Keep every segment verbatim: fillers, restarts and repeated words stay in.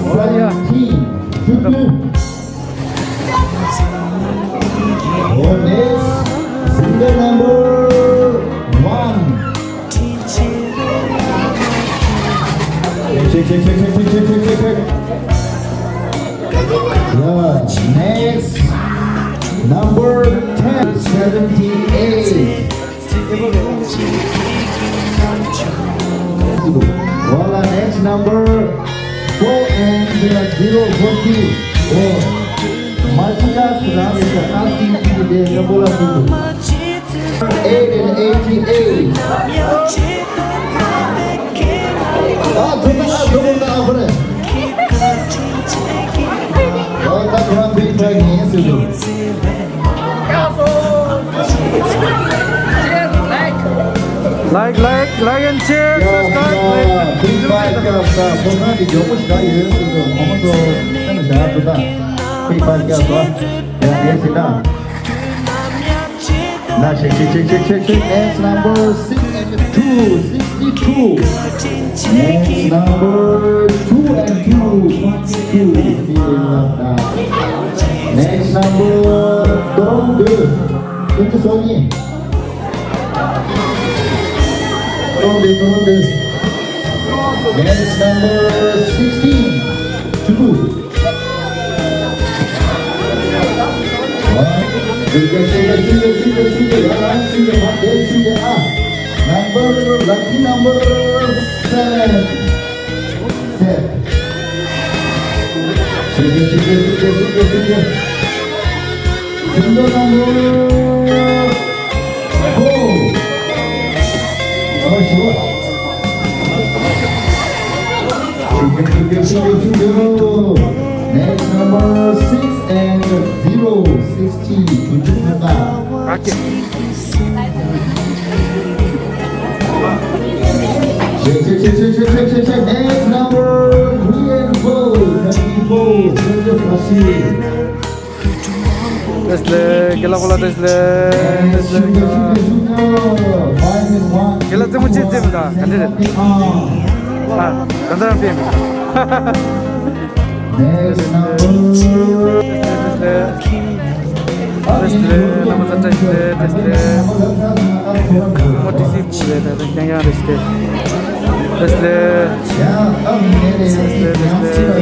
Royal team, triple. Oh, next, single number one. Check, check, check. Yeah, next, number ten, seventy-eight. Voila, next number four and zero forty. Oh, multitask, eight and eighty-eight. Ah, zoom in, ah, zoom in, ah, zoom in. Oh, that's one big flag, yes, you do. Like, like, like and share, subscribe, like. Big five, yeah, yeah. Program is almost done, yes, you do. Almost, uh, big five, yeah, yeah, yes, you do. Now check, check, check, check, check, check. Next number six and two, sixty-two. Next number two and two, forty-two. Next number, trente-deux. Next number sixteen, two. Sugar, sugar, sugar, sugar, sugar, yeah, sugar, hot, yeah, sugar, ah. Number, lucky number seven. Set. Sugar, sugar, sugar, sugar, sugar. Single number four. Oh, sure. Next number six and zero, sixteen. Okay. Check, check, check. Next number three and four, thirty-four. Joseph Rashid. Tesle, kela kola tesle, tesle. Kela tse mo che tse mo da, kante re. Ah, kante ra pe. Tesle, tesle, nama sa tesle, tesle. Mo tisi pure, tesle, kya kya tesle. Tesle, tesle, tesle.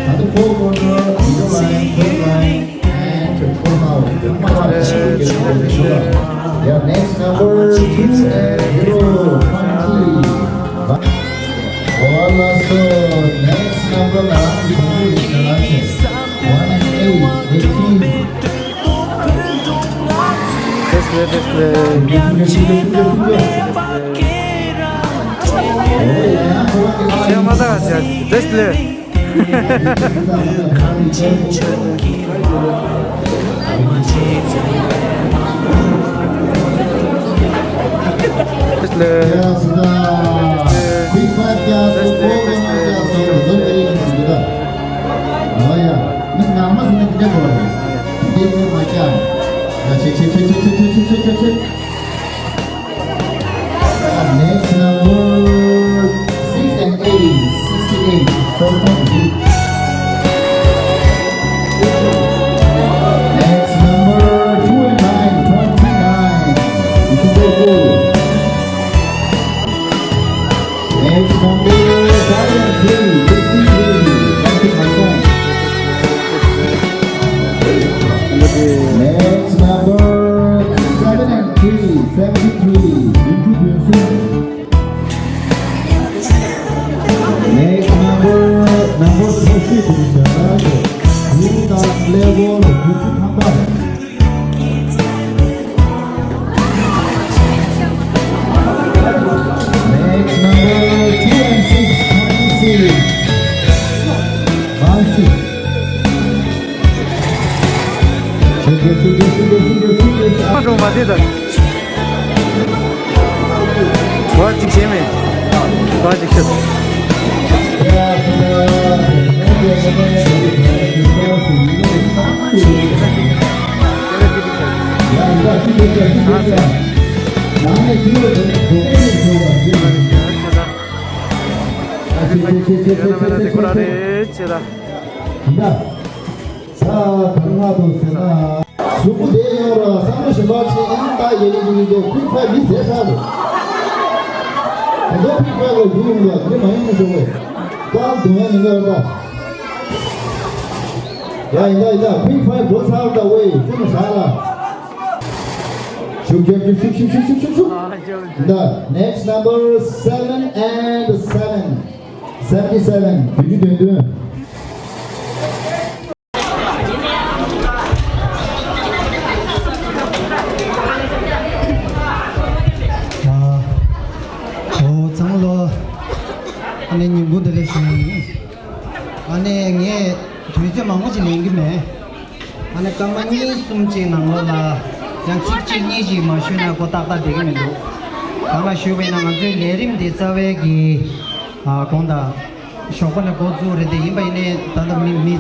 And four now. Yeah, next number two and zero, twenty. Voila, so next number now, one and eight, eighteen. Tesle, tesle. Oh, yeah. Tesle. Next. Next number, five and three, fifty-three, Patrick Masson. Next number, seven and three, seventy-three, Bintu Byosun. Next number, number forty-two, Ruta Level, Gucci Kamba. Next number two and six, thirty-six. One six. Sugar, sugar, sugar, sugar, sugar. ཁ་གྲོང་མ་དེ་དང་། བ་ཅིག་བྱས་མེད། བ་ཅིག་ཤོད། ད་ག་རེ་ང་དང་ཟེར་ན། གཟུགས་པོ་བདེ་ཡོང་ར་བསམ་བློ་ཞིབ་པ་བྱེད་ཨང་། ད་ཡེ་ནི་ཡེ་ནི་དེ་ཁུག་ཕ་མི་ཟེར་ས་རེད། ད་དོ་ཁུག་ཕ་ལ་རྒྱུ་ཡོང་ལ་དེ་མ་ཡོང་ནི་ཞོག་བས། ཀང་དུང་ཡང་མི་འདོར་ད། ཡ་ཡིན་ད་ཡིན་ད་ཁུག་ཕ་འགྲོ་ཚར་ད་བས་ཙི་མ་ཧྲ་ལ། ཤུགས་རྒྱབ་ཀྱི་ཤུགས་ཤུགས་ཤུགས་ཤུགས་ཤུགས་ཤུགས། ད་next number seven and seven, seventy seven བདུན་ཅུ་དོན་བདུན། ཨོ་ཚང་ལོ། ཨ་ནི་ཉིན་གུང་བདེ་ལེགས་ཞུ་ཡིན། ཨ་ནི་ངས་དུས་ཚོད་མང་པོ་ཅིག་ལེན་གི་མེད། ཨ་ནི་སྐར་མ་གཉིས་གསུམ་ཅིག་ནང་ལོགས་ལ་ཡང་ཚིག་གཅིག་གཉིས་ཤིག་མ་ཞུས་ན་ཁོ་ཏག་ཏག་བསྡད་གི་མི་འདུག་གང་ལ་ཞུས་པ་ཡིན་ན་ང་ཚོའི་ལས་རིམ་འདི་རྩ་བའི་གི་ཨ་དགོངས་དག་ཞོགས་པ་ནས་འགོ་བཙུགས་རེད་དེ། ཡིན་པ་ཡིན་ནའི་ད་ལྟ་མི་མི་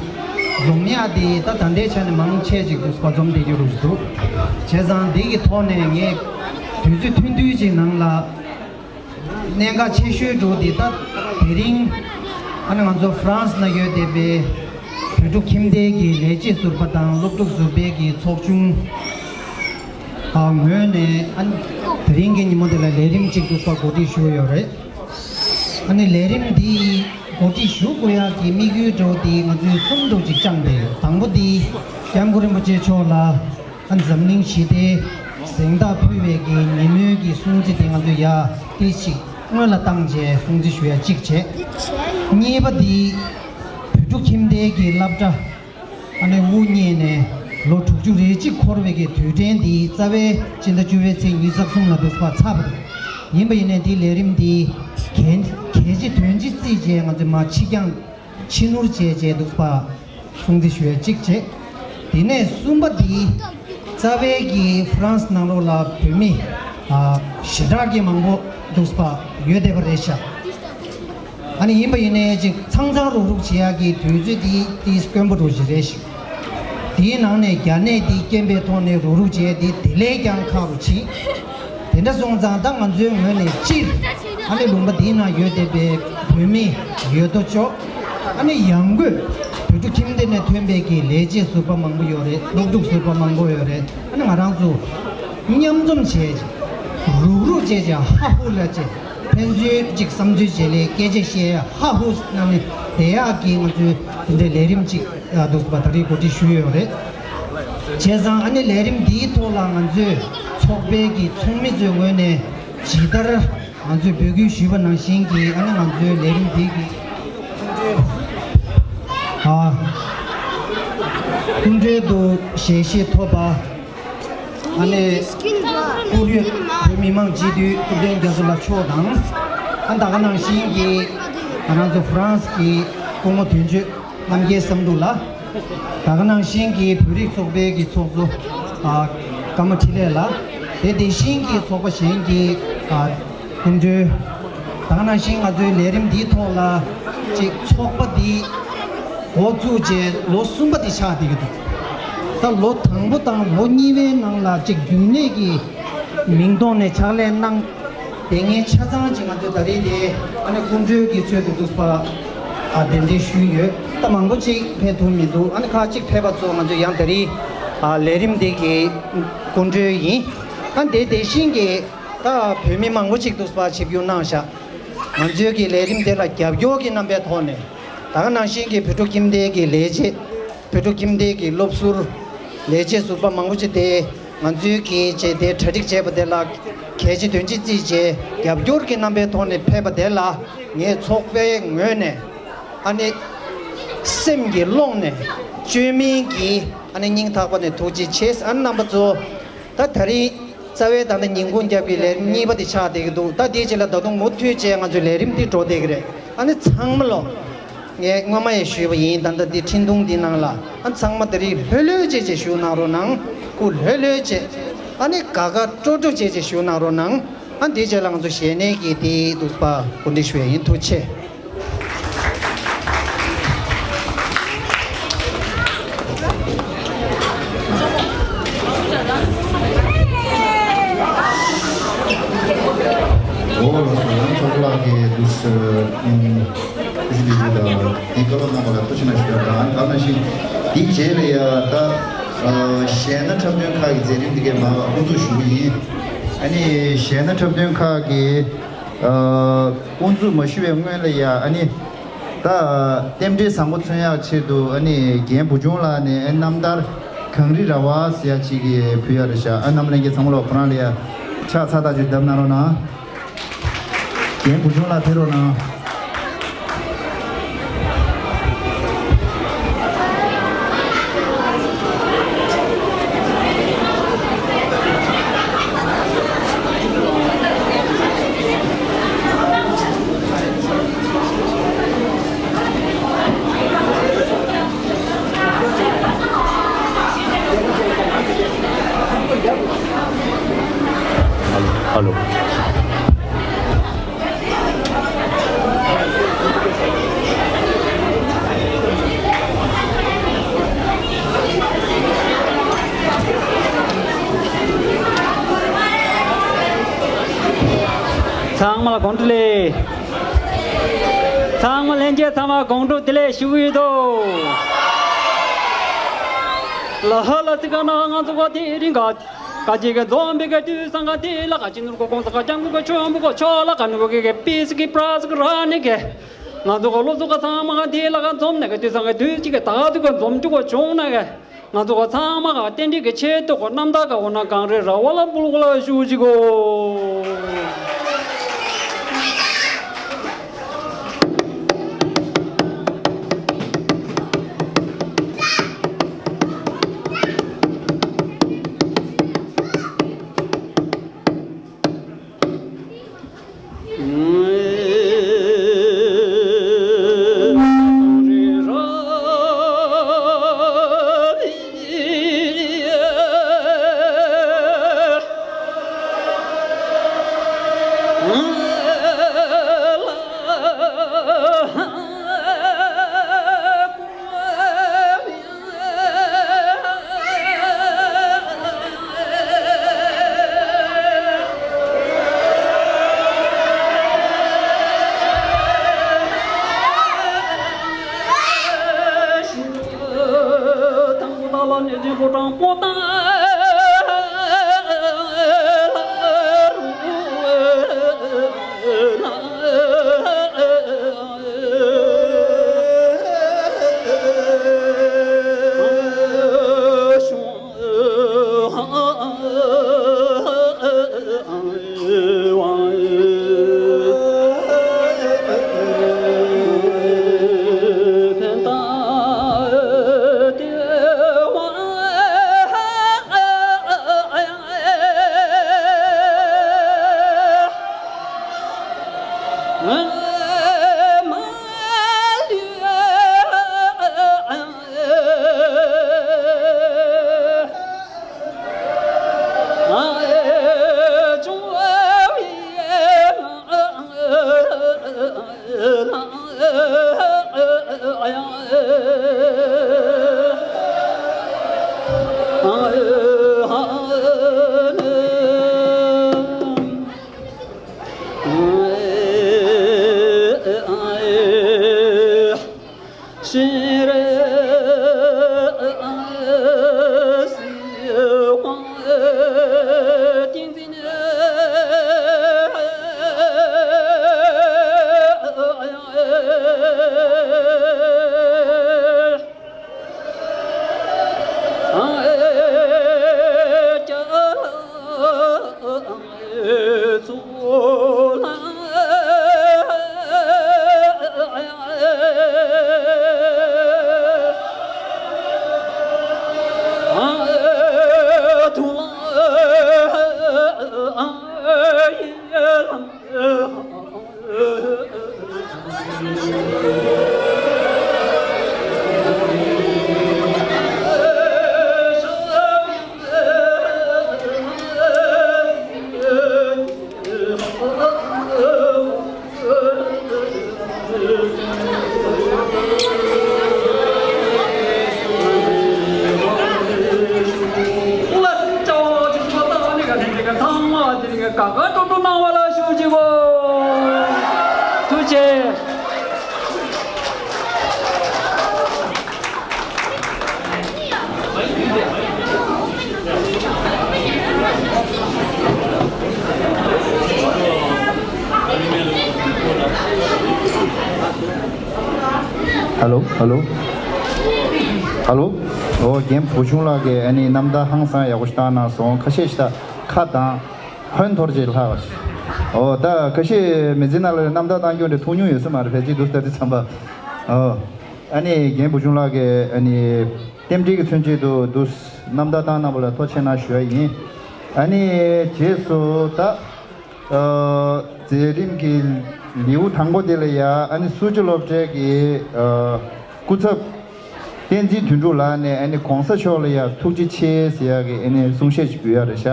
འཛོམས་ཡག་དེ་ད་ད་ལྟའི་ཆ་ནས་མང་ཆེ་ཅིག་འདུག་པ་འཛོམས་བསྡད་རྒྱུ་རུ་འདུག་བྱས་ཙང་འདི་གི་ཐོག་ནས་ངས་དུས་ཚོད་ཐུང་ཐུང་ཅིག་ནང་ལ་གནད་འགག་ཆེ་ཤོས་འགྲོ་དེ་ད་དེ་རིང་ཨ་ནི་ང་ཚོ་ཧྥ་རན་སི་ན་ཡོད་བསྡད་པའི་བོད་ཕྲུག་ཁྱིམ་སྡེ་གི་ལས་བྱེད་ཟུར་པ་དང་སློབ་ཕྲུག་ཟུར་པའི་གི་ཚོགས་ཆུང་ཨ་ངོས་ནས་ཨ་ནི་དེ་རིང་གི་ཉིན་མོ་དེ་ལ་ལས་རིམ་གཅིག་འདུག་པ་གོ་སྒྲིག་ཞུས་ཡོད་རེད། ཨ་ནི་ལས་རིམ་འདི་གོ་སྒྲིག་ཞུ་དགོས་ཡག་གི་དམིགས་ཡུལ་འདྲ་བོ་འདི་ང་ཚོས་གསུམ་དུ་ཅིག་བཅངས་ཏེ། དང་པོ་འདི་སྐྱབས་མགོན་རིན་པོ་ཆེ་མཆོག་ལ་ཨ་འཛམ་གླིང་ཞི་བདེའི་གཟེངས་རྟགས་ཕུལ་བའི་གི་ཉིན་མོའི་གི་སྲུང་བརྩི་དེ་ང་ཚོས་ཡ་ཏི་ཞིག་སྔོན་ལ་བཏང་རྗེས་སྲུང་བརྩི་ཞུ་ཡ་གཅིག་བྱས། གཉིས་པ་འདི་བོད་ཕྲུག་ཁྱིམ་སྡེའི་གི་སློབ་གྲྭ་ཨ་ནི་དབུ་བརྙེས་ནས་ལོ་དྲུག་ཅུ་རེ་གཅིག་འཁོར་བའི་གི་དུས་དྲན་འདི་རྩ་བའི་སྤྱི་ཟླ་བཅུ་པའི་ཚེས་ཉི་ཤུ་རྩ་གསུམ་ལ་འདུག་པ་ཚར་བ་རེད། ཡིན་པ་ཡིན་ནའི་འདི་ལས་རིམ་འདི་གལ་གལ་ཆེ་དོན་ཆེ་བརྩིས་རྗེས་ང་ཚོས་མ་ཕྱི་འགྱངས་ཕྱི་ནུར་བྱས་རྗེས་འདུག་པ་སྲུང་བརྩི་ཞུ་ཡ་གཅིག་བྱས། དེ་ནས་གསུམ་པ་འདི་རྩ་བའི་གི་ཧྥ་རན་སི་ནང་ལོགས་ལ་བོད་མི་ཨ་ཞེ་དྲག་གི་མང་པོ་འདུག་པ་ཡོད་བསྡད་པ་རེད་ཤག་ཨ་ནི་ཡིན་པ་ཡིན་ནའི་ཅིག་ཚང་ཚང་རུག་རུག་བྱེད་ཡག་གི་དུས་ཚོད་འདི་ཏིས་དཀོན་པོ་འདྲ་ཞིག་རེད་ཤག་དེའི་ནང་ནས་རྒྱ་ནད་འདི་རྐྱེན་པའི་ཐོག་ནས་རུག་རུག་བྱས་འདི་དེ་ལས་ཀྱང་ཁག་རུ་ཕྱིན། དེ་འདྲ་སོང་ཙང་ད་ང་ཚོའི་ངོས་ནས་སྤྱིར་ཨ་ནི་ལུང་པ་འདིའི་ནང་ཡོད་བསྡད་པའི་བོད་མི་ཡོད་དོ་ཅོག་ཨ་ནི་ཡང་སྒོས་བོད་ཕྲུག་ཁྱིམ་སྡེ་ནས་ཐོན་པའི་གི་ལས་བྱེད་ཟུར་པ་མང་པོ་ཡོད་རེད། སློབ་ཕྲུག་ཟུར་པ་མང་པོ་ཡོད་རེད། ཨ་ནི་ང་རང་ཚོ་མཉམ་འཛོམས་བྱས་རུག་རུག་བྱས་བྱས་ཧ་ཧུ་ལ་བྱས། ཕན་ཚུན་གཅིག་བསམ་ཚུལ་བརྗེ་ལེན་སྐད་ཆ་བཤད་ཡ་ཧ་ཧུ་གནང་ནས་བསྡད་ཡག་གི་ང་ཚོའི་དེ་འདྲའི་ལས་རིམ་གཅིག་ཡ་འདུག་པ་ད་རེས་གོ་སྒྲིག་ཞུས་ཡོད་རེད། བྱས་ཙང་ཨ་ནི་ལས་རིམ་འདིའི་ཐོག་ལ་ང་ཚོས་ཚོགས་པའི་གི་ཚོགས་མི་ཚོའི་ངོས་ནས་ཇི་ལྟར་ང་ཚོས་འབོད་སྐུལ་ཞུས་པ་ནང་བཞིན་གྱི་ཨ་ནི་ང་ཚོའི་ལས་རིམ་འདི་གི་ཨ་སྐུ་མགྲོན་དུ་ཞལ་བཞེས་ཐོབ་པ། ཨ་ནི་བཀུར་འོས་བོད་མི་མང་སྤྱི་འཐུས་སྐུ་ཕྲེང་རྒྱ་མཚོ་ལགས་མཆོག་དང་། ཨ་ད་ག་ནང་བཞིན་གྱི་ང་རང་ཚོ་ཧྥ་རན་སི་གི་སྐུ་ངོ་དོན་གཅོད་རྣམ་རྒྱལ་བསམ་འགྲུབ་ལགས། ད་ག་ནང་བཞིན་གྱི་བོད་རིགས་ཚོགས་པའི་གི་ཚོགས་གཙོ་ཨ་ཀརྨ་འཕྲིན་ལས་ལགས། དེ་དེ་བཞིན་གྱི་ཚོགས་པ་གཞན་གྱི་ཨ་སྐུ་མགྲོན། ད་ག་ནང་བཞིན་ང་ཚོའི་ལས་རིམ་འདིའི་ཐོག་ལ་ཅིག་ཚོགས་པ་འདི་འགོ་བཙུགས་རྗེས་ལོ་གསུམ་པ་དེ་ཆགས་བསྡད་ཀྱི་འདུག་ད་ལོ་དང་པོ་དང་ལོ་གཉིས་པའི་ནང་ལ་ཅིག་རྒྱུན་གནས་ཀྱི་མིང་ཐོག་ནས་ཕྱག་ལས་གནང་བསྡད་མཁན་ཆ་ཚང་ཅིག་ང་ཚོས་ད་རེས་དེ་ཨ་ནི་སྐུ་མགྲོན་གྱི་ཚུལ་དུ་འདུག་པ་ཨ་གདན་འདྲེན་ཞུས་ཡོད། ད་མང་པོ་ཅིག་ཕེབས་ཐུབ་མི་འདུག་ཨ་ནི་ཁག་ཅིག་ཕེབས་པ་ཚོ་ང་ཚོས་ཡང་ད་རེས་ཨ་ལས་རིམ་འདི་གི་སྐུ་མགྲོན་ཡིན། ཨ་དེ་དེ་བཞིན་གྱི་ ད་བོད་མི་མང་པོ་ཅིག་འདུག་པ་ཆིབས་བསྒྱུར་གནང་བཞག་ང་ཚོའི་གི་ལས་རིམ་དེ་ལ་རྒྱབ་སྐྱོར་གྱི་རྣམ་པའི་ཐོག་ནས། ད་ག་ནང་བཞིན་གྱི་བོད་ཕྲུག་ཁྱིམ་སྡེ་གི་ལས་བྱེད། བོད་ཕྲུག་ཁྱིམ་སྡེ་གི་སློབ་ཟུར། ལས་བྱེད་ཟུར་པ་མང་པོ་ཅིག་དེ་ང་ཚོའི་གི་བྱས་ཏེ་གྲ་སྒྲིག་བྱས་པ་དེ་ལ་གལ་ཆེ་དོན་ཆེ་བརྩིས་བྱས་རྒྱབ་སྐྱོར་གྱི་རྣམ་པའི་ཐོག་ནས་ཕེབས་པ་དེ་ལ་ངས་ཚོགས་པའི་ངོས་ནས། ཨ་ནི། སེམས་ཀྱི་ཀློང་ནས་བཅོས་མིན་གྱི་ཨ་ནི་སྙིང་ཐག་པ་ནས་ཐུགས་རྗེ་ཆེ། ཨ་ནི་རྣམ་པ་ཚོ། ད་ད་རིང་རྩ་བའི་ད་ལྟ་ཉིན་གུང་རྒྱབ་ཀྱི་ལས་རིམ་གཉིས་པ་དེ་ཆགས་བསྡད་ཀྱི་འདུག་ད་དེའི་རྗེས་ལ་ད་དུང་མུ་མཐུད་བྱས་ང་ཚོའི་ལས་རིམ་འདི་འགྲོ་བསྡད་ཀྱི་རེད། ཨ་ནི་ཚང་མ་ལོ། ངས་སྔོན་མ་ཡང་ཞུས་པ་ཡིན། ད་ལྟ་འདི་འཕྲིན་ཐུང་འདི་ནང་ལ། ཨ་ཚང་མ་ད་རིང་ལྷོད་ལྷོད་བྱས་བྱས་བཞུགས་གནང་རོགས་གནང་། སྐུ་ལྷོད་ལྷོད་བྱས། ཨ་ནི་དགའ་དགའ་སྤྲོ་སྤྲོ་བྱས་བྱས་བཞུགས་གནང་རོགས་གནང་། ཨ་འདིའི་རྗེས་ལ་ང་ཚོ་ཞལ་ནས་ཀྱི་དེའི་འདུག་པ་གོ་སྒྲིག་ཞུ་ཡ་ཡིན། ཐུགས་རྗེ་ཆེ། འོ་ལགས་སོ། ཡང་ཚོགས་ལགས་ཀྱིས་འདུག་སེ། ཨུམ། ཁུ་ཤུ་འདི་ཚོ་དང་འདི་བཀའ་སློབ་གནང་བ་ལ་ཐུགས་རྗེ་གནང་ཞུ་བ་དང་། ད་ནང་བཞིན་འདི་རྗེས་ལ་ཡ་ད། ཨ། གཞས་སྣ་འཁྲབ་སྟོན་ཁག་གི་མཛད་རིམ་འདི་གའི་མར་དབུ་འཛུགས་ཞུ་གི་ཡིན། ཨ་ནི་གཞས་སྣ་འཁྲབ་སྟོན་ཁག་གི། ཨ། དབུ་འཛུགས་མ་ཞུ་བའི་སྔོན་ལ་ཡ། ཨ་ནི། ད་རྟེན་འབྲེལ་བཟང་པོ་མཚོན་ཡག་ཆེད་དུ། ཨ་ནི་རྒན་བུ་ཆུང་ལགས་ནས་རྣམ་ཐར་གངས་རི་ར་བ་ཟེར་ཡག་ཅིག་གི་ཕུལ་ཡག་རེད་ཤག་ཨ་རྣམ་ལྷན་རྒྱས་ཚང་མ་ལོ་ཁོ་རང་ལ་ཡ་ཕྱག་འཚལ་ཐག་ཆོད་བརྡབ་གནང་རོགས་གནང་། རྒན་བུ་ཆུང་ལགས་ཕེབས་རོགས་གནང་། ཨ་ལོ། ཚང་མ་ལ་དགོང་དྲོ་ལེགས། ཚང་མ་ལྷན་རྒྱས་ཚང་མ་དགོང་དྲོ་བདེ་ལེགས་ཞུ་གི་ཡོད་དོ། ལ་ཧ་ལ་ཙི་ག་ན་ང་ཚོ་ག་དེ་རིང་ག་ཀ་ཅིག་གི་འཛོམས་པའི་ག་དུས་སང་ག་དེ་ལ་ག་ཅི་ནོར་གོ་གོང་ས་ག་ཀྱང་གི་ག་ཆོ་ཡང་གི་ག་ཆོ་ལ་ག་ནི་གོ་གི་གི་པི་སི་གི་པྲ་སི་གི་ར་ནི་གི། ང་ཚོ་ག་ལོ་ཚོ་ག་ཚང་མ་ག་དེ་ལ་ག་འཛོམས་ནི་ག་དུས་སང་ག་དུས་ཅིག་གི་ད་ག་དུས་ག་འཛོམས་རྒྱུ་ག་བྱུང་ན་གི། ང་ཚོ་ག་ཚང་མ་ག་རྟེན་འབྲེལ་གྱི་ཆེད་དུ་ག་རྣམ་དག་ག་འོ་ན་གངས་རི་ར་བ་ལ་འབུལ་གོ་ལ་ཞུ་ཅིག་གོ། དགའ་དགའ་སྤྲོ་སྤྲོ་གནང་བ་ལ་ཞུ་གཅིག་གོ། ཐུགས་རྗེ་ཆེ། ཧ་ལོ། ཧ་ལོ། ཧ་ལོ། ཨོ། རྒན་བུ་ཆུང་ལགས་ཀྱིས་ཨ་ནི་རྣམ་ཐར་ཧང་སང་ཡག་པོ་ཞིག་བཏང་གནང་སོང་། ཁ་ཤས་ཤིག་ད་ཁ་དང་ཧོན་འཐོར་རྗེས་ལྷག་པ་ཞིག་ཨོ། ད་ཁ་ཤས་མི་ཚེ་ནང་ལ་རྣམ་ཐར་བཏང་རྒྱུ་འདྲ་ཐུག་མྱོང་ཡོད་ས་མ་རེད། ཕལ་ཆེར་འདུག་ད་དེ་ཚང་པ། ཨོ། ཨ་ནི་རྒན་བུ་ཆུང་ལགས་ཀྱིས་ཨ་ནི་རྟེན་འབྲེལ་གྱི་མཚོན་བྱེད་དུ་འདུག་རྣམ་ཐར་བཏང་གནང་བ་ལ་ཐུགས་རྗེ་ཆེ་གནང་ཞུ་ཡ་ཡིན། ཨ་ནི་རྗེས་སུ་ད། ཨ། མཛད་རིམ་གྱི་ལེའུ་དང་པོ་དེ་ལ་ཡ་ཨ་ནི་སུ་ཇཱ་སློབ་གྲྭའི་གི་ཨ། སྐུ་ཚབ་བསྟན་འཛིན་དོན་གྲུབ་ལགས་ནས་ཨ་ནི་གོང་ས་མཆོག་ལ་ཡ་ཐུགས་རྗེ་ཆེ་ཟེར་ཡ་གི་ཨ་ནི་གསུང་བཤད་ཅིག་འབུལ་ཡ་རེད་ཤག་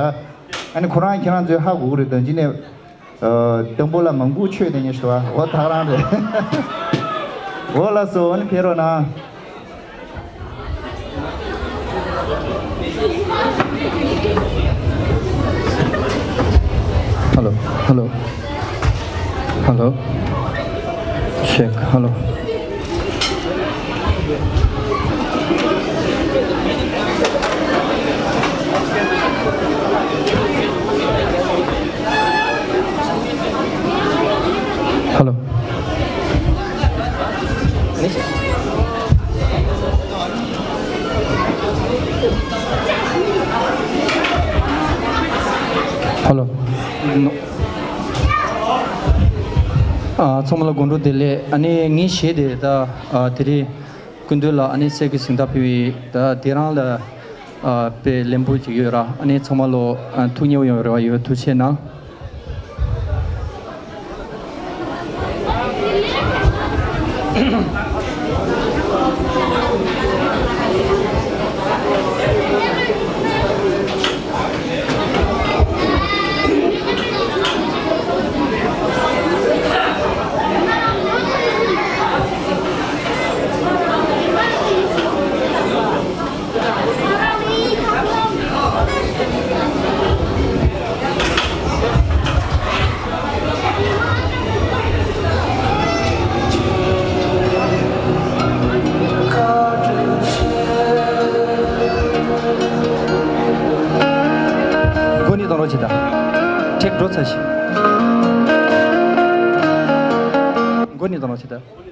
ཨ་ནི་ཁོ་རང་ཁྱེད་རང་ཚོས་ཧ་གོ་གི་རེད། ད་ཅི་ནས་ཨ། དང་པོ་ལ་མང་པོ་ཆོས་དེ་ཉེ་ཞུ་བ་འོ་ཐག་རང་རེད། འོ་ལགས་སོ། ཨ་ནི་ཕེབས་རོགས་གནང་། Hello, hello, hello, check, hello. Hello. Hello. ཨ། ཚང་མ་ལ་དགོང་དྲོ་བདེ་ལེགས། ཨ་ནི་ངའི་གཞས་དེ་ད་ཨ། དེ་རིང་སྐུ་མདུན་ལ་ཨ་ནི་གསེར་གྱི་གཟེངས་རྟགས་ཕུལ་བའི་ད་དེ་རང་ལ་ཨ། དཔེ་ལེན་པོ་ཅིག་ཡོད་ར། ཨ་ནི་ཚང་མ་ལོ་ཨ། ཐུགས་མཉེས་པོ་ཡོང་རེ་བ་ཡོད། ཐུགས་རྗེ་གནང་། མགོ་ནས་གཏོང་རོགས་བྱེད་དང་། ཁྲེག་འགྲོ་ཚར་ཞིག་མགོ་ནས་གཏོང་རོགས་བྱེད་དང་།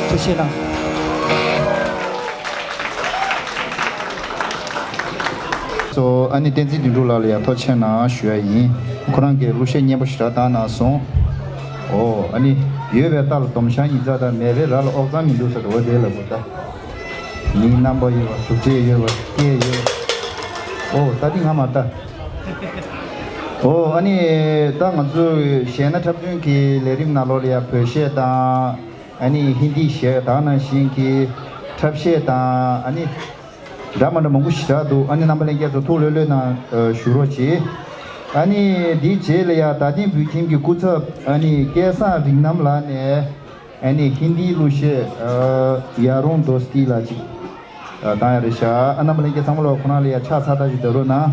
ཐུགས་རྗེ་གནང་། སོ། ཨ་ནི་བསྟན་འཛིན་དོན་གྲུབ་ལགས་ལ་ཡང་ཐུགས་རྗེ་གནང་ཞུ་ཡ་ཡིན། ཁོ་རང་གིས་གླུ་གཞས་སྙན་པོ་ཞེ་དྲག་བཏང་གནང་སོང་། ཨོ། ཨ་ནི་ཡོད་པའི་རྟ་ལ་སྡོམ་ཤག་ཡིན་ཙང་ད་མེད་པའི་ར་ལ་ཨོག་ཚང་མི་འདུག་ཟེར་བ་དེ་ལ་གོ་ད། མིའི་རྣམ་པ་ཡོད་པ། གཟུགས་བྲིས་ཡོད་པ། སྐད་ཡོད་པ། ཨོ། ད་འདི་ང་མ་ལྟ། ཨོ། ཨ་ནི་ད་ང་ཚོ་གཞས་སྣ་འཁྲབ་སྟོན་གྱི་ལས་རིམ་ནང་ལོགས་ལ་ཡང་བོད་གཞས་དང་། ཨ་ནི་ཧིན་དི་གཞས། ད་ག་ནང་བཞིན་གྱི་འཁྲབ་གཞས་དང་། ཨ་ནི་འདྲ་མ་འདྲ་མང་པོ་ཞེ་དྲག་འདུག། ཨ་ནི་རྣམ་པ་ལྷན་རྒྱས་ཚོ་ཐུགས་ལྷོད་ལྷོད་གནང་། ཨ། བཞུགས་རོགས་གྱིས། ཨ་ནི་འདིའི་རྗེས་ལ་ཡང་རྡ་སྟེང་བོད་ཁྱིམ་གྱི་སྐུ་ཚབ། ཨ་ནི་སྐལ་བཟང་རིག་རྣམ་ལགས་ནས། ཨ་ནི་ཧིན་དིའི་གླུ་གཞས། ཨ། ཡ་རོང་དོ་སྟི་ལ་ཅིག། ཨ། བཏང་ཡ་རེད་ཤག། ཨ། རྣམ་པ་ལྷན་རྒྱས་ཚང་མ་ལོ་ཁོ་རང་ལ་ཡ་ཕྱག་འཚལ་ཐབས་ཤིག་བརྡབ་རོགས་གནང་།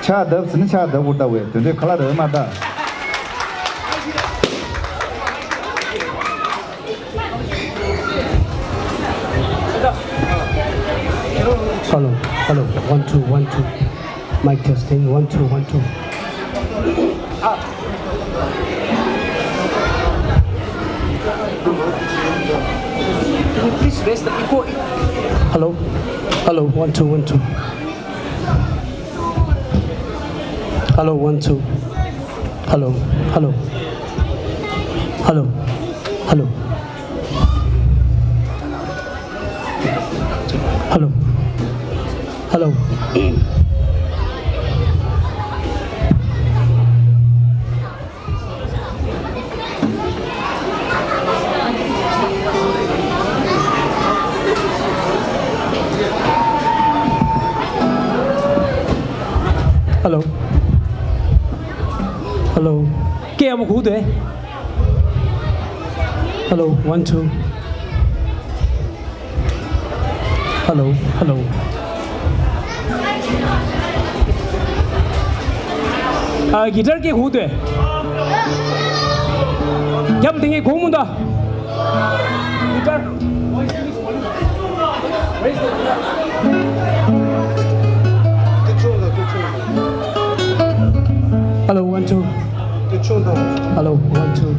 ཕྱག་བརྡབ་ཟེར་ན་ཕྱག་བརྡབ་དགོས་ལྟ་བས། དེ་འདྲའི་ཁ་ལག་རེད་མ་ད། Hello, hello, one, two, one, two. Mic testing, one, two, one, two. Can you please raise the echo? Hello, hello, one, two, one, two. Hello, one, two. Hello, hello. Hello, hello. Hello, hello. Hello. Hello. སྐད་ཡག་པོ་གོ་གི་འདུག་གས། Hello, one, two. Hello, hello. ཨ། གི་ཊར་སྐད་གོ་གི་འདུག་གས། རྒྱབ་དེ་ངས་གོ་མི་འདུག་གི་ཊར། Hello, one, two. Hello, one, two.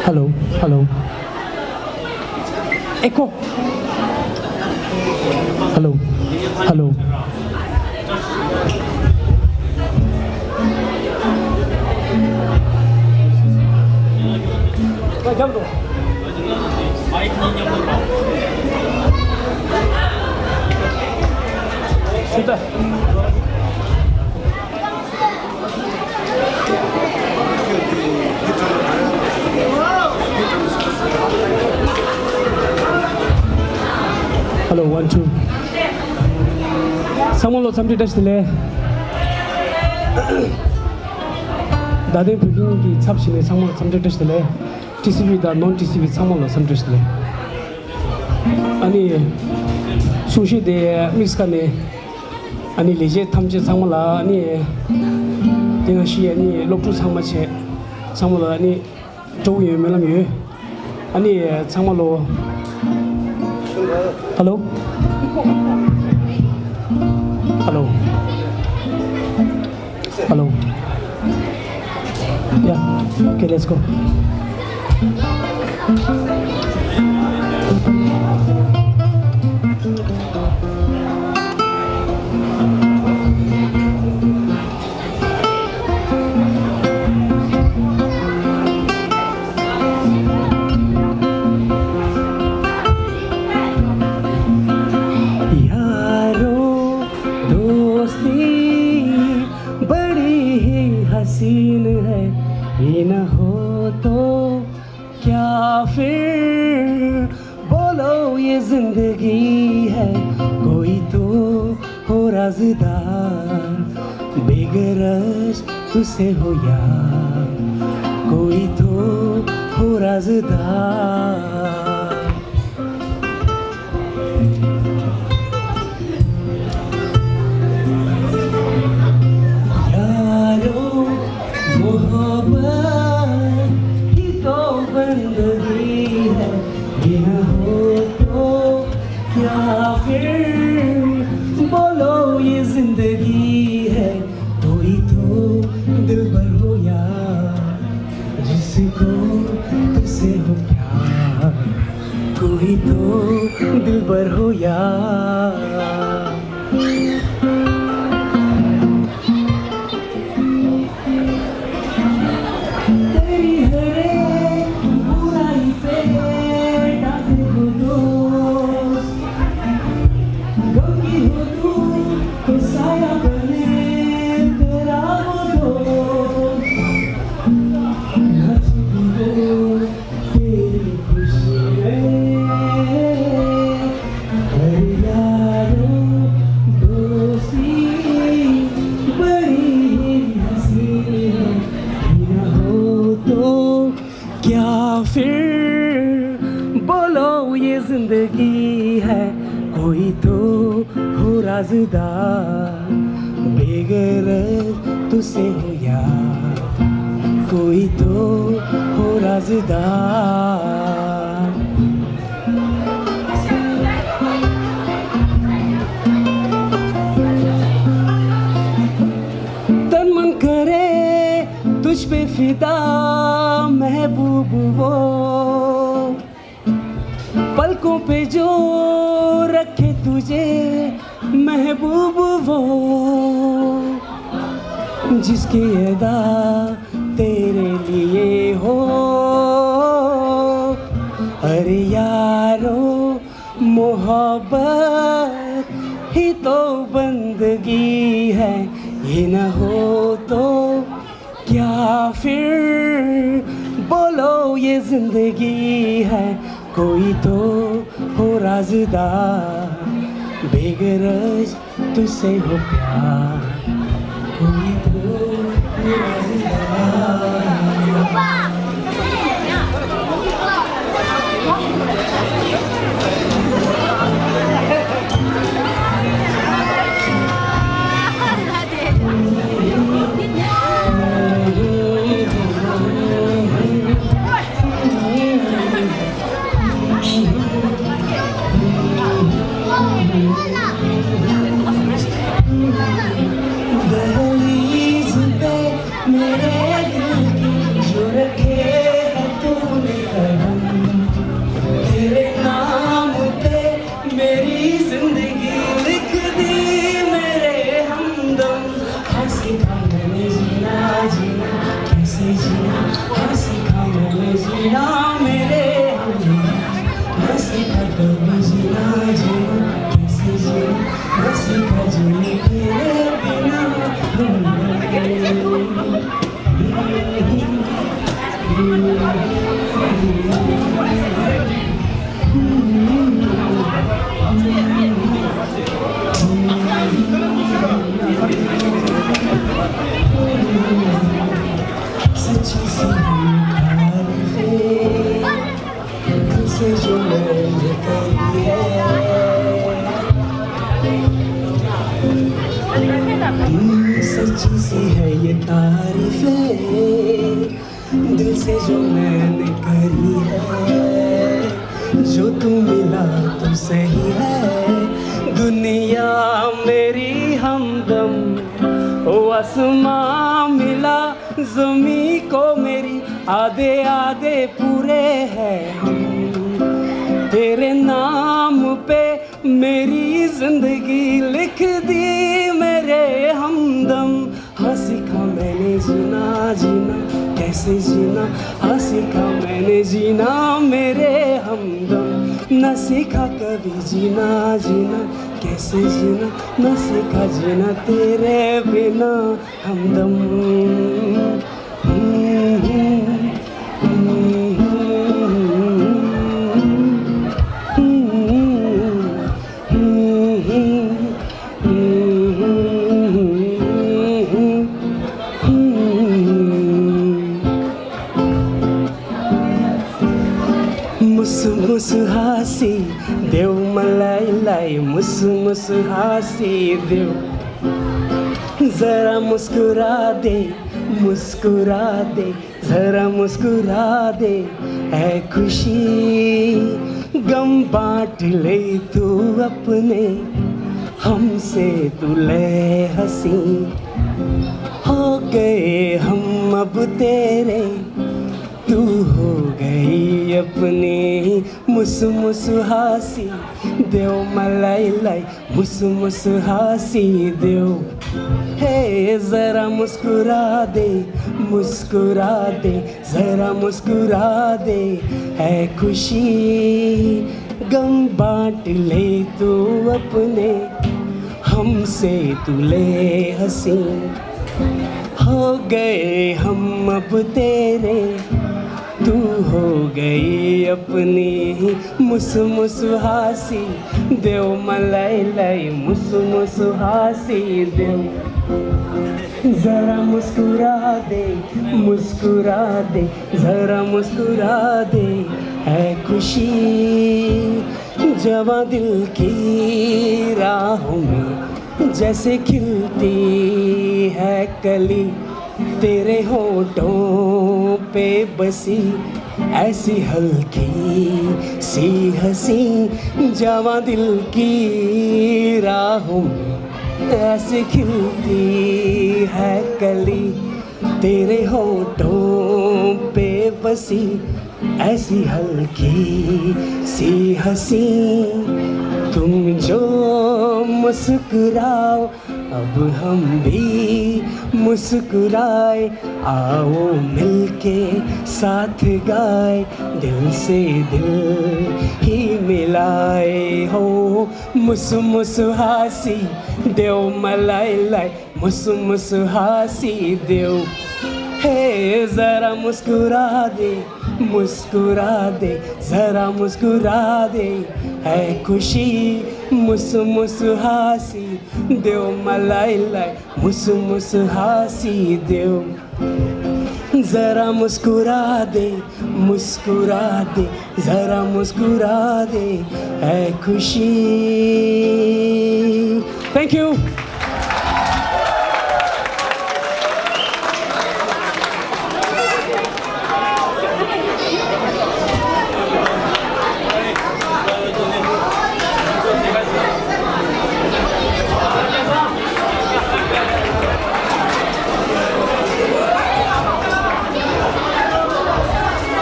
Hello, hello. Echo. Hello, hello. Hello, one, two. ཚང་མ་ལ་འཚམས་འདྲི་བཀྲ་ཤིས་བདེ་ལེགས། རྡ་སྟེང་བོད་ཁྱིམ་གྱི་ཚབ་བྱས་ནས་ཚང་མ་ལ་འཚམས་འདྲི་བཀྲ་ཤིས་བདེ་ལེགས། ཊི་སི་ཝི་དང་ནོན་ཊི་སི་ཝི་ཚང་མ་ལ་འཚམས་འདྲི་བཀྲ་ཤིས་བདེ་ལེགས། ཨ་ནི། གསུང་བཤད་དེ་དམིགས་བཀར་ནས། ཨ་ནི་ལས་བྱེད་ཐམས་ཅད་ཚང་མ་ལ། ཨ་ནི། དེ་ནང་བཞིན་ཨ་ནི་སློབ་ཕྲུག་ཚང་མ་བྱས། ཚང་མ་ལ་ཨ་ནི། སྤྲོ་པོ་ཡོང་བའི་སྨོན་ལམ་ཡོད། ཨ་ནི་ཚང་མ་ལོ། Hello. Hello. Hello. Yeah. Okay, let's go. यारो दोस्ती बड़ी ही हसीन है, ये ना हो तो क्या फिर? बोलो ये जिंदगी है, कोई तो हो राजदार, बेगरज तुझसे हो यार, कोई तो हो राजदार। यारो, मोहब्बत ही तो बंदगी है, ये ना हो तो क्या फिर? बोलो ये जिंदगी है, कोई तो दिलबर हो यार, जिसको तुझसे हो प्यार, कोई तो दिलबर हो यार। तेरी हर एक बुराई पे डांटे वो दोस्त, गम की हो तू तो साया बने तेरा वो दोस्त। नाच भी हो तेरी खुशी में। अरे यारो, दोस्ती बड़ी हसीन है, ना हो तो क्या फिर? बोलो ये जिंदगी है, कोई तो हो राजदार, बेगैर तुझसे हो यार, कोई तो हो राजदार। तन मन करे तुझ पे फिदा महबूब वो, पलकों पे जो रखे तुझे महबूब वो, जिसकी अदा तेरे लिए हो। अरे यारो, मोहब्बत ही तो बंदगी है, ये ना हो तो क्या फिर? बोलो ये जिंदगी है, कोई तो हो राजदार, बेगरज तुझसे हो प्यार, कोई भूल ना जिंदा। दहलीज पे मेरे दिल की जो रखे है तूने कदम, तेरे नाम पे मेरी जिंदगी लिख दी मेरे हमदम। हाँ सीखा मैंने जीना, जीना, कैसे जीना। हाँ सीखा मैंने जीना मेरे हमदम। ना सीखा कभी जीना, जीना, कैसे जीना। ना सीखा जीना तेरे बिना। सच्ची सी तारीफें तुझसे जो मैंने करी है। हम्म, सच्ची सी है ये तारीफें दिल से जो मैंने करी है, जो तू मिला तो सही है। दुनिया मेरी हमदम, ओ आसमां मिला ज़मीं को मेरी, आधे आधे पूरे हैं हम। तेरे नाम पे मेरी जिंदगी लिख दी मेरे हमदम। हाँ सीखा मैंने जीना, जीना, कैसे जीना। हाँ सीखा मैंने जीना मेरे हमदम। ना सीखा कभी जीना, जीना, कैसे जीना। ना सीखा जीना तेरे बिना हमदम। मुसु मुसु हाँसी देऊ मलाई लाई, मुसु मुसु हाँसी देऊ। जरा मुस्कुरा दे, मुस्कुरा दे, जरा मुस्कुरा दे, ऐ खुशी। गम बांट ले तू अपने, हमसे तू ले हंसी। हो गए हम अब तेरे, तू हो गई अपनी। मुसु मुसु हाँसी देऊ मलाई लाई, मुसु मुसु हाँसी देऊ। हे जरा मुस्कुरा दे, मुस्कुरा दे, जरा मुस्कुरा दे, ऐ खुशी। गम बांट ले तू अपने, हमसे तू ले हंसी। हो गए हम अब तेरे, तू हो गई अपनी। मुसु मुसु हाँसी देऊ मलाई लाई, मुसु मुसु हाँसी देऊ। जरा मुस्कुरा दे, मुस्कुरा दे, जरा मुस्कुरा दे, ऐ खुशी। जवां दिल की राहों में जैसे खिलती है कली, तेरे होठों पे बसी ऐसी हल्की सी हंसी। जवां दिल की राहों में ऐसी खिलती है कली, तेरे होठों पे बसी ऐसी हल्की सी हंसी। तुम जो मुस्कुराओ, अब हम भी मुस्कुराए। आओ मिलके साथ गाए, दिल से दिल ही मिलाए। हो मुसु मुसु हाँसी देऊ मलाई लाई, मुसु मुसु हाँसी देऊ। हे जरा मुस्कुरा दे, मुस्कुरा दे, जरा मुस्कुरा दे, ऐ खुशी। मुसु मुसु हाँसी देऊ मलाई लाई, मुसु मुसु हाँसी देऊ। जरा मुस्कुरा दे, मुस्कुरा दे, जरा मुस्कुरा दे, ऐ खुशी। Thank you.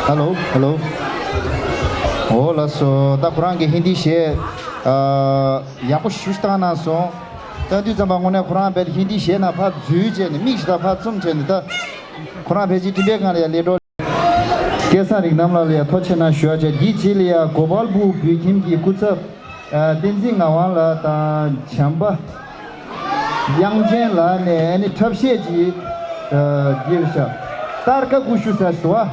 Hello, hello. འོ་ལགས་སོ། ད་ཁོ་རང་གི་ཧིན་དི་གཞས་ཨ་ཡག་པོ་ཞེ་པོ་ཞིག་བཏང་གནང་སོང་། ད་དུས་ཙམ་པ་དངོས་གནས་ཁོ་རང་བལ་ཧིན་དི་གཞས་ནང་ཕར་འཛུལ་བྱས་ནས་མིག་ཞིག་ད་ཕར་བཙུམ་བྱས་ནས། ད་ཁོ་རང་ཕལ་ཆེར་སྤྲིན་པའི་སྒང་ལ་ཡ་སླེབས་འགྲོ། སྐལ་བཟང་རིག་རྣམ་ལགས་ལ་ཡ་ཐུགས་རྗེ་གནང་ཞུ་བ་བྱས། དེའི་རྗེས་ལ་ཡ་གོ་པལ་པུར་བོད་ཁྱིམ་གྱི་སྐུ་ཚབ་ཨ་བསྟན་འཛིན་ངག་དབང་ལགས་དང་བྱམས་པ་དབྱངས་ཅན་ལགས་ནས་ཨ་ནི་འཁྲབ་གཞས་ཅིག་ཨ་བསྒྱུར་བཞག་ཏར་ཀ་ཀུ་ཤུ་ཟེར་ཞིག་འདུག་བ།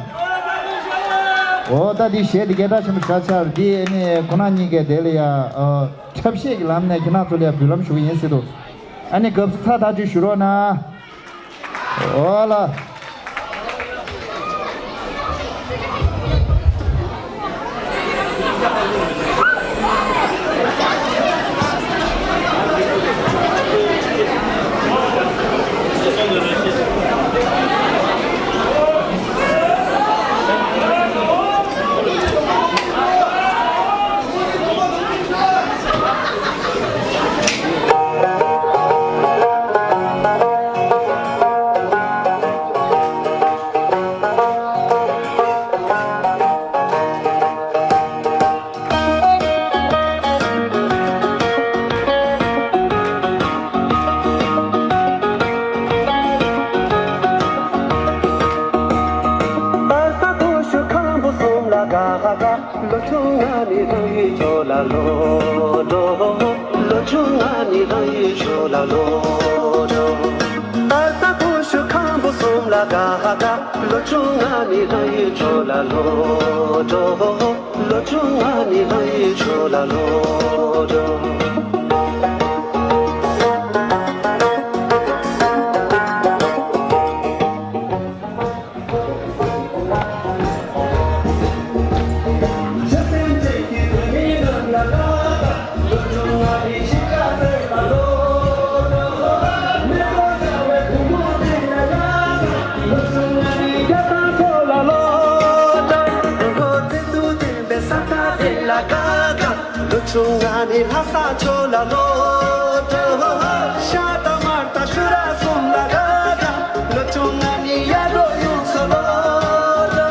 འོ་ད་འདི་གཞས་འདི་སྐད་གྲགས་ཆེན་པོ་ཞེ་དྲག་ཆགས་རེད། འདི་ཨ་ནི་ཁོ་རང་གཉིས་ཀས་དེ་ལ་ཡ་ཨ་འཁྲབ་གཞས་ཀྱི་ལམ་ནས་ཁྱེད་རང་ཚོ་ལ་ཡ་འབུལ་ལམ་ཞུ་གི་ཡིན་ཟེར་འདུག་ཨ་ནི་དགའ་བསུ་ཚ་ཐག་ཆོད་ཞུ་རོགས་གནང་། འོ་ལ། ལོ་ཆུང་ང་ནི་རང་ཡུལ་ཕྱོགས་ལ་ལོག་འགྲོ། ལོ་ཆུང་ང་ནི་རང་ཡུལ་ཕྱོགས་ལ་ལོག་འགྲོ། ད་ལྟ་ཀུ་ཤུ་ཁམ་བུ་གསུམ་ལ་དགའ་དགའ། ལོ་ཆུང་ང་ནི་རང་ཡུལ་ཕྱོགས་ལ་ལོག་འགྲོ། ལོ་ཆུང་ང་ནི་རང་ཡུལ་ཕྱོགས་ལ་ལོག་འགྲོ། ལོ་ཆུང་ང་ནི་ལྷ་ས་ཕྱོགས་ལ་ལོག་འགྲོ། ཤ་དང་མར་དང་ཤུ་ར་གསུམ་ལ་དགའ་དགའ། ལོ་ཆུང་ང་ནི་གཡག་འབྲོག་ཡུལ་ཚོ་ལོག་འགྲོ།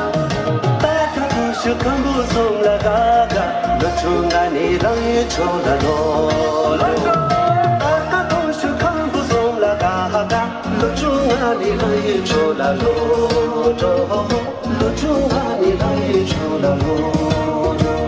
ད་ལྟ་ཀུ་ཤུ་ཁམ་བུ་གསུམ་ལ་དགའ་དགའ། ལོ་ཆུང་ང་ནི་རང་ཡུལ་ཕྱོགས་ལ་ལོག་འགྲོ། ད་ལྟ་ཀུ་ཤུ་ཁམ་བུ་གསུམ་ལ་དགའ་དགའ། ལོ་ཆུང་ང་ནི་རང་ཡུལ་ཕྱོགས་ལ་ལོག་འགྲོ། ལོ་ཆུང་ང་ནི་རང་ཡུལ་ཕྱོགས་ལ་ལོག་འགྲོ།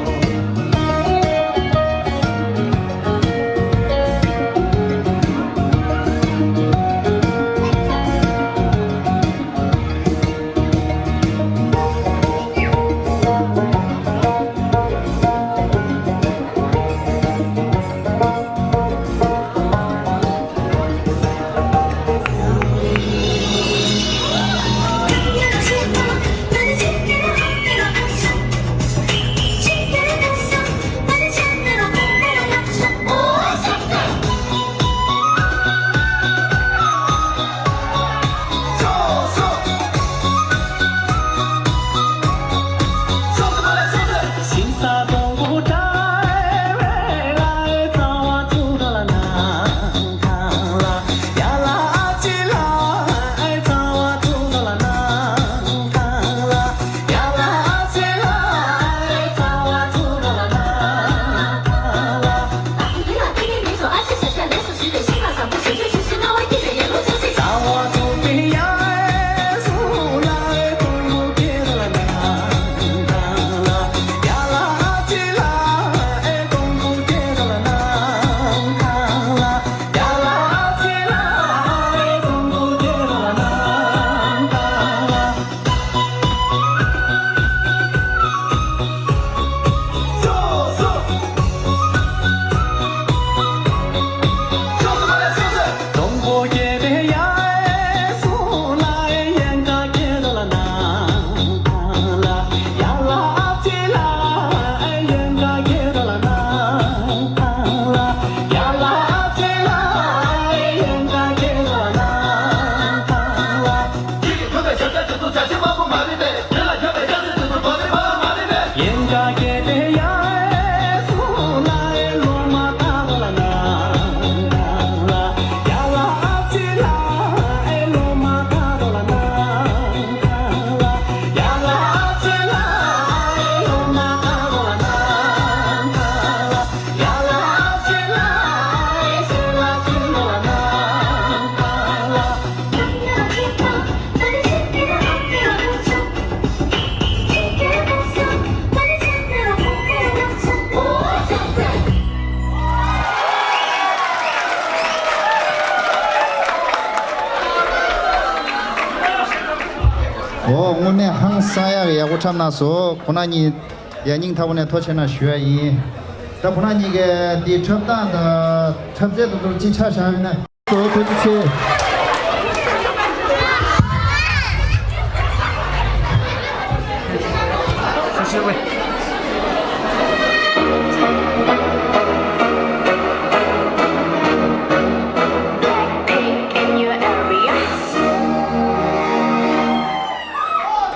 ཨོ། དངོས་གནས་ཧང་སང་ཡག་གི་ཡག་པོ་འཁྲབ་གནང་སོང་། ཁོང་རྣམ་གཉིས་ཡ་སྙིང་ཐག་པ་ནས་ཐུགས་རྗེ་ཆེ་གནང་ཞུ་ཡ་ཡིན། ད་ཁོང་རྣམ་གཉིས་ཀས་འདི་འཁྲབ་སྟངས་དང་འཁྲབ་ཚད་དེ་ཚོར་ཅིག་ཆ་བཞག་ཡོད་ན། ཐུགས་རྗེ་ཆེ།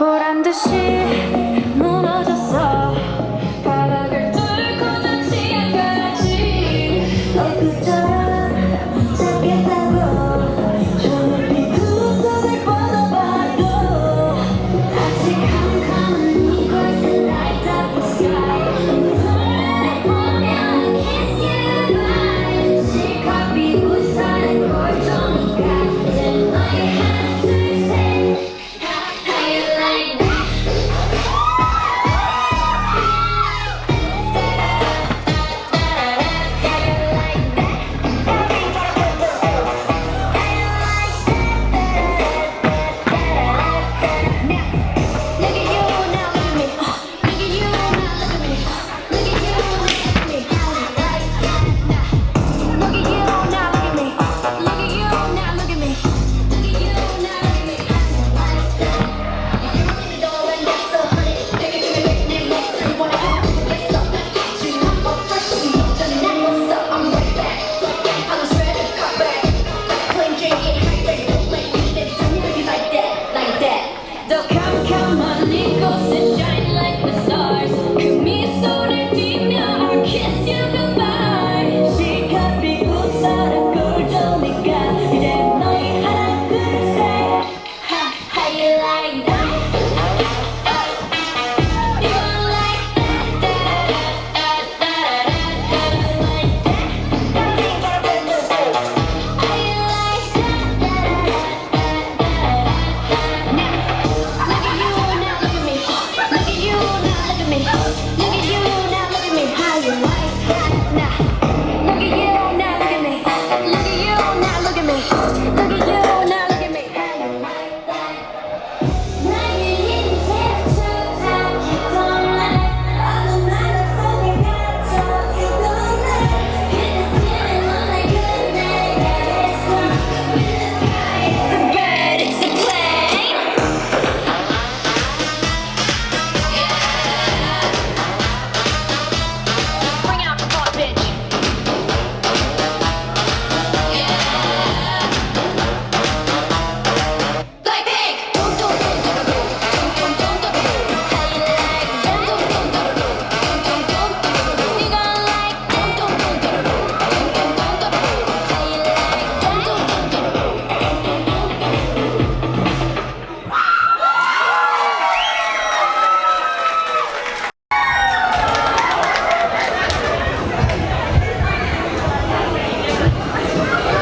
보란 듯이 무너졌어. 바닥을 뚫고 던진 끝까지 엊그처럼 잡겠다고 저 높이 두 손을 뻗어봐도 아직 캄캄한 이곳은 light up the sky. 손을 보면 kiss you goodbye. 실컷 비웃어라 꼴종이가 이제 너의 하나 둘 셋. 더 캄캄한 이곳에 shine like the stars. 그 미소를 띠며 I kiss you goodbye. 실컷 비웃어라 꼴종이가 이제 너의 하나 둘 셋. How you like that? You like that?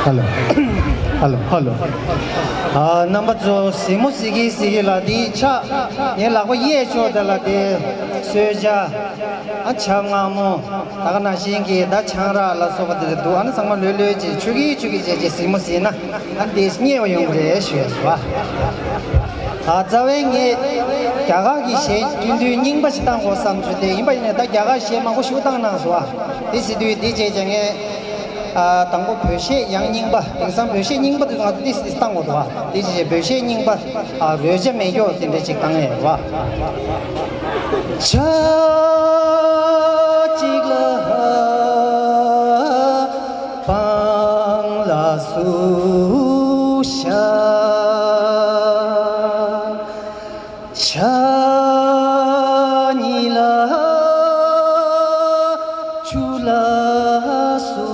ཧ་ལོ། ཧ་ལོ། ཧ་ལོ། ཨ། རྣམ་པ་ཚོ་གཟིགས་མོ་གཟིགས་ཀྱི་གཟིགས་ཀྱི་ལ་དེའི་ཆ། ངའི་ལག་པ་གཡས་ཕྱོགས་དེ་ལ་དེ་གསོལ་ཇ། ཨ། ཇ་མངར་མོ། ད་ག་ནང་བཞིན་གྱི་ད་ཆང་རག་ལ་སོགས་པ་དེ་འདྲ་འདུག་ཨ་ནི་ཚང་མ་ལྷོད་ལྷོད་ཅིག་ཆུ་གི་ཆུ་གི་བྱས་བྱས་གཟིགས་མོ་གཟིགས་ན། ཨ། དེ་རྙེད་པ་ཡོང་གི་རེད་ཞུ་ཡ་རེད་བ། ཨ། རྩ་བའི་ངས་རྒྱ་གར་གྱི་གཞས་སྐྱིད་འདོད་རྙིང་པ་ཞིག་བཏང་དགོས་བསམ་བྱུང་སྟེ། ཡིན་པ་ཡིན་ནའི་ད་རྒྱ་གར་གཞས་མང་པོ་ཞིག་བཏང་གནང་སོང་བ། དེ་ཟེར་དུས་དེ་བྱས་ཀྱང་ངས། ཨ། དང་པོ་བོད་གཞས་ཡང་རྙིང་པ། དེང་སང་བོད་གཞས་རྙིང་པ་དེ་ང་ཚོ་ཏིས་ཏིས་བཏང་དགོས་འདུག་བ། དེ་བྱས་བོད་གཞས་རྙིང་པ། ཨ། རོལ་ཆ་མེ་སྒྱོགས་དེ་འདྲ་ཅིག་བཏང་ཡས་རེད་བ། ཆ་གཅིག་ལ་བང་ལ་སུ་ཤ། ཆ་གཉིས་ལ་ཆུ་ལ་སུ་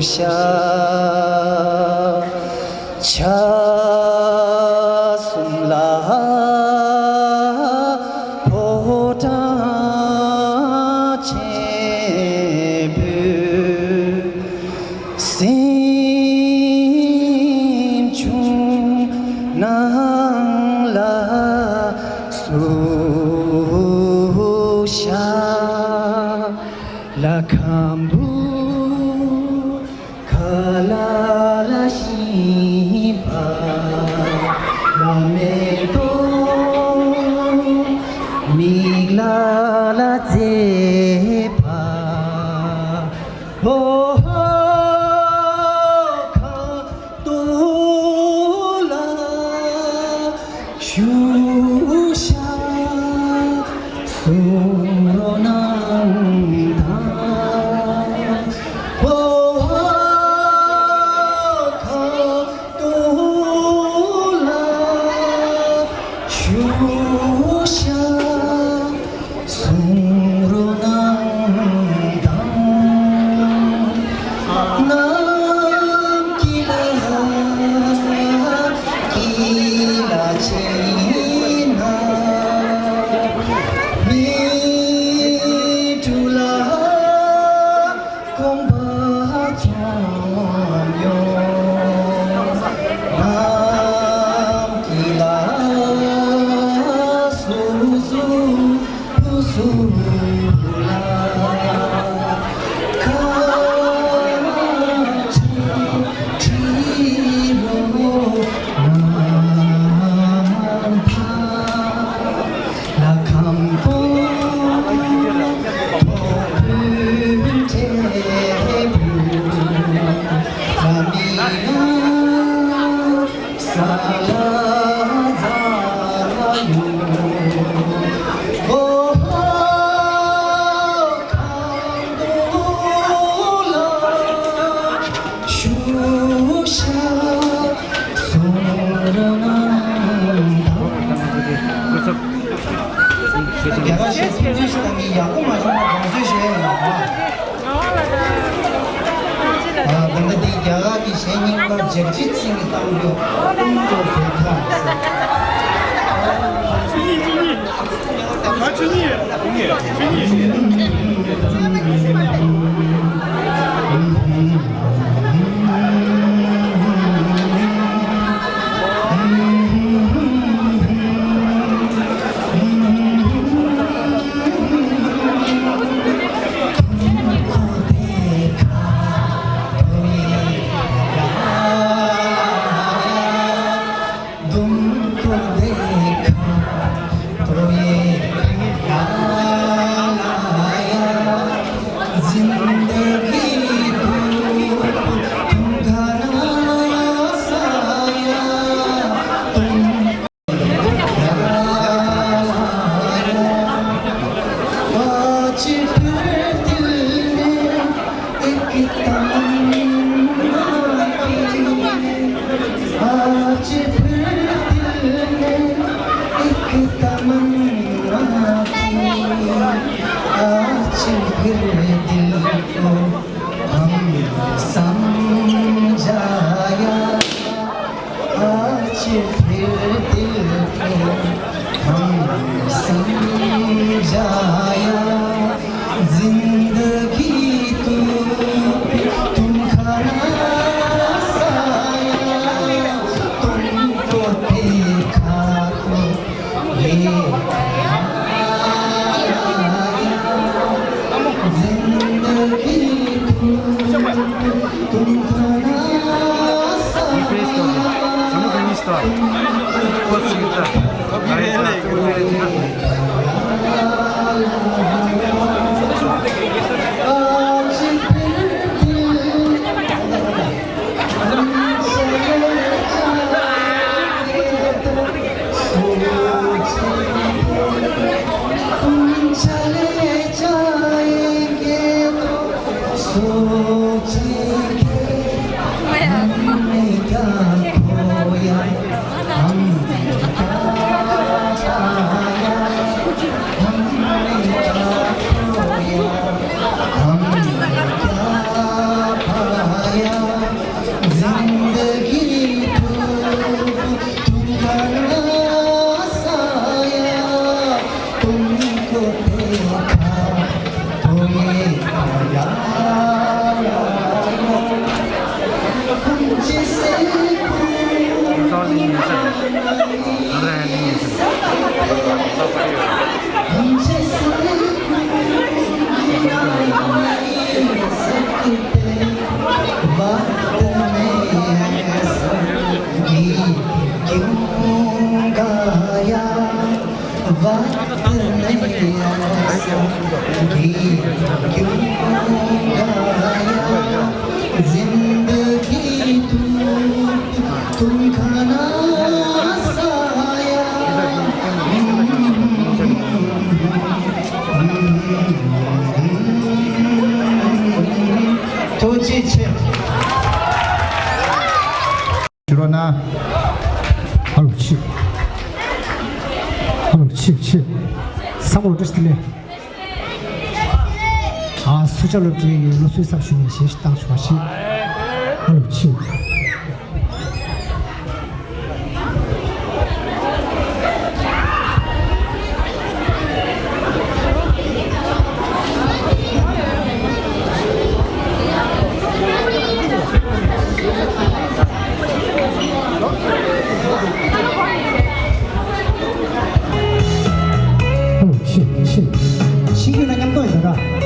ཤ། ཆ་གསུམ་ལ་ཕོ་བྲང་ཆེན་པོའི། སེམས་ཆུང་ནང་ལ་སུ་ཤ། ལ་ཁམ་བུ་ཁ་ལ་ལ་ཤིང་པ་ལ་མེ་ཏོག་རྒྱ་གར་གཞས་ཐུང་ཐུང་ཞིག་བཏང་གི། ཡག་པོ་མ་བྱུང་ན་དགོངས་སེལ་ཞུ་ཡ་ཡིན་ལགས། ཨ། ད་ལྟ་འདི་རྒྱ་གར་གྱི་གཞས་རྙིང་པ་ཇག་ཇིད་སིང་གིས་བཏང་རྒྱུ། ཨུམ་ཏོ་བེ་ཐ་ཟེར། ཞུ་རོགས་གནང་། ཧ་ལོ་ཆི། ཧ་ལོ་ཆི་ཆི། ས་མོ་བཀྲ་ཤིས་བདེ་ལེགས། ཨ་སུ་ཇཱ་སློབ་གྲྭའི་གི་སློབ་གསོའི་ཚབ་ཞུས་ནས་གཞས་ཤིག་བཏང་ཆོག་པ་ཞིག་ཧ་ལོ་ཆི། ཆི་ཆི། ཤེས་རྒྱུ་ན་མཉམ་དུ་ཡོད་ར།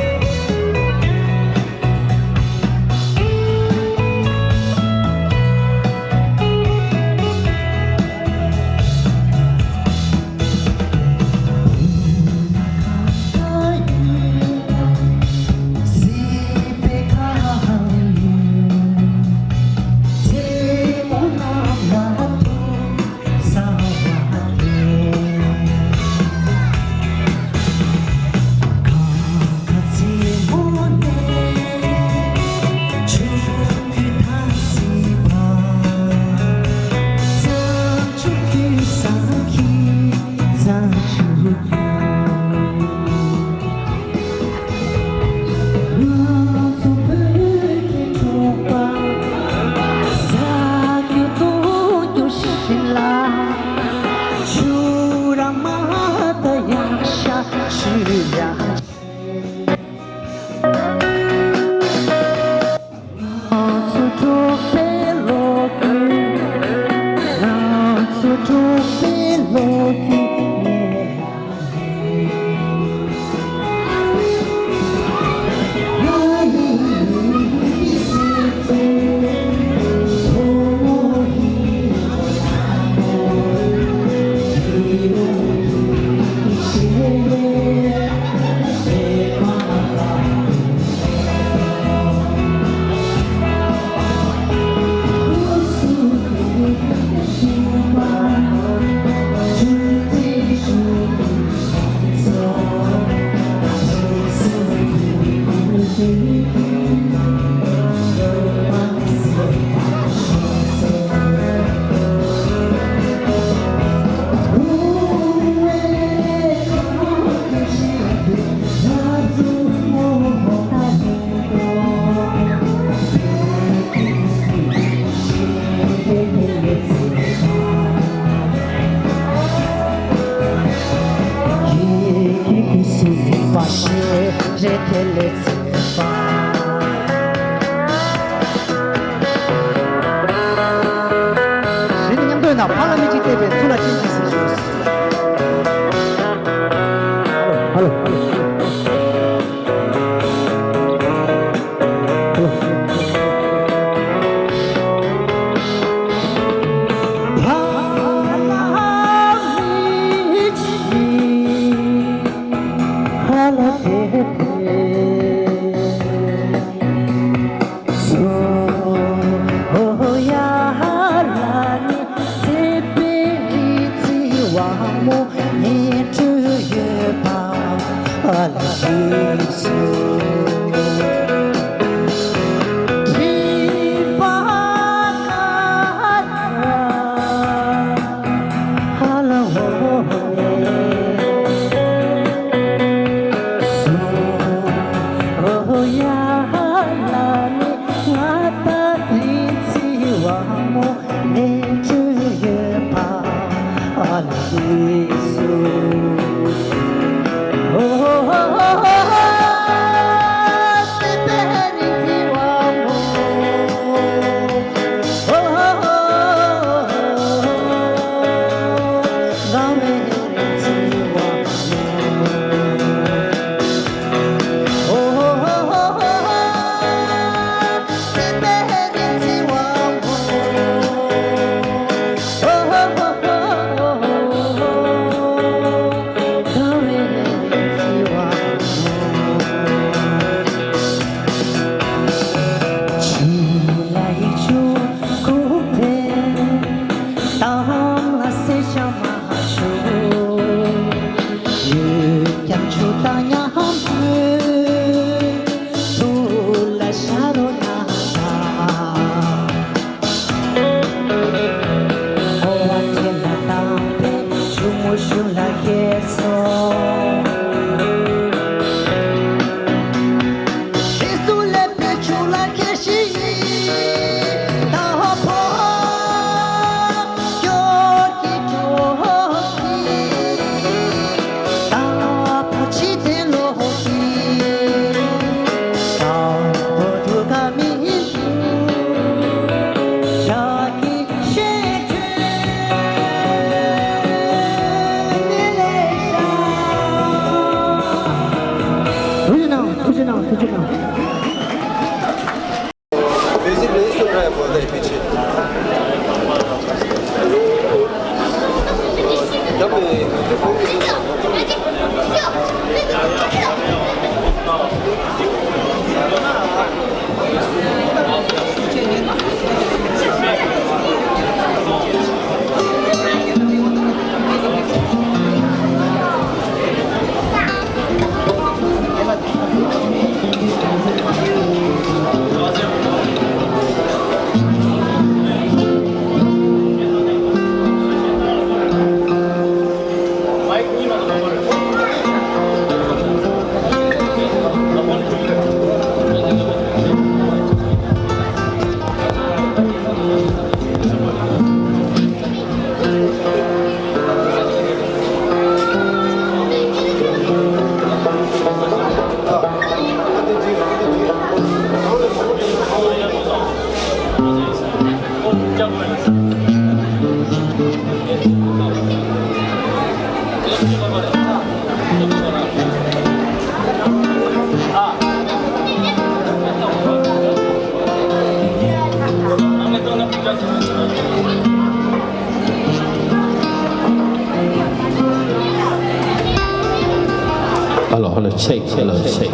གཞི་ནས་མཉམ་དུ་ཡིན་ན་ཕ་ལ་མི་གཅིག་བལྟས་པས་ཚུར་ལ་གཅིག་གཅིག་ཟེར་ཞུ། ཧ་ལོ་ཧ་ལོ། Hello, hello, check, hello, check.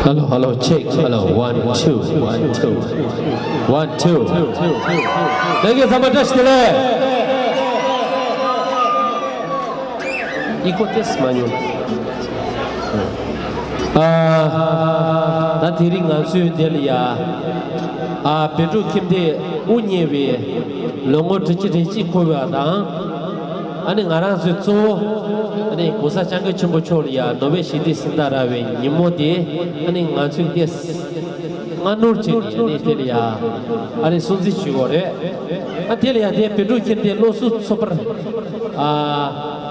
Hello, hello, check, hello, one, two, one, two, one, two. ལྷན་རྒྱས་ཚང་མ་བཀྲ་ཤིས་བདེ་ལེགས། ཨི་ཀོ་ཏོག་ཙམ་མ་ཉོན། ཨ། ད་དེ་རིང་ང་ཚོའི་འདི་ལ་ཡ། ཨ། བོད་ཕྲུག་ཁྱིམ་སྡེ་དབུ་བརྙེས་པའི་ལོ་ངོ་དྲུག་ཅུ་རེ་གཅིག་འཁོར་བ་དང་། ཨ་ནི་ང་རང་ཚོའི་གཙོ་བོ། ཨ་ནི་༸གོང་ས་༸སྐྱབས་མགོན་ཆེན་པོ་མཆོག་ལ་ཡ་ནོ་བེལ་ཞི་བདེའི་གཟེངས་རྟགས་རག་པའི་ཉིན་མོ་དེ། ཨ་ནི་ང་ཚོས་དེ་སྔ་སྣུར་བྱས་ནས་ཨ་ནི་དེ་ལ་ཡ། ཨ་ནི་སྲུང་བརྩི་ཞུ་དགོས་རེད། ཨ། དེ་ལ་ཡ་དེ་བོད་ཕྲུག་ཁྱིམ་སྡེ་སློབ་ཟུར་ཚོགས་པར། ཨ།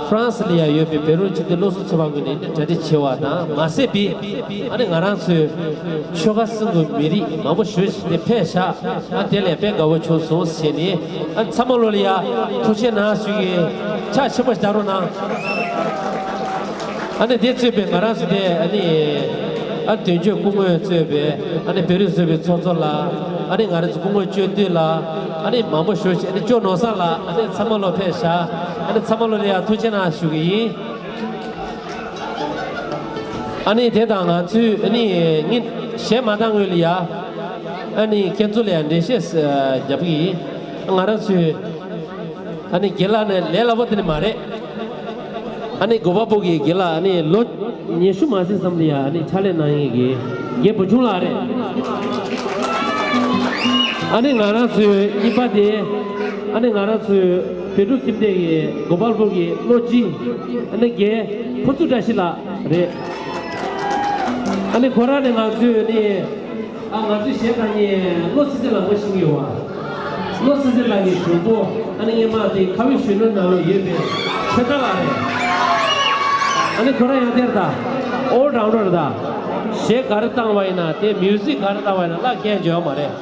ཧྥ་རན་སི་ལ་ཡ་ཡོད་པའི་བོད་ཕྲུག་ཁྱིམ་སྡེ་སློབ་ཟུར་ཚོགས་པ་ངོས་ནས་གྲ་སྒྲིག་བྱས་པ་དང་མ་ཟད་པའི། ཨ་ནི་ང་རང་ཚོའི་ཆོལ་ཁ་གསུམ་གྱི་མི་རིགས་མང་པོ་ཞེ་ཅིག་དེ་ཕེབས་ཤག་ཨ། དེ་ལ་དཔེ་དགའ་པོ་བྱུང་སོང་ཟེར་ནས། ཨ། ཚང་མ་ལོ་ལ་ཡ་ཐུགས་རྗེ་གནང་ཞུ་གི། ཕྱག་ཆེན་པོ་ཞིག་བརྡབ་རོགས་གནང་། ཨ་ནི་དེ་གཙོས་པའི་ང་རང་ཚོ་དེ། ཨ་ནི། ཨ། དོན་གཅོད་སྐུ་ངོས་གཙོས་པའི། ཨ་ནི་བོད་རིགས་བཟོ་པའི་ཚོགས་གཙོ་ལགས། ཨ་ནི་ང་རང་ཚོ་སྐུ་ངོ་གཅོད་འདུས་ལགས། ཨ་ནི་མང་པོ་ཞེ་ཅིག་ཨ་ནི་ཅོ་ནོར་བཟང་ལགས། ཨ་ནི་ཚང་མ་ལོ་ཕེབས་ཤག་ཨ་ནི་ཚང་མ་ལོ་ལ་ཡ་ཐུགས་རྗེ་གནང་ཞུ་གི་ཡིན། ཨ་ནི་དེ་དང་ང་ཚོས། ཨ་ནི་ངས་གཞས་མ་བཏང་སྔོན་ལ་ཡ། ཨ་ནི་ཁྱེད་ཚོ་ལ་ཡ་འགྲེལ་བཤད་རྒྱབ་ཀྱི་ཡིན། ང་རང་ཚོས། ཨ་ནི་རྒན་ལགས་ནས་ལས་སླ་པོ་དེ་ནི་མ་རེད། ཨ་ནི་གོ་པལ་པུར་གྱི་རྒན་ལགས། ཨ་ནི་ལོ་ཉི་ཤུ་མ་ཟིན་ཙམ་ལ་ཡ་ཨ་ནི་ཕྱག་ལས་གནང་མཁན་གྱི་རྒན་བུ་ཆུང་ལགས་རེད། ཨ་ནི་ང་རང་ཚོའི་གཉིས་པ་དེ། ཨ་ནི་ང་རང་ཚོའི་བོད་ཕྲུག་ཁྱིམ་སྡེ་གི་གོ་པལ་པུར་གྱི་བློ་སྦྱིན། ཨ་ནི་རྒན་ཕུར་ཚུགས་བཀྲ་ཤིས་ལགས་རེད། ཨ་ནི་ཁོ་རང་ནི་ང་ཚོའི་ནི། ཨ། ང་ཚོའི་གཞས་བཏང་མཁན་བློ་ཚེ་རྩེ་ལགས་ངོ་ཤེས་ཀྱི་ཡོད་པ། བློ་ཚེ་རྩེ་ལགས་ཀྱི་གྲོགས་པོ། ཨ་ནི་སྔོན་མ་དེ་ཁ་བའི་གཞོན་ནུ་ནང་ལ་ཡོད་པའི་ཆོས་དར་ལགས་རེད། ཨ་ནི་ཁོ་རང་ཡང་དེར་ད་ཨོལ་རའུན་ཌར་རེད་ད། གཞས་ག་རེ་བཏང་བ་ཡིན་ན་དེ། མིའུ་ཟིག་ག་རེ་བཏང་བ་ཡིན་ན་བརླག་མཁན་ཅིག་ཡོད་མ་རེད།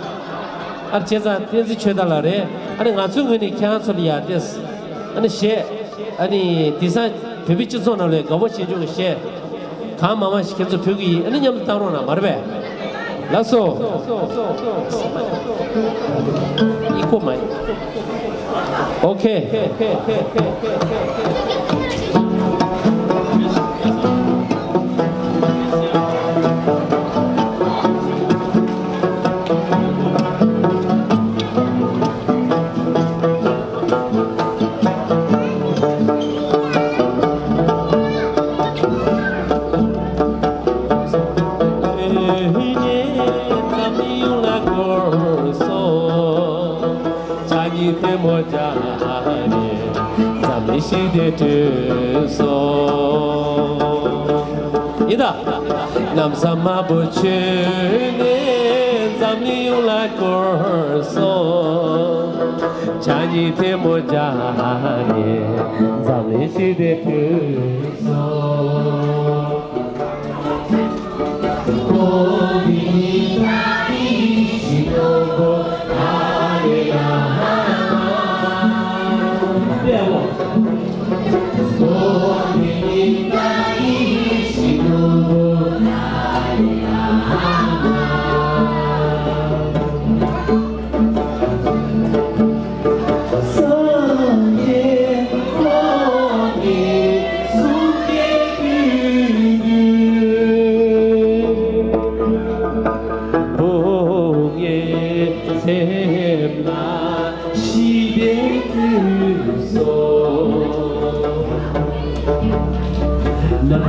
ཨ། བྱས་ཙང་བསྟན་འཛིན་ཆོས་དར་ལགས་རེད། ཨ་ནི་ང་ཚོའི་ངོས་ནས་ཁྱེད་རང་ཚོ་ལ་ཡ་དེ། ཨ་ནི་གཞས། ཨ་ནི་དེང་སང་བོད་པའི་སྤྱི་ཚོགས་ནང་ལ་དགའ་པོ་བྱེད་ཆོག་གི་གཞས་གང་མང་མང་ཞིག་ཁྱེད་ཚོ་ཕུལ་གི་ཡིན། ཨ་ནི་མཉམ་དུ་བཏང་རོགས་གནང་། མ་རེད་པས། ལགས་སོ། ཨི་ཀོ་མ་ཡིན། ཨོ་ཁེ། ཡིན་ད། གནམ་ས་དམར་པོ་ཆོད་ནས་འཛམ་གླིང་ཡོངས་ལ་བསྐོར་སོང་། ཕྱག་གཉིས་ཐལ་མོ་སྦྱར་ནས་འཛམ་གླིང་ཞི་བདེ་བསྐྲུན་སོང་།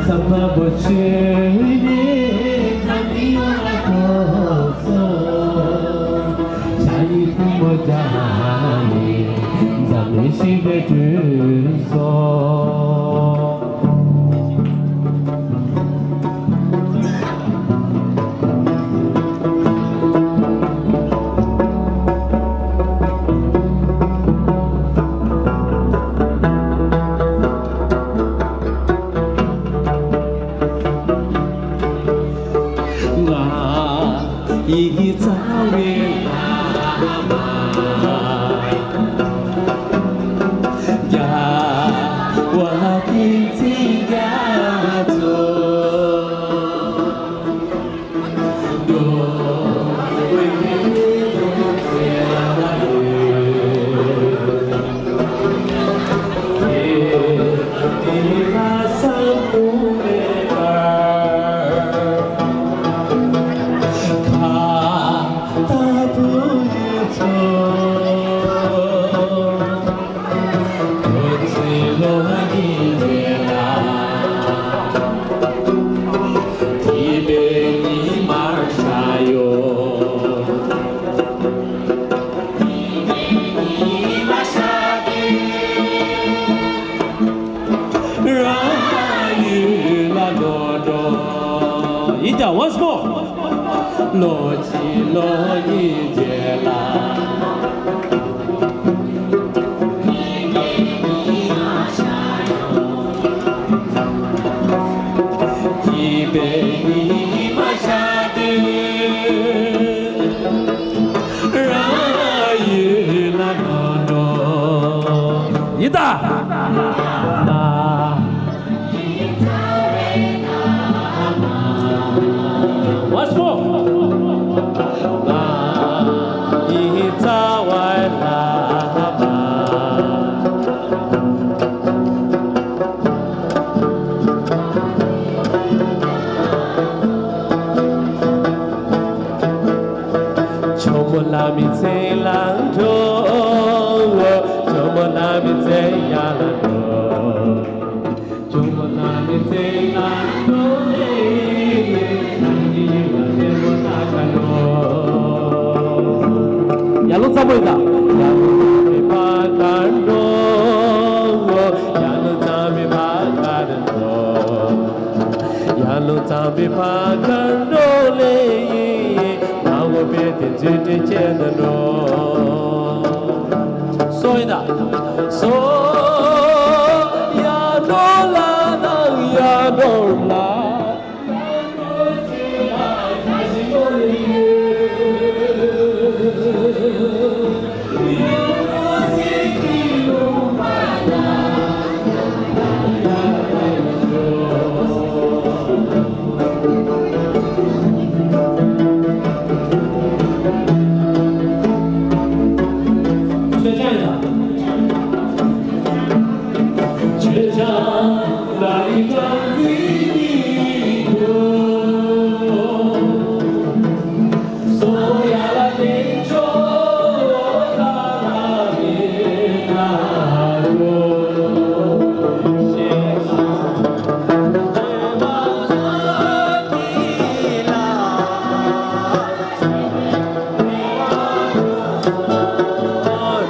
བསམ་པ་པོ་ཆོས་ནི་ཚང་མི་ཡོང་ལ་ཐོབ་སོང་། ཤ་ཡི་ཕུང་པོ་འདྲ་ནི་འཛམ་གླིང་ཞིག་ཏུ་གྲུབ་སོང་། ང་ཡི་རྩ་བའི་བླ་མ། རྒྱལ་བ་བསྟན་འཛིན་རྒྱ་མཚོ། ཡིན་ཀྱང་once more། ལོ་གཅིག་ལོ་གཉིས་རྗེས་ལ། སྐྱིད་པའི་ཉི་མ་ཤར་དུས། རང་ཡུལ་ལ་ནོར་འགྲོ། ཡིན་ད། ལ། Once more། ང་ཡི་རྩ་བའི་བླ་མ། ཇོ་མོ་བླ་མའི་མཚན་ལ་འགྲོ། ཇོ་མོ་བླ་མའི་མཚན་ཡར་ལ་འགྲོ། ཇོ་མོ་བླ་མའི་མཚན་ལ་འགྲོ་ལེ། ཡར་ལུང་གཙང་པོ་ཡིན་ད། ཡར་ལུང་གཙང་པོའི་བར་ཁར་འགྲོ། ཡར་ལུང་གཙང་པོའི་བར་ཁར་འགྲོ། ཡར་ལུང་གཙང་པོའི་བར་ཁར་འགྲོ་ལེ། མ་འོངས་པའི་དེ་རྫུ་འཕྲུལ་ཅན་དུ་འགྲོ། སོ་ཡིན་ད། སོ། ཡར་འགྲོ་ལ་དང་ཡར་འགྲོ་ལ།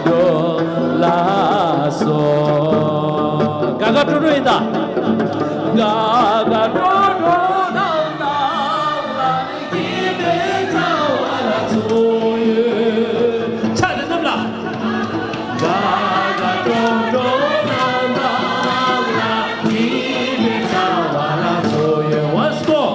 འགྲོ་ལ་སོ། དགའ་དགའ་སྤྲོ་སྤྲོ་ཡིན་ད། དགའ་དགའ་སྤྲོ་སྤྲོ་ནང་ལ་སྐྱིད་པའི་རྩ་བ་ལ་འཚོ་ཡོད། ཕྱག་དེ་གནམ་ལ། དགའ་དགའ་སྤྲོ་སྤྲོ་ནང་ལ་སྐྱིད་པའི་རྩ་བ་ལ་འཚོ་ཡོད། Once more།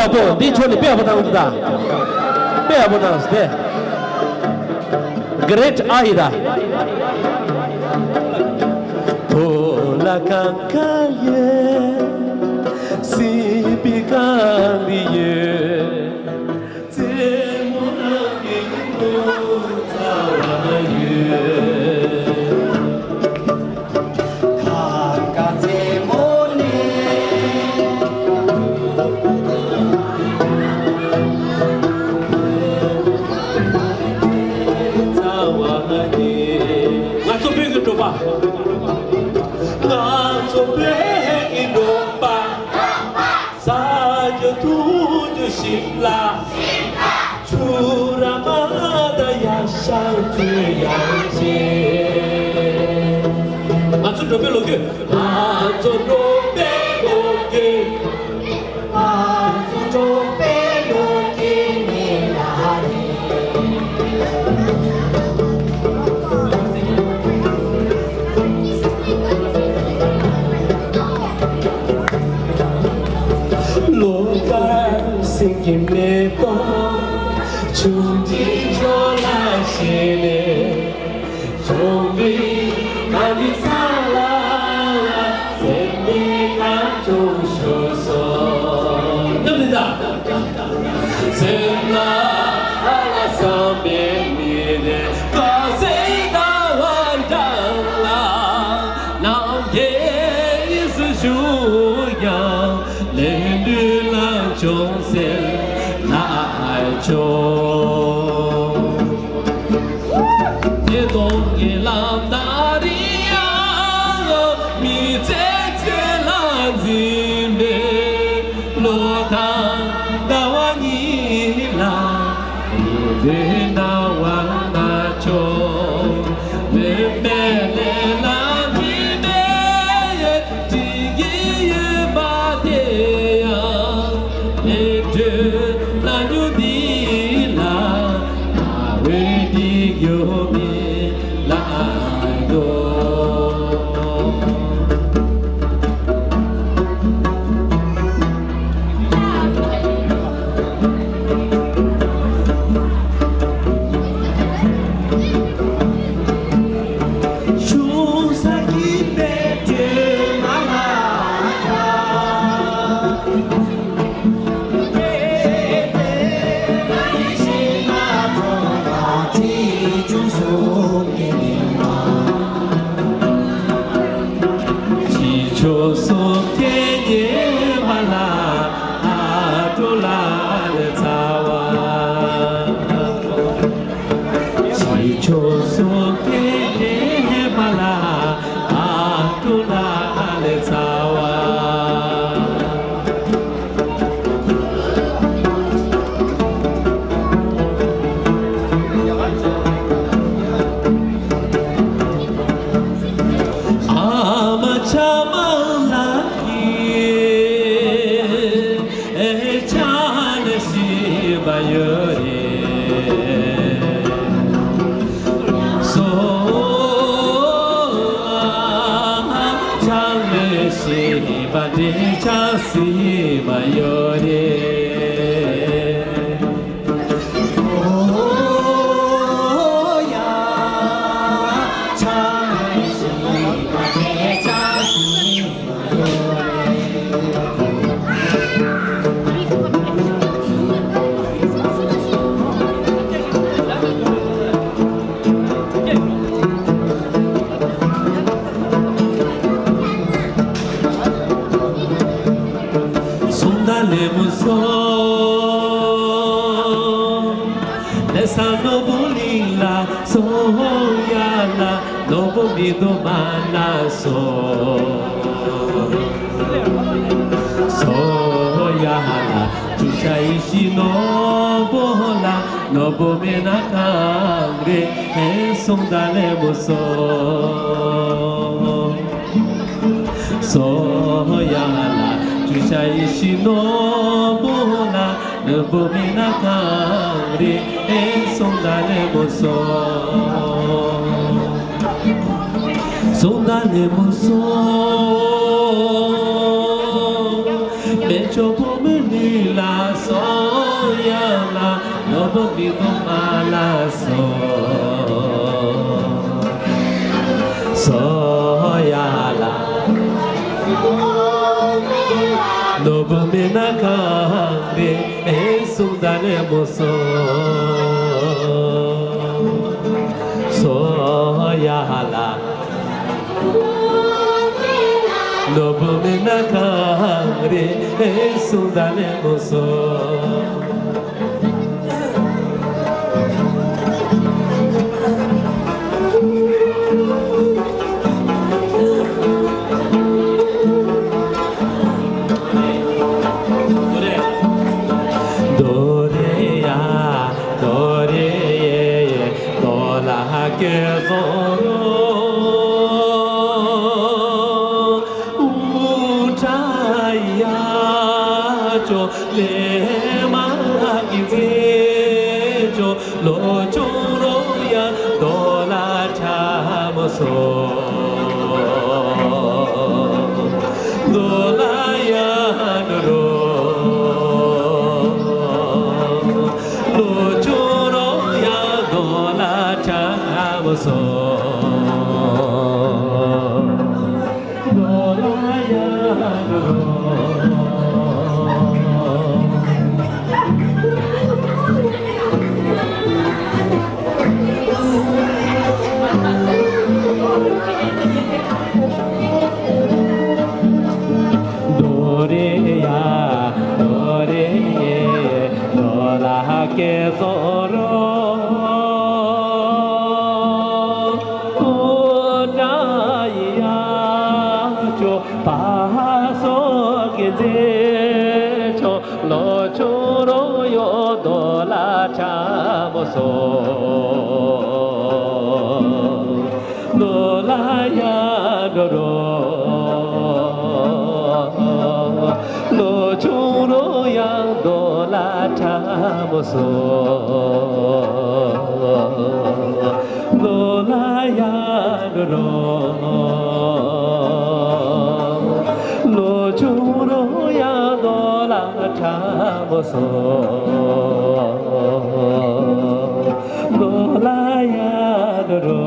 ཡག་པོ། འདི་ཕྱོགས་ནས་དཔེ་ཡག་པོ་བཏང་འདུག་ད། དཔེ་ཡག་པོ་བཏང་སྟེ། གྷི་རེཊ་ཨ་ཡི་ད། ང་ཚོ་བོད་ཀྱི་འབྲོག་པ། ང་ཚོ་བོད་ཀྱི་འབྲོག་པ། ཟ་རྒྱུ་འཐུང་རྒྱུ་ཞིམ་ལ། ཆུ་ར་མ་ད་ཡ་ཤ་ཆུ་ཡང་ཆེ། ང་ཚོ་འབྲོག་པའི་ལོ་རྒྱུས། ང་ཚོ་འབྲོག་པའི་ལོ་རྒྱུས། ང་ཚོ་འབྲོག་པའི་ལོ་རྒྱུས་ནི་ལ་རེད། ལོ་ཀ་སེང་གེ་མེ་ཏོག་ཆུང་འདྲིས་འཇོ་ལ་ཞེས་ནས། ཆུང་འདྲིས་ང་འདི་ཚ་ལ་ལ་སེམས་ནི་ང་ཆུང་ཤོས་སོ། སེམས་ལ་ལ་བསམ་པའི་མི་ནས་ཀ་སེ་ད་བ་འདྲ་ལ། ནམ་རྒྱལ་ཡིས་སུ་ཞུ་ཡང་ལེན་དུས་ལ་ཅུང་ཟད་ལ་ཆོག་དེ་སྟོང་གི་ལམ་ད་རི་ཡང་མི་ཚེ་ཚེ་ལ་འཛིན་པའི་ལོ་དང་ཟླ་བ་གཉིས་ལ། དེ་ན་བ་ན་ཆོ། མེ་མེ་ལེ་ལ་མི་མེ་ཡེ་དྲི་གི་ཡོད་པ་དེ་ཡང་། ལེ་དྲོད་ལ་ཉུ་དི་ལ་ཨ་བེ་དི་ཡོ་མི་ལ་ཡོ། ཕྱི་ཕྱོགས་སུ་སྐད་སྙན་མ་ལ་ཨ་ཀྲུ་ལ་ལེ་ཚ་བ། ཕྱི་ཕྱོགས་སུ་སྐད་སྙན་མ་ལ་ཨ་ཀྲུ་ལ་ལེ་ཚ་བ། ཨ་མ་ཆ་མ་ལ་ཡི་ཆ་ནས་ཤི་བ་ཡོད་རེད། སོ་ཨ་ཆ་ནས་ཤི་བ་འདྲེ་ཆ་སི་བ་ཡོད་རེད། སོང་ད་ལེ་མོ་སོང་། ལེ་ས་ནོར་བུ་གླིང་ལ་སོང་ཡ་ལ། ནོར་བུ་མི་འདུག་མ་ན་སོང་། སོང་ཡ་ལ། ཆུ་ཤ་ཡི་ཤི་ནོར་བུ་ལ། ནོར་བུ་མེད་ན་གང་རེད། ཧེ་སོང་ད་ལེ་མོ་སོང་། སོང་ཡ་ལ། ཆུ་ཤ་ཡི་ཤི་ནོར་བུ་ལ། ནོར་བུ་མེད་ན་གང་རེད། ཨེ་སོང་ད་ལེ་མོ་སོང་། སོང་ད་ལེ་མོ་སོང་། མེད་ ཇོ་བོ་མི་ལུས་ལ་སོགས་ཡ་ལ། ནོར་བུ་མིག་ཏོ་མ་ལ་སོགས་སོགས་ཡ་ལ། ནོར་བུ་མེད་ན་གང་རེད་གསུངས་ད་ལེ་མོ་སོགས་སོགས་ཡ་ལ། ནོར་བུ་མེད་ན་གང་རེད་གསུངས་ད་ལེ་མོ་སོགས། རྡོ་རེ་ཡ། རྡོ་རེ་ཡེ། རྡོ་ལ་སྐད་བཟོ་རོ། ཨུ་ཏྲ་ཡ་ཅོ། ལེ་མ་གི་མཛེས་ཅོ། ལོ་ཅོ་རོ་ཡ་རྡོ་ལ་ཁྲ་མོ་སོ། རྡོ་ལ་ཡ་རྡོ་རོ། ལོ་ཅོ་རོ་ཡ་རྡོ་ལ་ཁྲ་མོ་སོ། རྡོ་ལ་ཡ་རྡོ་རོ། རྡོ་རེ་ཡ། རྡོ་རེ་ཡེ། རྡོ་ལ་སྐད་བཟོ་རོ། ཨུ་ཏྲ་ཡ་ཅོ། བ་སོ་གི་མཛེས་ཅོ། ལོ་ཅོ་རོ་ཡ་རྡོ་ལ་ཁྲ་མོ་སོ། རྡོ་ལ་ཡ་རྡོ་རོ། ལོ་ཅོ་རོ་ཡ་རྡོ་ལ་ཁྲ་མོ་སོ། རྡོ་ལ་ཡ་རྡོ་རོ། ལོ་ཅོ་རོ་ཡ་རྡོ་ལ་ཁྲ་མོ་སོ། རྡོ་ལ་ཡ་རྡོ་རོ།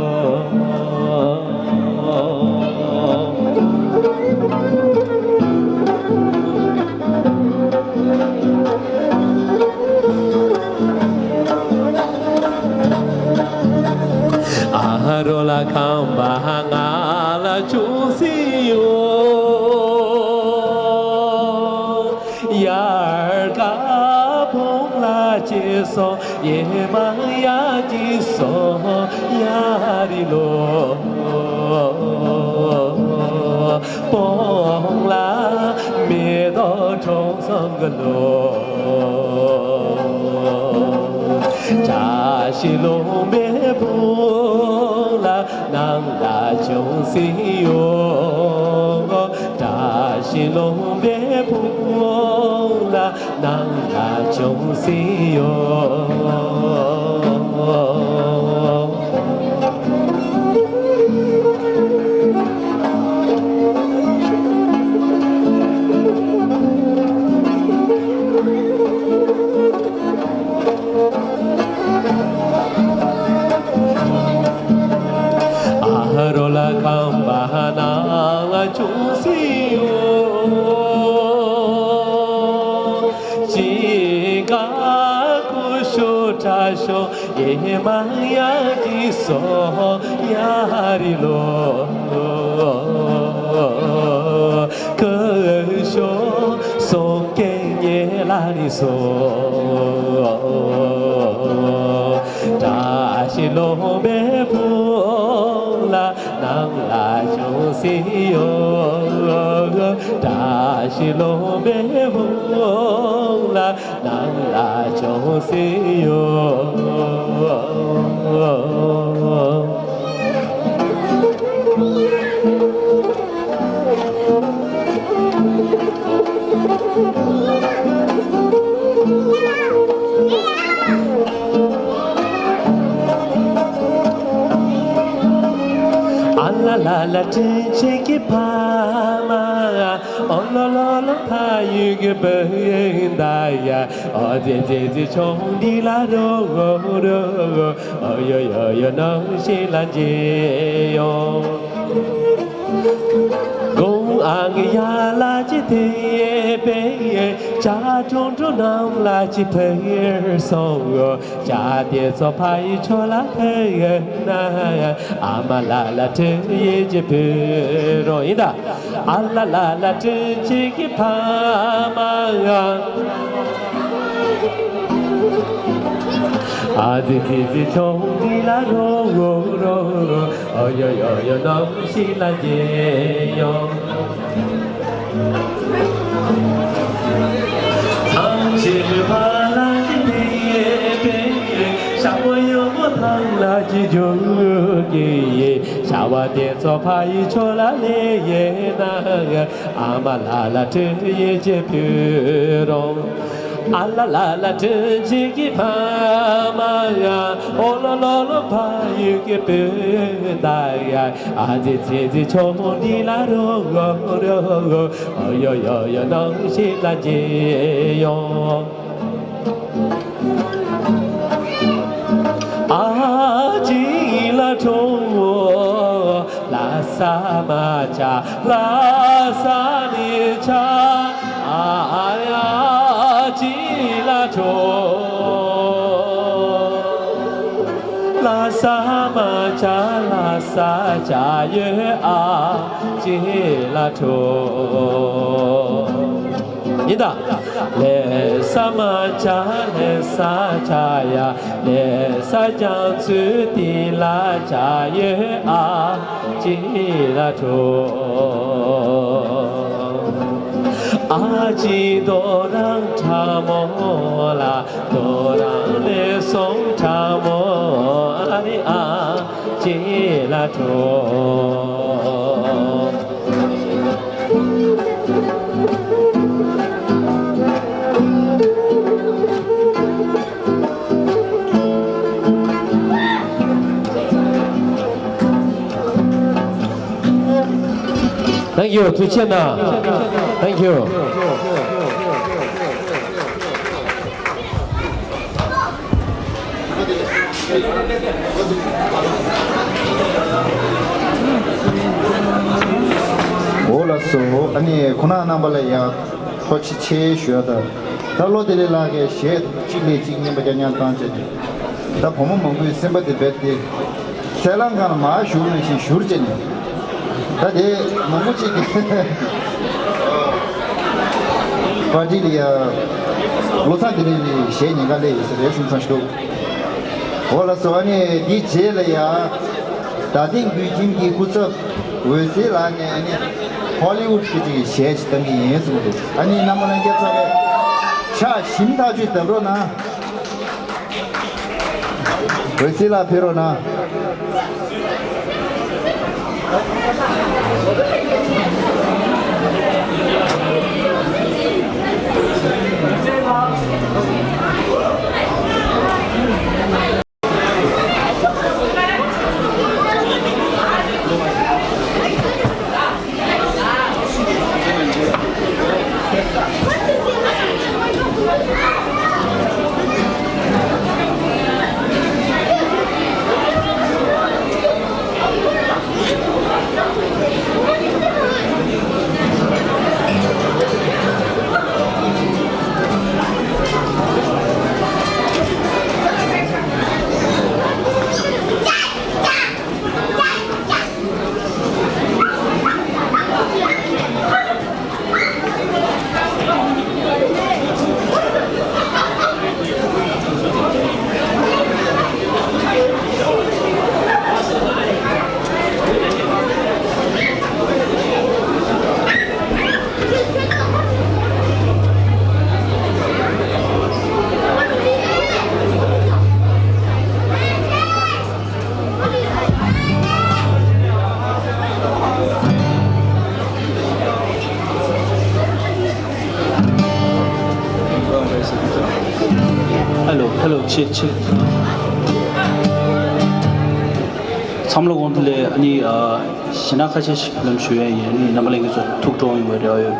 ཨ་རོ་ལ་ཁང་པ་ང་ལ་ཅུང་ཟད་ཡོད། དབྱར་ཁ་བོང་ལ་སྐྱེས་སོང་། ཡེ་མ་ཡ་སྐྱེས་སོང་ཡ་རི་ལོ། བོང་ལ་མེ་ཏོག་གྲོང་སོང་གི་ལོ། བཀྲ་ཤིས་ལྷུན་པོའི་བོང་ལ་ནང་ལ་ཅུང་ཟད་ཡོད། བཀྲ་ཤིས་ལྷུན་པོའི་བོང་ལ་ནང་ལ་ཅུང་ཟད་ཡོད། ཨ་རོ་ལ་ཁང་པ་ནང་ལ་ཅུང་ཟད་ཡོད། ཅི་ག་ཀུ་ཤོ་ཁྲ་ཤོ་ཡེ་མ་ཡ་ཀི་སོ་ཡ་རི་ལོ། ཀུ་ཤོ་སོ་ཀེ་ཉེ་ལ་རི་སོ། བཀྲ་ཤིས་ལྷུན་པོའི་བོང་ལ་ནང་ལ་ཅུང་ཟད་ཡོད། བཀྲ་ཤིས་ལྷུན་པོའི་བོང་ལ་ནང་ལ་ཅུང་ཟད་ཡོད། ཨ་ལ་ལ། ལ་དྲིན་ཆེན་གྱི་ཕ་མ། ཨོ་ལོ་ལོ་ལོ་ཕ་ཡུལ་གྱི་བུ་ཡུལ་ད་ཡ། ཨོ་ཙི་ཙི་ཙི་ཆུང་འདི་ལ་རོ་རོ་རོ། ཨོ་ཡོ་ཡོ་ཡོ་ནང་ཞིག་ལ་འཇེ་ཡོང་། དགུང་ཨང་ཡ་ལ་ཅི་དེ་པེ། ཅ་ཀྲུང་ཀྲུང་ནང་ལ་ཅི་ཕེ་སོང་། ཅ་དེ་ཚོ་ཕ་ཡི་ཆོ་ལ་ཕེ་ན། ཨ་མ་ལ་ལ་ཁྲི་ཡི་ཅི་ཕུ་རོ་ཡིན་ད། ཨ་ལ་ལ་ལ་ཁྲི་ཅི་གི་ཕ་མ་ང་། ཨ་ཙི་ཙི་ཙི་ཆུང་འདི་ལ་རོ་རོ་རོ། ཨོ་ཡོ་ཡོ་ཡོ་ནང་ཞིག་ལ་འཇེ་ཡོང་། ཐང་ཆེན་མོའི་ཕ་ལ་ཅི་དེ་པེ། ཤ་བ་ཡོ་མོ་ཐང་ལ་ཅི་འཇུག་གི་ཡེ། ཤ་བ་དེ་ཚོ་ཕ་ཡི་ཆོ་ལ་ལེ་ཡེ་ན། ཨ་མ་ལ་ལ་ཁྲི་ཡི་ཅི་ཕུ་རོང་། ཨ་ལ་ལ་ལ་ཁྲི་ཅི་གི་ཕ་མ་ཡ། ཨོ་ལོ་ལོ་ལོ་ཕ་ཡུལ་གྱི་བུ་ད་ཡ། ཨ་ཙི་ཙི་ཙི་ཆུང་འདི་ལ་རོ་རོ་རོ། ཨོ་ཡོ་ཡོ་ཡོ་ནང་ཞིག་ལ་འཇེ་ཡོང་། ཨ་ཅི་ལ་ཁྲོ་ལ་ས་མ་ཆ་ལ་ས་ནི་ཆ། ཨ་ཡ་ཅི་ལ་ཁྲོ། ལ་ས་མ་ཆ་ལ་ས་ཆ་ཡོད་ཨ་ཅི་ལ་ཁྲོ། ཡིན་ད། ལེ་ས་མ་ཆ་ལེ་ས་ཆ་ཡ། ལེ་ས་ཀྱང་ཚུལ་དེ་ལ་ཆ་ཡོད་ཨ་ཅི་ལ་ཁྲོ། ཨ་ཅི་དོ་རང་ཁྲ་མོ་ལ། དོ་རང་ལེ་སོང་ཁྲ་མོ་ཨ་རི་ཨ་ཅི་ལ་ཁྲོ། Thank you. ཐུགས་རྗེ་གནང་། Thank you. འོ་ལགས་སོ། ཨ་ནི་ཁོང་རྣམ་པ་ལ་ཡང་ཐུགས་རྗེ་ཆེ་ཞུ་ཡ་ད། ད་བློ་བདེ་ལེགས་ལགས་ཀྱིས་གཞས་གཅིག་ལས་གཅིག་སྙན་པ་རྐྱང་རྐྱང་བཏང་བྱས་ཏེ། ད་བུ་མོ་མང་པོས་སེམས་པ་དེ་རྦད་དེ། ཚལ་སླང་སྒང་ལ་མར་བཞུར་ནང་བཞིན་བཞུར་བྱས་ནས། ད་དེ་མང་པོ་ཅིག་གིས་པར་ཊི་ལ་ཡ་བློ་བཟང་དེ་རིང་ལ་གཞས་ཉན་ག་སླེབས་ཡོད་ས་རེད་བསམ་བསམ་ཞིག་འདུག་འོ་ལགས་སོ། ཨ་ནི་འདིའི་རྗེས་ལ་ཡ། རྡ་སྟེང་དགུན་ཁྱིམ་གྱི་སྐུ་ཚབ་འོད་ཟེར་ལགས་ནས་ཨ་ནི་ཧོ་ལི་ཝུད་སྐད་ཅིག་གི་གཞས་ཅིག་བཏང་གི་ཡིན་གསུངས་འདུག་ཨ་ནི་རྣམ་པ་ལྷན་རྒྱས་ཚོ་ལ་ཕྱག་ཞིམ་ཐག་ཆོད་བརྡབ་རོགས་གནང་། འོད་ཟེར་ལགས་ཕེབས་རོགས་གནང་། ཧེ་ལོ། ཧེ་ལོ། ཆེ་ཆེ། འཚམས་ལ་དགོངས་དག་ལས། ཨ་ནི་ཨ། གཞན་དག་ཁ་ཤས་ཤིག་ལམ་ཞུ་ཡས་ཡིན། རྣམ་པ་ལྷན་རྒྱས་ཚོ་ཐུགས་སྤྲོ་ཡོང་བའི་རེ་བ་ཡོད།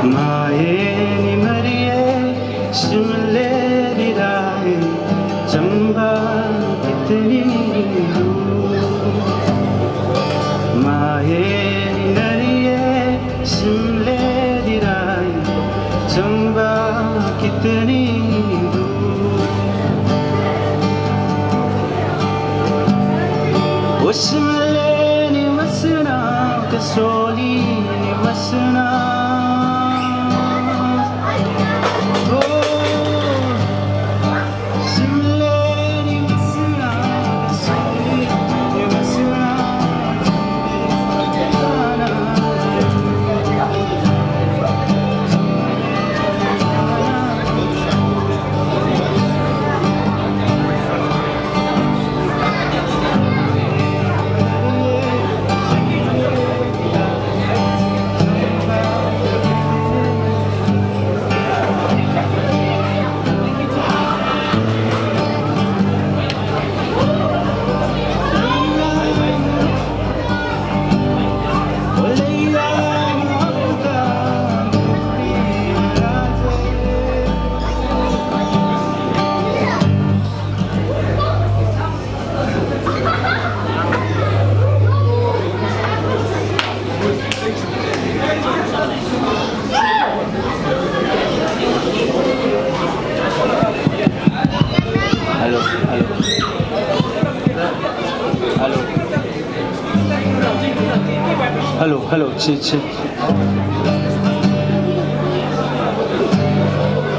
माए नी मरिए शिमले दी राहें, चंबा कितनी दूर। माए नी मरिए शिमले दी राहें, चंबा कितनी दूर। ओ शिमले नी वसना, कसौली नी वसना। ओ शिमले नी वसना, कसौली नी वसना। Hello, hello. Hello. Hello, hello, ཆེ་ཆེ།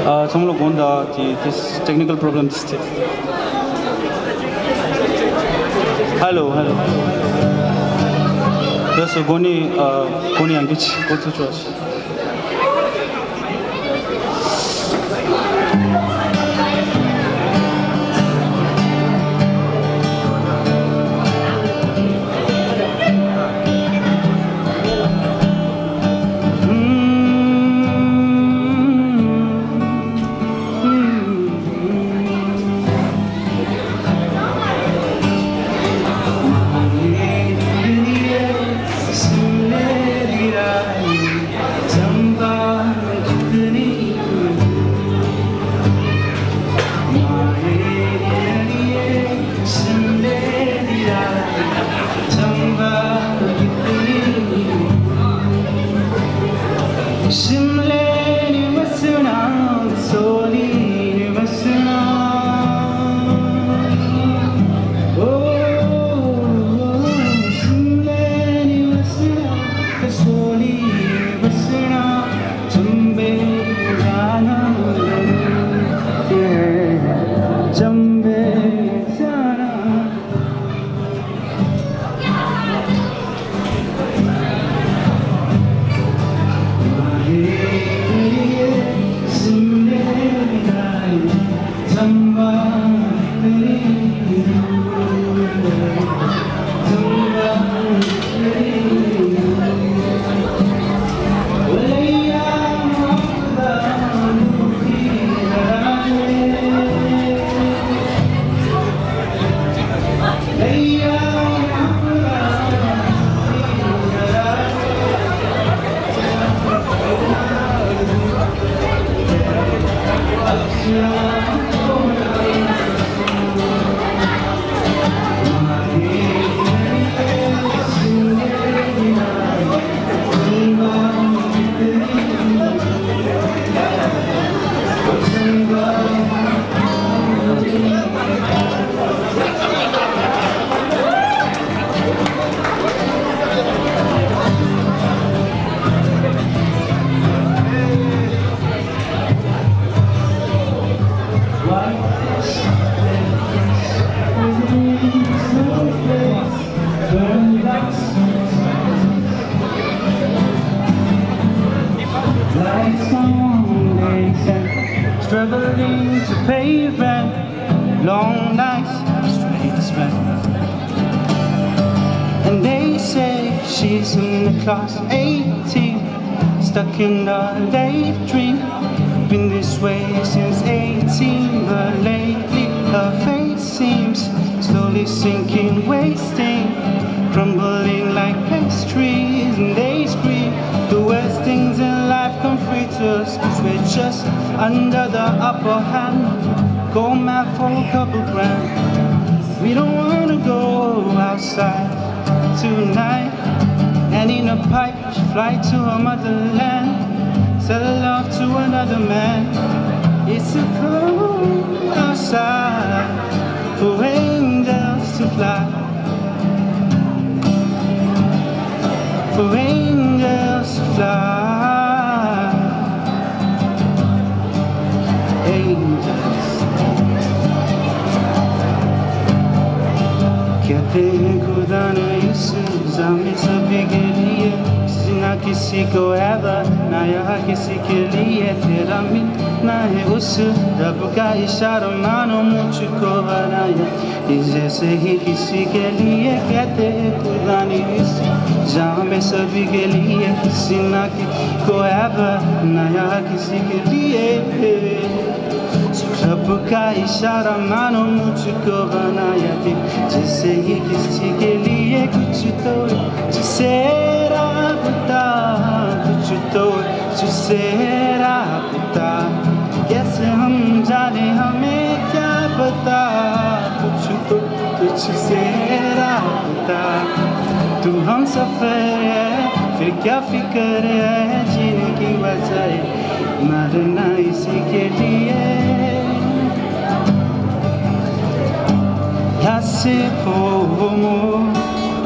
ཨ། ཚང་མ་ལ་དགོངས་དག་དེ་དེ་technical problem this thing. Hello, hello. ཡོད་སོ། གོ་ནི། ཨ། གོ་ནི་ཡང་གི་ཆེ་གོ་ཚུལ་ཆོག་ཆེ། Like some days and struggling to pay rent, long nights, straight sweat. And they say she's in the class eighteen, stuck in the daydream. Been this way since eighteen, but lately her face seems slowly sinking, wasting, crumbling like pastries. And they scream, the worst things in life come free to us, 'cause we're just under the upper hand. Go mad for a couple grand. We don't wanna go outside tonight. And in a pipe, fly to a motherland. Sell love to another man. It's too cold outside for angels to fly. For angels to fly. Angels. Kya te khudane is zame sabhi ke liye, kisi na kisi ko aap banaaya hai, kisi ke liye tera milna hai us Rabb ka ishara mano mujhko banaaya. Jaise hi kisi ke liye kehte hain khudane is zame sabhi ke liye, kisi na kisi ko aap banaaya hai, kisi ke liye. Rabb ka ishara mano mujhko banaaya. Jaise hi kisi ke liye kuch to jise raabta, kuch to jise raabta. Kaise hum jaane hame kya pata, kuch to tujhse raabta. Tu hamsafar hai, fir kya fikr hai, jeene ki wajah hai, marna isi ke liye. Lhasa phomu,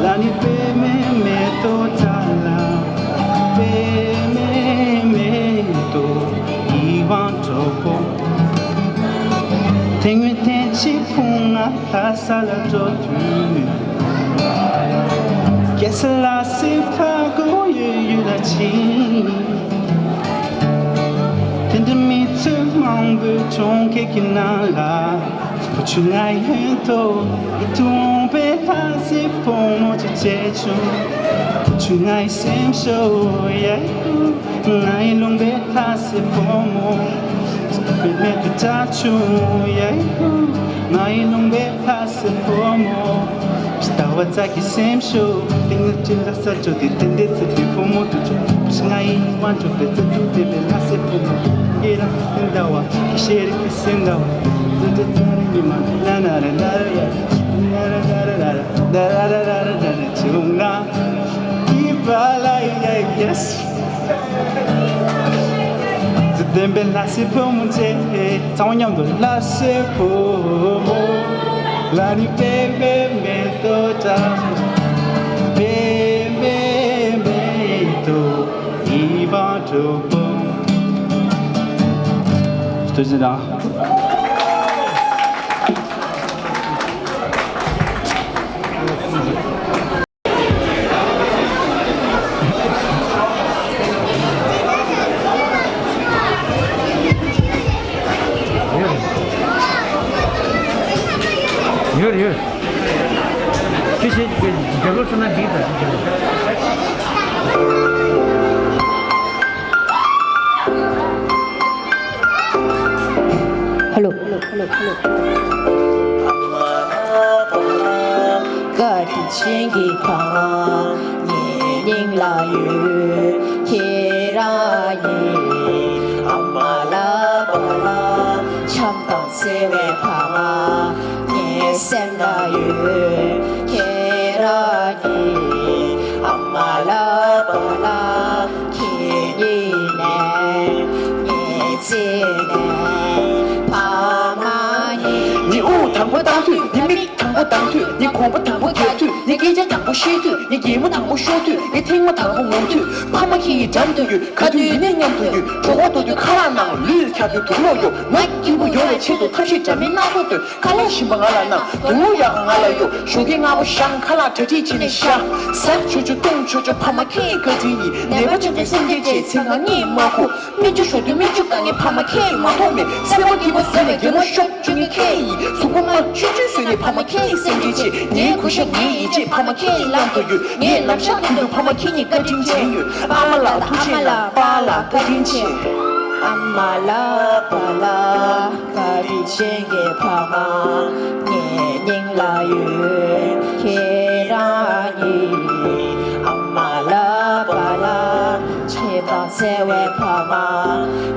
lani peme me to tala, peme me to iwan toko. Tengwe tenchi punga lhasa la to tu. Kesa lhasa phago yu yu la chi. Tende mi tsu mangbu chonke kinala. Puchu ngai hento, itumpe lhasa phomu chi chechu. Puchu ngai sem sho yai. Ngai lungbe lhasa phomu. Peme tu tachu yai. Ngai lungbe lhasa phomu. Tawa tsaki sem sho. Tinga chinda sa cho di tende tsu di phomu tu cho. Ngai wan cho pe tsu tu te be lhasa phomu. Era tinda wa, kishere kisinda wa. Tende tsari ni ma. Na na ra na ra ya. Na ra na ra na ra. Na ra ra ra ra na ra. Chunga. Yes. Tendence la se promonte, ཚང་མ་མཉམ་དུ། ལྷ་སའི་བུ་མོ། ལ་ནི་པེ་མེ་མེ་ཏོ་ཏྲ། པེ་མེ་མེ་ཏོ་ཨི་བ་ཏོ་པོ། སྟོད་འཛིན་དང་། ཡོད་ཡོད། ཅི་ཞིག་རྒྱབ་ལོག་སོང་ན་འགྲིག་ད། ཧ་ལོ། བཀའ་དྲིན་ཆེན་གྱི་ཕ་མ་ངའི་སྙིང་ལ་ཡོད། ཁྱེད་རང་ཡིན། ཨ་མ་ལགས་པ་ལགས། འཆམ་དང་བརྩེ་བའི་ཕ་མ་ངའི་སེམས་ལ་ཡོད། ཁྱེད་རང་ཡིན། ཨ་མ་ལགས་པ་ལགས། ཁྱེད་ཉིད་ནས་ངའི་རྩེ་ནས་ཕ་མ་ཡིན། ངའི་དབུགས་དང་པོ་བཏང་དུས། ངའི་མིག་དང་པོ་གདངས་དུས། ངའི་གོམ་པ་དང་པོ་རྒྱག་དུས། ངའི་སྐད་ཆ་དང་པོ་བཤད་དུས། ངའི་གད་མོ་དང་པོ་ཤོར་དུས། ངའི་ཐེངས་མ་དང་པོ་ངུ་དུས། ཕ་མ་ཁྱེད་ཀྱི་འགྲམ་དུ་ཡོད། ག་དུས་ཡིན་ནའི་མཉམ་དུ་ཡོད། གྲོད་ཁོག་ལྟོགས་དུས་ཁ་ལག་ནང་ལུས། དུག་ལོག་གཡོག་ང་སྐྱིད་པོ་ཡོང་བའི་ཆེད་དུ་ཐབས་ཤེས་འདྲ་མིན་སྣ་ཚོགས་བཏོན། ཁ་ལག་ཞིམ་པ་ང་ལ་གནང་། དུག་ལོག་ཡག་ག་ང་ལ་གཡོག་ཞོགས་ཀས་སྔ་པོ་བཞེངས། ཁ་ལག་གྲ་སྒྲིག་བྱས་ནས་ཤ་ཟ། ཆོ་ཆོ་བཏུང་ཆོ་ཆོ་ཕ་མ་ཁྱེད་ཀྱི་བཀའ་དྲིན་ཡིན། ནད་པ་ཅན་གྱི་སེམས་ཁྲལ་བྱས་ཚེ་གང་གཉིད་མ་ཁུག་སྨན་བཅོས་ཞོགས་དུས་སྨན་བཅོས་དཀའ་ངལ་ཕ་མ་ཁྱེད་ཡིན་མ་གཏོགས་མེད། སེམས་པ་སྐྱིད་པོ་ཟས་ནས་གད་མོ་ཤོར་བཅུག་མཁན་ཁྱེད་ཡིན། གཟུགས་པོ་དམར་ཆུང་ཆུང་བཟོས་ནས་ཕ་མ་ཁྱེད་ཡིན་སེམས་ཁྲལ་བྱས། ངའི་གུས་ཞབས་ངའི་ཡིད་ཆེས་ཕ་མ་ཁྱེད་ཡིན་བླང་དུ་ཡོད། ངས་ནམ་ཞག་ཀུན་ཏུ་ཕ་མ་ཁྱེད་ཉིད་བཀའ་དྲིན་དྲན་ཡོད། ཨ་མ་ལགས་ཐུགས་རྗེ་གནང་། པཱ་ལགས་བཀའ་དྲིན་ཆེ། ཨ་མ་ལགས་པཱ་ལགས་བཀའ་དྲིན་ཆེ། ངའི་ཕ་མ་ངའི་སྙིང་ལ་ཡོད། ཁྱེད་རང་གཉིས་ཨ་མ་ལགས་པཱ་ལགས། ཁྱེད་དང་འཚེ་བའི་ཕ་མ་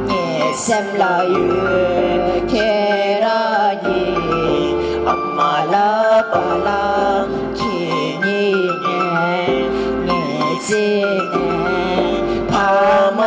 ངའི་སེམས་ལ་ཡོད། ཁྱེད་རང་གཉིས་ཨ་མ་ལགས་པཱ་ལགས། ཁྱེད་གཉིས་ནས་ངའི་རྩིས་ནས་ཕ་མ་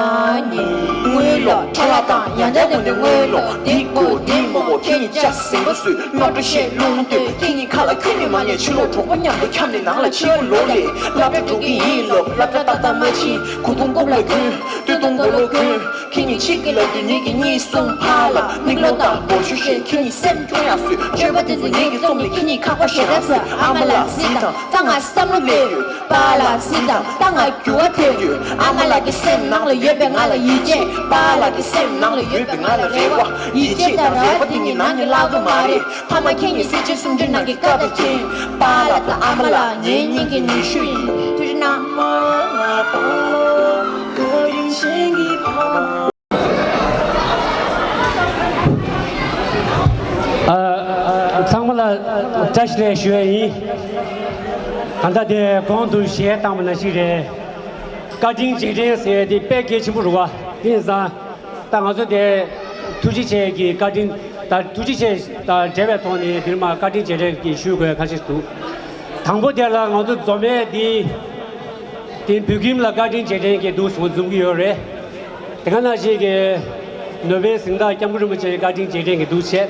གཉིས། དངུལ་ལོག་འཕྲོ་བརླག་བཏང་། ཡང་བསྐྱར་དངོས་གནས་དངུལ་ལོག་འདི་དགོས་འདི་མ་དགོས་ཁྱེད་གཉིས་ལྕགས་ཟིང་པོ་བཟོས། རྙོག་དྲ་བཤད་རླུང་བཏོན་ཁྱེད་གཉིས་ཁ་ལ་ཁྱོན་ནས་མ་ཉན། ཕྱི་ལོགས་གྲོགས་པོ་མཉམ་དུ་འཁྱམས་ནས་ནང་ལ་ཕྱི་པོ་ལོག་ལས། སློབ་གྲྭ་འགྲོ་གི་ཡིན་ལབ་སློབ་གྲྭ་ཏག་ཏག་མ་ཕྱིན། གོས་ཐུང་རྐུབ་ལ་གྱོན། སྟོད་ཐུང་སྒོ་ལོག་གྱོན། ཁྱེད་གཉིས་གཅིག་གི་ལབ་དུས་ངེད་ཀྱི་གཉིས་གསུམ་ཕར་ལ་མིག་ལོག་ལྟ་སྒོར་ཞུ་བཤད། ཁྱེད་གཉིས་སེམས་སྐྱོ་ཡག་བཟོས། སྤྱོད་པ་དེ་ཚོ་ངེད་ཀྱི་རྩོམ་ནས་ཁྱེད་གཉིས་ཁག་པོ་ཞེ་དྲག་བཟོས། ཨ་མ་ལགས་གཟིགས་དང་། ད་ང་བསམ་བློ་སླེབས་ཡོད། པཱ་ལགས་གཟིགས་དང་། ད་ང་འགྱུར་བ་ཐེབས་ཡོད། ཨ་མ་ལགས་ཀྱི་སེམས་ནང་ལ་ཡོད་པའི་ང་ལ་ཡིད་ཆེས། པཱ་ལགས་ཀྱི་སེམས་ནང་ལ་ཡོད་པའི་ང་ལ་རེ་བ། ཡིད་ཆེས་དང་རེ་བ་དེ་གཉིས་ནང་ནས་བརླག་གི་མ་རེད། ཕ་མ་ཁྱེད་གཉིས་སེར་བྱེས་སུམ་ཅུ་ནང་གི་ཀ་ད་ཅན། པཱ་ལགས་དང་ཨ་མ་ལགས་ངའི་སྙིང་གི་ཉི་ཤུ་ཡིན། ཐུགས་རྗེ་གནང་། ཨ། ཚང་མ་ལ་བཀྲ་ཤིས་བདེ་ལེགས་ཞུ་ཡ་ཡིན། ད་ལྟ་དེ་གོང་དུ་གཞས་བཏང་བ་ནང་བཞིན་རེད། བཀའ་དྲིན་རྗེས་དྲན་ཟེར་ཡ་དེ་དཔེ་གལ་ཆེན་པོ་རེད་བ། དེ་ཡིན་ཙང་། ད་ང་ཚོ་དེ་ཐུགས་རྗེ་ཆེ་གི་བཀའ་དྲིན་ད་ཐུགས་རྗེ་ཆེ་དང་འབྲེལ་བའི་ཐོག་ནས་འདིར་མ་བཀའ་དྲིན་རྗེས་དྲན་གྱི་ཞུ་དགོས་ཁ་ཤས་འདུག་དང་པོ་དེ་ལ་ང་ཚོ་འཛོམས་ཡས་འདི་དེ་བོད་ཁྱིམ་ལ་བཀའ་དྲིན་རྗེས་དྲན་གྱི་འདུག་སོང་འཛོམས་ཀྱི་ཡོད་རེད། དེ་ག་ནང་བཞིན་གྱི་ནོར་བུའི་གཟེངས་རྟགས་སྐྱབས་མགོན་རིན་པོ་ཆེའི་བཀའ་དྲིན་རྗེས་དྲན་གྱི་འདུག་བྱས།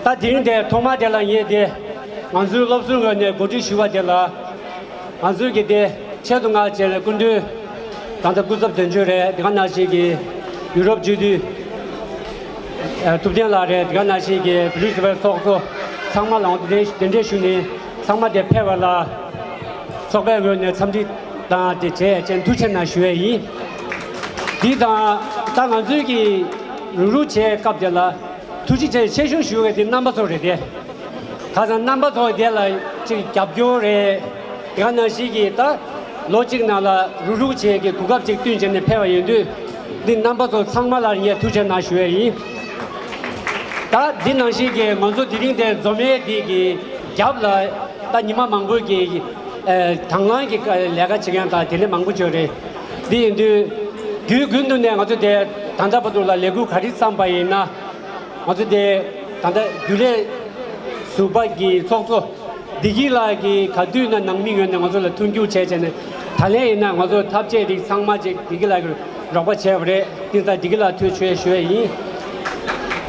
ད་དེ་རིང་དེ་ཐོག་མ་དེ་ལ་ངས་དེ་ང་ཚོའི་སློབ་ཟུར་ངོས་ནས་གོ་སྒྲིག་ཞུས་པ་དེ་ལ། ང་ཚོའི་གི་དེ་ཆེད་དུ་མངགས་བྱས་ནས་སྐུ་མདུན་ད་ལྟ་སྐུ་ཚབ་དོན་གཅོད་རེད། དེ་ག་ནང་བཞིན་གྱི་ཡུ་རོབ་སྤྱི་འཐུས་ཨ་ཐུབ་བསྟན་ལགས་རེད། དེ་ག་ནང་བཞིན་གྱི་བོད་རིགས་སུ་བའི་ཚོགས་གཙོ་ཚང་མ་ལ་ང་ཚོ་གདན་གདན་འདྲེན་ཞུས་ནས་ཚང་མ་དེ་ཕེབས་པ་ལ་ཚོགས་པའི་ངོས་ནས་འཚམས་འདྲི་དང་དེ་བྱས་བྱས་ཐུགས་རྗེ་གནང་ཞུ་ཡས་ཡིན། འདི་དང་ད་ང་ཚོའི་གི་རུག་རུག་བྱས་སྐབས་དེ་ལ། ཐུགས་རྗེ་ཆེ་ཆེ་ཞུ་ཞུ་བའི་དེ་རྣམ་པ་ཚོ་རེད་དེ། ཁ་སང་རྣམ་པ་ཚོ་དེ་ལ་ཅིག་རྒྱབ་སྐྱོར་རེད། དེ་ག་ནང་བཞིན་གྱི་ད་ལོ་གཅིག་ནང་ལ་རུག་རུག་བྱེད་ཀྱི་གོ་སྐབས་ཅིག་བསྟུན་བྱས་ནས་ཕེབས་པ་ཡིན་དུས། འདི་རྣམ་པ་ཚོ་ཚང་མ་ལ་ངས་ཐུགས་རྗེ་གནང་ཞུ་ཡས་ཡིན། ད་འདི་ནང་བཞིན་གྱི་ང་ཚོ་དེ་རིང་དེ་འཛོམས་ཡས་འདི་གི་རྒྱབ་ལ་ད་ཉི་མ་མང་པོའི་གི་ཨ་དང་བླངས་ཀྱི་ལས་ཀ་བྱེད་མཁན་དང་དེ་འདྲ་མང་པོ་བྱུང་རེད། འདི་ཡིན་དུས་དུས་རྒྱུན་དུ་ནས་ང་ཚོ་དེ་ད་ལྟ་བར་དུ་ལ་ལས་འགུལ་ག་རེ་བརྩམས་པ་ཡིན་ན། ང་ཚོ་དེ་ད་ལྟ་རྒྱུན་ལས་ཟུར་པ་གི་ཚོགས་གཙོ་བདེ་སྐྱིད་ལགས་ཀྱིས་ག་དུས་ན་ནང་མི་ངོས་ནས་ང་ཚོ་ལ་མཐུན་འགྱུར་བྱས་བྱས་ནས། ད་ལན་ཡིན་ན་ང་ཚོ་ཐབས་ཤེས་རིགས་ཚང་མ་ཅིག་བདེ་སྐྱིད་ལགས་ཀྱིས་རོགས་པ་བྱས་པ་རེད། དེ་ཙང་བདེ་སྐྱིད་ལགས་ཐུགས་རྗེ་ཆེ་ཞུ་ཡས་ཡིན།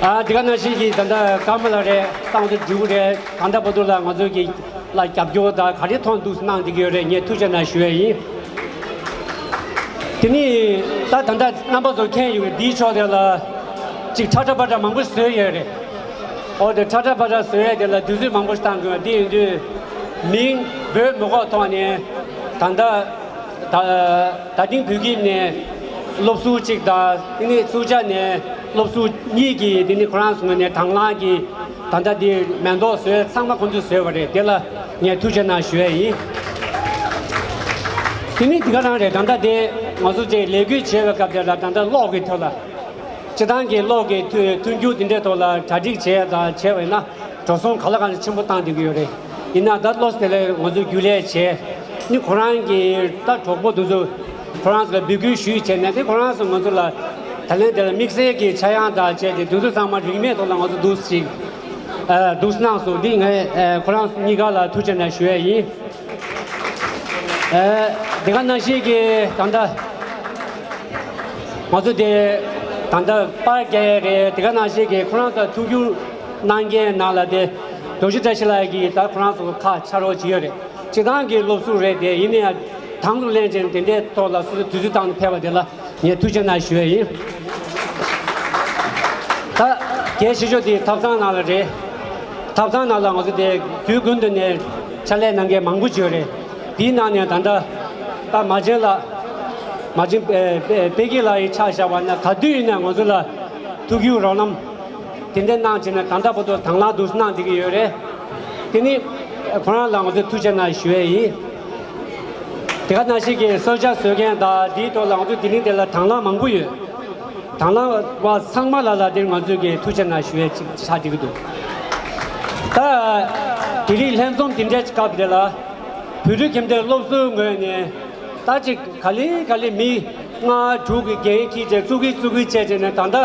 ཨ་དེ་ག་ནང་བཞིན་གྱི་ད་ལྟ་ཀརྨ་ལགས་རེད། ཏང་ཙེ་འབྲུག་རེད། ད་ལྟ་བར་དུ་ལ་ང་ཚོ་གི་ལ་རྒྱབ་སྐྱོར་དང་ག་རེ་ཐོག་འདུག་གནང་བསྡད་ཀྱི་ཡོད་རེད། ངས་ཐུགས་རྗེ་གནང་ཞུ་ཡས་ཡིན། དེ་ནི་ད་ད་ལྟ་རྣམ་པ་ཚོ་མཁྱེན་ཡོད་པའི་འདིའི་ཕྱོགས་དེ་ལ་ཅིག་ཁྲ་ཁྲ་པ་ཁྲ་མང་པོ་བཟོས་ཡོད་རེད། ཨོ་དེ་ཁྲ་ཁྲ་པ་ཁྲ་བཟོས་ཡས་དེ་ལ་དུས་ཚོད་མང་པོ་ཞིག་བཏང་དགོས། དེ་ཡིན་དུས་མིང་འབོད་མི་དགོས་ཐོག་ནས་ད་ལྟ་ད་ད་ཐེངས་བོད་ཁྱིམ་ནས་སློབ་ཟུར་གཅིག་དང་དེ་ནས་སུ་ཇཱ་ནས་སློབ་ཟུར་གཉིས་ཀྱིས་དེ་ནས་ཁོ་རང་ཚོ་ངོས་ནས་དང་བླངས་ཀྱིས་ད་ལྟ་འདི་མེ་ཏོག་བཟོས། ཚང་མ་ཁོང་ཚོས་བཟོས་པ་རེད། དེ་ལ་ངས་ཐུགས་རྗེ་གནང་ཞུ་ཡས་ཡིན། དེ་ནི་འདི་ག་རང་རེད། ད་ལྟ་དེ་ང་ཚོ་ཅིག་ལས་འགུལ་བྱེད་པའི་སྐབས་དེ་ལ་ད་ལྟ་གློག་གི་ཐོག་ལ་སྤྱི་བཏང་གི་གློག་གི་མཐུན་མཐུན་འགྱུར་དེ་འདྲའི་ཐོག་ལ་གྲ་སྒྲིག་བྱས་དང་བྱས་པ་ཡིན་ན་འགྲོ་སོང་ག་ལ་གང་ལ་ཆེན་པོ་བཏང་བསྡད་ཀྱི་ཡོད་རེད། ཡིན་ན་ད་བློ་དེ་ལས་ང་ཚོ་རྒྱུན་ལས་བྱས་ནི་ཁོ་རང་གི་ད་གྲོགས་པོ་དེ་ཚོ་ཁོ་རང་ཚོ་ལ་འབོད་སྐུལ་ཞུས་བྱས་ནས་དེ་ཁོ་རང་ཚོ་ང་ཚོ་ལ་ད་ལན་དེ་ལ་དམིགས་བསལ་གྱི་ཆག་ཡང་དང་བཅས་ཏེ་དེ་ཚོ་ཚང་མ་རིན་མེད་ཐོག་ལ་ང་ཚོ་འདུག་ཅིག་འདུག་གནང་སོང་། འདི་ངས་ཁོ་རང་གཉིས་ཀ་ལ་ཐུགས་རྗེ་གནང་ཞུ་ཡས་ཡིན། ཨ་དེ་ག་ནང་བཞིན་གྱི་ད་ལྟ་ང་ཚོ་དེ་ད་ལྟ་པར་རྒྱག་ཡས་རེད། དེ་ག་ནང་བཞིན་གྱི་ཁོ་རང་ཚོ་མཐུན་འགྱུར་གནང་མཁན་ནང་ལ་དེ་རྡོ་རྗེ་བཀྲ་ཤིས་ལགས་ཀྱིས་ད་ཁོ་རང་ཚོ་ཁ་ཕྱག་རོགས་བྱེད་ཡོད་རེད། སྤྱི་བཏང་གི་སློབ་ཟུར་རེད་དེ། ཡིན་ན་ཡང་དང་དུ་ལེན་བྱས་ནས་དེ་འདྲའི་ཐོག་ལ་སོ་སོ་དུས་ཚོད་བཏང་ནས་ཕེབས་པ་དེ་ལ་ངས་ཐུགས་རྗེ་གནང་ཞུ་ཡས་ཡིན། ད་གལ་ཆེ་ཤོས་དེ་ཐབ་ཚང་ནང་ལ་རེད། ཐབ་ཚང་ནང་ལ་ང་ཚོ་དེ་དུས་རྒྱུན་དུ་ནས་ཕྱག་ལས་གནང་མཁན་མང་པོ་ཅིག་ཡོད་རེད། དེའི་ནང་ནས་ད་ལྟ་ད་མ་བྱན་ལགས། མ་བྱན་ཨེ་ཨེ་པེ་ཀི་ལགས་ཡི་ཆ་བཞག་པ་ན་ག་དུས་ཡིན་ན་ང་ཚོ་ལ་ཐུགས་ཁུར་རོགས་རམ་དེ་འདྲ་གནང་བྱས་ནས་ད་ལྟ་བར་དུ་དང་བླངས་འདུག་གནང་བསྡད་ཀྱི་ཡོད་རེད། དེ་ནི་ཁོ་རང་ལ་ང་ཚོས་ཐུགས་རྗེ་གནང་ཞུ་ཡས་ཡིན། དེ་ག་ནང་བཞིན་གྱི་གསོལ་ཇ་བཟོ་མཁན་དང་དེའི་ཐོག་ལ་ང་ཚོ་དེ་རིང་དེ་ལ་དང་བླངས་མང་པོ་ཡོད། དང་བླངས་པ་ཚང་མ་ལ་ལ་དེར་ང་ཚོས་ཀྱི་ཐུགས་རྗེ་གནང་ཞུ་ཡས་ཅིག་ཆགས་བསྡད་ཀྱི་འདུག་ད་དེ་རིང་ལྷན་འཛོམས་དེ་འདྲའི་སྐབས་དེ་ལ་བོད་ཕྲུག་ཁྱིམ་སྡེ་སློབ་ཟུར་ངོས་ནས་ད་ཅིག་ག་ལེ་ག་ལེ་མི་ལྔ་དྲུག་གི་འགན་འཁྱེར་བྱས་བཙུགས་ཀྱི་བཙུགས་ཀྱི་བྱས་བྱས་ནས་ད་ལྟ་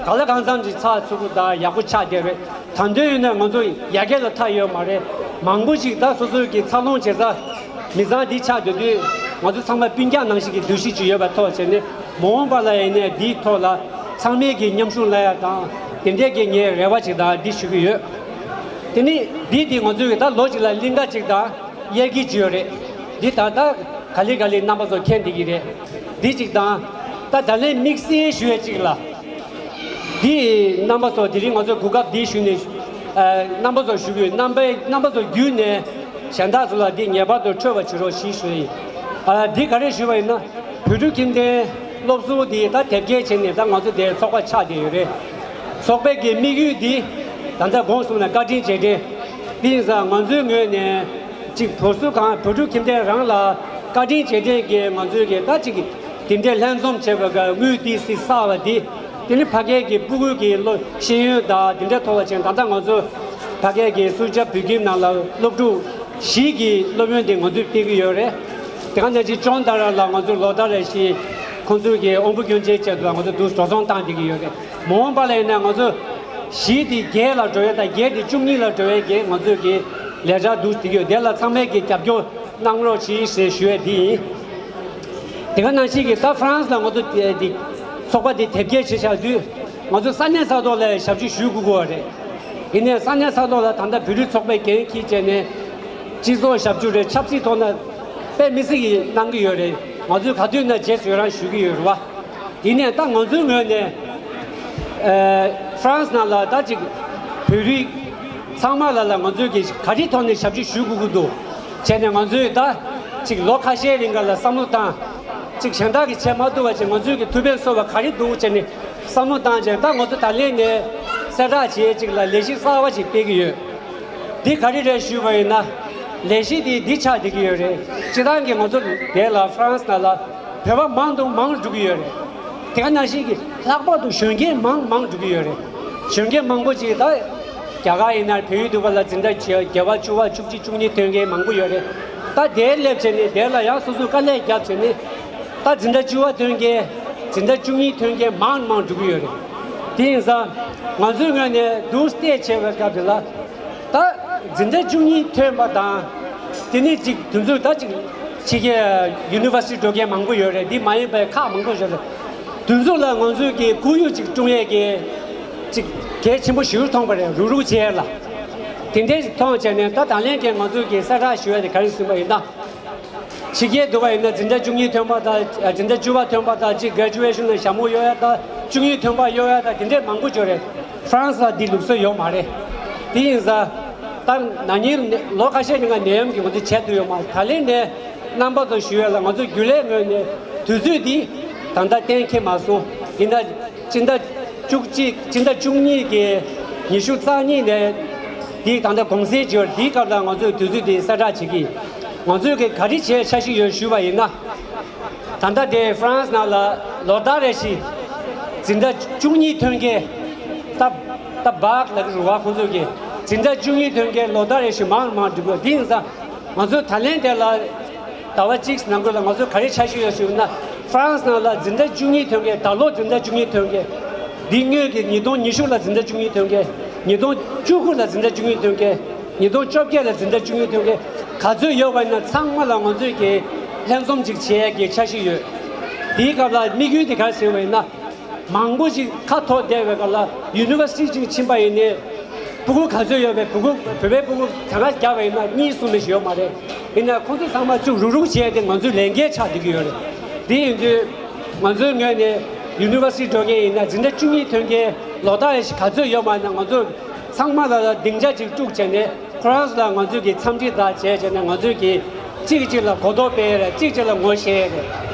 ག་ལ་གང་འཚམ་ཅིག་ཚགས་ཚུད་པོ་དང་ཡག་པོ་ཆགས་བསྡད་རེད། ད་དུང་ཡིན་ན་ང་ཚོ་ཡར་རྒྱས་ལ་མཐའ་ཡོད་མ་རེད། མང་པོ་ཞིག་ད་སོ་སོའི་གི་འཚར་ལོངས་བྱེད་ས་མི་ཚང་འདི་ཆགས་སྡོད་དུས་ང་ཚོ་ཚང་མ་སྤུན་ཀྱག་ནང་བཞིན་གྱི་འདུ་ཤེས་ཅིག་ཡོད་པ་ཐོག་བྱས་ནས་མ་འོངས་པ་ལ་ཡིན་ནའི་འདིའི་ཐོག་ལ་ཚང་མས་ཀྱི་མཉམ་ཞུགས་གནང་ཡ་དང་དེ་འདྲས་ཀྱི་ངས་རེ་བ་ཅིག་དང་འདི་ཞུ་གི་ཡོད། དེ་ནི་འདི་དེ་ང་ཚོའི་གི་ད་ལོ་གཅིག་ལ་གླིང་ག་ཅིག་དང་། དབྱར་སྐྱིད་ཅིག་ཡོད་རེད། འདི་ད་ལྟ་ག་ལེ་ག་ལེ་རྣམ་པ་ཚོ་མཁྱེན་བསྡད་ཀྱི་རེད། འདི་གཅིག་དང་། ད་ད་ལན་དམིགས་བསལ་ཞུ་ཡས་གཅིག་ལ། འདི་རྣམ་པ་ཚོ་དེ་རིང་ང་ཚོ་གོ་སྐབས་འདི་ཞུས་ནས་ཨ་རྣམ་པ་ཚོ་ཞུ་གི་ཡོད། རྣམ་པའི་རྣམ་པ་ཚོ་བརྒྱུད་ནས་གཞན་དག་ཚོ་ལ་འདི་ངེས་པར་དུ་འཕྲོད་པ་བྱེད་རོགས་ཞེས་ཞུ་ཡིན། ཨ་འདི་ག་རེ་ཞུས་པ་ཡིན་ན་བོད་ཕྲུག་ཁྱིམ་སྡེའི་སློབ་ཟུར་འདི་ད་དེབ་སྐྱེལ་བྱས་ནས་ད་ང་ཚོ་འདིར་ཚོགས་པ་ཆགས་བསྡད་ཡོད་རེད། ཚོགས་པའི་གི་དམིགས་ཡུལ་འདི་ད་ལྟ་གོང་གསུངས་ན་བཀའ་དྲིན་རྗེས་དྲན། དེ་ཡིན་ཙང་ང་ཚོའི་ངོས་ནས་གཅིག་བོད་སུ་གང་བོད་ཕྲུག་ཁྱིམ་སྡེ་རང་ལ་བཀའ་དྲིན་རྗེས་དྲན་གྱི་ང་ཚོའི་གི་ད་གཅིག་གི་དེ་འདྲའི་ལྷན་འཛོམས་བྱས་པ་ག་དངུལ་ཏི་སི་བསགས་པ་འདི། དེ་ནི་ཕ་གའི་གི་སྤུ་གུ་གི་བློ་ཤེས་ཡོན་དང་དེ་འདྲའི་ཐོག་ལ་ཕྱིན། ད་ལྟ་ང་ཚོ་ཕ་གའི་གི་སུ་ཇཱ་བོད་ཁྱིམ་ནང་ལ་སློབ་ཕྲུག་བཞི་གི་སློབ་ཡོན་དེ་ང་ཚོས་སྤྲད་ཀྱི་ཡོད་རེད། དེ་ག་ནང་བཞིན་ཅོན་ཏ་ར་ལ་ང་ཚོས་ལོ་ལྟར་རེ་བཞིན་ཁོང་ཚོའི་གི་དབང་པོ་སྐྱོན་ཅན་ཆེད་དུ་ང་ཚོ་འདུག་འགྲོ་སོང་བཏང་བསྡད་ཀྱི་ཡོད་རེད། མ་འོངས་པ་ལ་ཡིན་ན་ང་ཚོ་བཞི་དེ་བརྒྱད་ལ་འགྲོ་ཡས་དང་བརྒྱད་དེ་བཅུ་གཉིས་ལ་འགྲོ་ཡས་ཀྱི་ང་ཚོས་ཀྱི་ལས་འཆར་འདུག་བསྡད་ཀྱི་ཡོད། དེ་ལ་ཚང་མས་ཀྱི་རྒྱབ་སྐྱོར་གནང་རོགས་གྱིས་ཞེས་ཞུ་ཡས་འདི་ཡིན། དེ་ག་ནང་བཞིན་གྱི་ད་ཧྥ་རན་སི་ལ་ང་ཚོ་དེ་དེ་ཚོགས་པ་དེ་དེབ་སྐྱེལ་བྱེད་བཞག་དུས་ང་ཚོ་ས་གནས་ས་ཐོག་ལ་ཞབས་ཕྱི་ཞུ་དགོས་ཀྱི་ཡོད་རེད། ཡིན་ནའི་ས་གནས་ས་ཐོག་ལ་ད་ལྟ་བོད་རིགས་ཚོགས་པའི་འགན་འཁྱེར་བྱས་ནས་སྤྱི་ཚོགས་ཞབས་ཞུ་རེད། ཆབ་སྲིད་ཐོག་ན་དཔེ་མི་སྲིད་ཀྱི་གནང་གི་ཡོད་རེད། ང་ཚོས་ག་དུས་ན་རྗེས་སུ་ཡི་རང་ཞུ་གི་ཡོད་རེད་བ། ཡིན་ནའི་ད་ང་ཚོའི་ངོས་ནས་ཨ་ཧྥ་རན་སི་ནང་ལ་ད་ཅིག་བོད་རིགས་ཚང་མ་ལ་ལ་ང་ཚོས་ཀྱི་ག་རེ་ཐོག་ནས་ཞབས་ཕྱི་ཞུ་དགོས་ཀྱི་འདུག་བྱས་ནས་ང་ཚོས་ད་ཅིག་ལོ་ཁ་ཤས་རིང་ག་ལ་བསམ་བློ་བཏང་། ཅིག་གཞན་དག་གིས་བྱེད་མ་ཐུབ་པ་ཅིག་ང་ཚོས་ཀྱི་ཐུགས་ཕན་གསོས་པ་ག་རེ་འདུག་བྱས་ནས་བསམ་བློ་བཏང་བྱས། ད་ང་ཚོ་ད་ལན་ནས་གསལ་བསྒྲགས་བྱེད་ཅིག་ལ་ལས་གཞི་གསར་བ་ཅིག་སྤེལ་གྱི་ཡོད། འདི་ག་རེ་རེད་ཞུས་པ་ཡིན་ན། ལས་གཞི་འདི་འདི་ཆགས་བསྡད་ཀྱི་ཡོད་རེད། སྤྱིར་བཏང་གི་ང་ཚོ་དེ་ལ་ཧྥ་རན་སི་ནང་ལ་བོད་པ་མང་དུ་མང་རུ་འགྲོ་གི་ཡོད་རེད། དེ་ག་ནང་བཞིན་གྱི་ལྷག་པར་དུ་གཞོན་སྐྱེས་མང་མང་འགྲོ་གི་ཡོད་རེད། གཞོན་སྐྱེས་མང་པོ་ཅིག་ད་རྒྱ་གར་ཡིན་ན་བལ་ཡུལ་དུ་བ་ལ་འཛིན་གྲྭ་བྱེད་བརྒྱད་པ་བཅུ་པ་བཅུ་གཅིག་བཅུ་གཉིས་ཐོན་མཁན་མང་པོ་ཡོད་རེད། ད་དེར་སླེབས་བྱས་ནས་དེ་ལ་ཡང་སོ་སོས་དཀའ་ལས་བརྒྱབ་བྱས་ནས་ད་འཛིན་གྲྭ་བཅུ་པ་ཐོན་མཁན་འཛིན་གྲྭ་བཅུ་གཉིས་ཐོན་མཁན་མང་མང་འགྲོ་གི་ཡོད་རེད། དེ་ཡིན་ཙང་ང་ཚོའི་ངོས་ནས་འདུག་སྟེ་བྱས་པའི་སྐབས་དེ་ལ། ད་འཛིན་གྲྭ་བཅུ་གཉིས་ཐོན་པ་དང་། དེ་ནས་ཅིག་དེ་ཚོ་ད་ཅིག་ཕྱི་རྒྱལ་ཡུ་ནི་ཝར་སི་ཊི་འགྲོ་མཁན་མང་པོ་ཡོད་རེད། འདི་མ་ཡིན་པའི་ཁག་མང་པོ་ཡོད་རེད། དེ་ཚོ་ལ་ང་ཚོས་ཀྱི་ཁོར་ཡུག་ཅིག་སྲུང་ཡས་ཀྱི་ཅིག་གལ་ཆེན་པོ་ཞིག་མཐོང་པ་རེད། རུག་རུག་བྱས་ལ། དེ་འདྲའི་མཐོང་བྱས་ནས་ད་དང་ལེན་གྱི་ང་ཚོས་ཀྱི་གསལ་བསྒྲགས་ཞུ་ཡས་དེ་ག་རེ་ཟིན་པ་ཡིན་ན། ཕྱི་རྒྱལ་དུ་བ་ཡིན་ན་འཛིན་གྲྭ་བཅུ་གཉིས་ཐོན་པ་དང་འཛིན་གྲྭ་བཅུ་པ་ཐོན་པ་དང་གཅིག་གྷ་རེ་ཇུ་ཝེ་ཤན་ལ་ཞྭ་མོ་གཡོག་ཡ་དང་བཅུ་གཉིས་ཐོན་པ་གཡོག་ཡ་དང་དེ་འདྲས་མང་པོ་ཅིག་ཡོད་རེད། ཧྥ་རན་སི་ལ་འདི་ལུགས་སྲོལ་ཡོད་མ་རེད། དེ་ཡིན་ཙང་ད་ན་ནིང་ལོ་ཁ་ཤས་རིང་ལ་ནད་ཡམས་ཀྱི་ང་ཚོས་བྱས་ཐུབ་ཡོད་མ་རེད། ད་ལན་ནས་རྣམ་པ་ཚོ་ཞུ་ཡ་ལ་ང་ཚོ་རྒྱུན་ལས་ངོས་ནས་དུས་ཚོད་འདི་ད་ལྟ་གཏན་འཁེལ་མ་སོང་། ཡིན་ན་སྤྱི་ཟླ་བཅུ་གཅིག་སྤྱི་ཟླ་བཅུ་གཉིས་ཀྱི་ཉི་ཤུ་རྩ་གཉིས་ནས་འདི་ད་ལྟ་གུང་སེང་ཅིག་ཡོད། འདིའི་སྐབས་ལ་ང་ཚོས་དུས་ཚོད་འདི་གསལ་བསྒྲགས་བྱེད་ཀྱི། ང་ཚོས་གི་ག་རེ་བྱས་འཆར་གཞི་ཡོད་ཞུས་པ་ཡིན་ན། ད་ལྟ་དེ་ཧྥ་རན་སི་ནང་ལ་ལོ་ལྟར་རེ་བཞིན་འཛིན་གྲྭ་བཅུ་གཉིས་ཐོན་མཁན་ད་ད་བག་ལ་གི་རུ་བ་ཁོང་ཚོས་གི་འཛིན་གྲྭ་བཅུ་གཉིས་ཐོན་མཁན་ལོ་ལྟར་རེ་བཞིན་མང་རུ་མང་རུ་འགྲོ་གི་ཡོད། དེ་ཡིན་ཙང་ང་ཚོས་ད་ལན་དེ་ལ་ཟླ་བ་གཅིག་ནང་ཁུལ་ལ་ང་ཚོས་ག་རེ་འཆར་གཞི་ཡོད་ཞུས་ན། ཧྥ་རན་སི་ནང་ལ་འཛིན་གྲྭ་བཅུ་གཉིས་ཐོན་མཁན་ད་ལོ་འཛིན་གྲྭ་བཅུ་གཉིས་ཐོན་མཁན་འདི་སྔོན་གྱི་ཉིས་སྟོང་ཉི་ཤུ་ལ་འཛིན་གྲྭ་བཅུ་གཉིས་ཐོན་མཁན་ཉིས་སྟོང་བཅུ་དགུ་ལ་འཛིན་གྲྭ་བཅུ་གཉིས་ཐོན་མཁན། ཉིས་སྟོང་བཅོ་བརྒྱད་ལ་འཛིན་གྲྭ་བཅུ་གཉིས་ཐོན་མཁན་ག་ཚོད་ཡོད་པ་ཡིན་ན་ཚང་མ་ལ་ང་ཚོས་ཀྱི་ལྷན་འཛོམས་ཅིག་བྱེད་ཡས་ཀྱི་འཆར་གཞི་ཡོད། དེའི་སྐབས་ལ་དམིགས་ཡུལ་དེ་ག་རེ་ཟེར་བ་ཡིན་ན། མང་པོ་ཅིག་ཁ་ཐོར་བསྡད་པའི་སྐབས་ལ་ཡུ་ནི་ཝར་སི་ཊི་ཅིག་ཕྱིན་པ་ཡིན་ནའི་སྤུ་གུ་ག་ཚོད་ཡོད་པའི་སྤུ་གུ་བོད་པའི་སྤུ་གུ་ག་ང་བརྒྱབ་པ་ཡིན་ན་གཉིས་གསུམ་མི་ཞིག་ཡོད་མ་རེད། ཡིན་ན་ཁོང་ཚོ་ཚང་མ་ཚུར་རུག་རུག་བྱས་ཏེ་ང་ཚོའི་ལས་འགན་ཆགས་བསྡད་ཀྱི་ཡོད་རེད། དེ་ཡིན་དུས་ང་ཚོའི་ངོས་ནས་ཡུ་ནི་ཝར་སི་ཊི་འགྲོ་མཁན་ཡིན་ན་འཛིན་གྲྭ་བཅུ་གཉིས་ཐོན་མཁན་ ལོ་ཏོག་ཡ་ཞིག་ག་ཚོད་ཡོད་མ་ན་ང་ཚོ་ཚང་མ་ལ་ལ་སྡིངས་ཆ་ཅིག་དཀྲུགས་བྱས་ནས་ཁོ་རང་ཚོ་ལ་ང་ཚོས་ཀྱི་འཚམས་འདྲི་དག་བྱས་བྱས་ནས་ང་ཚོས་ཀྱི་གཅིག་གིས་གཅིག་ལ་གོ་རྟོགས་སྤེལ་ཡ་རེད། གཅིག་གཅིག་ལ་ངོ་ཤེས་ཡ་རེད།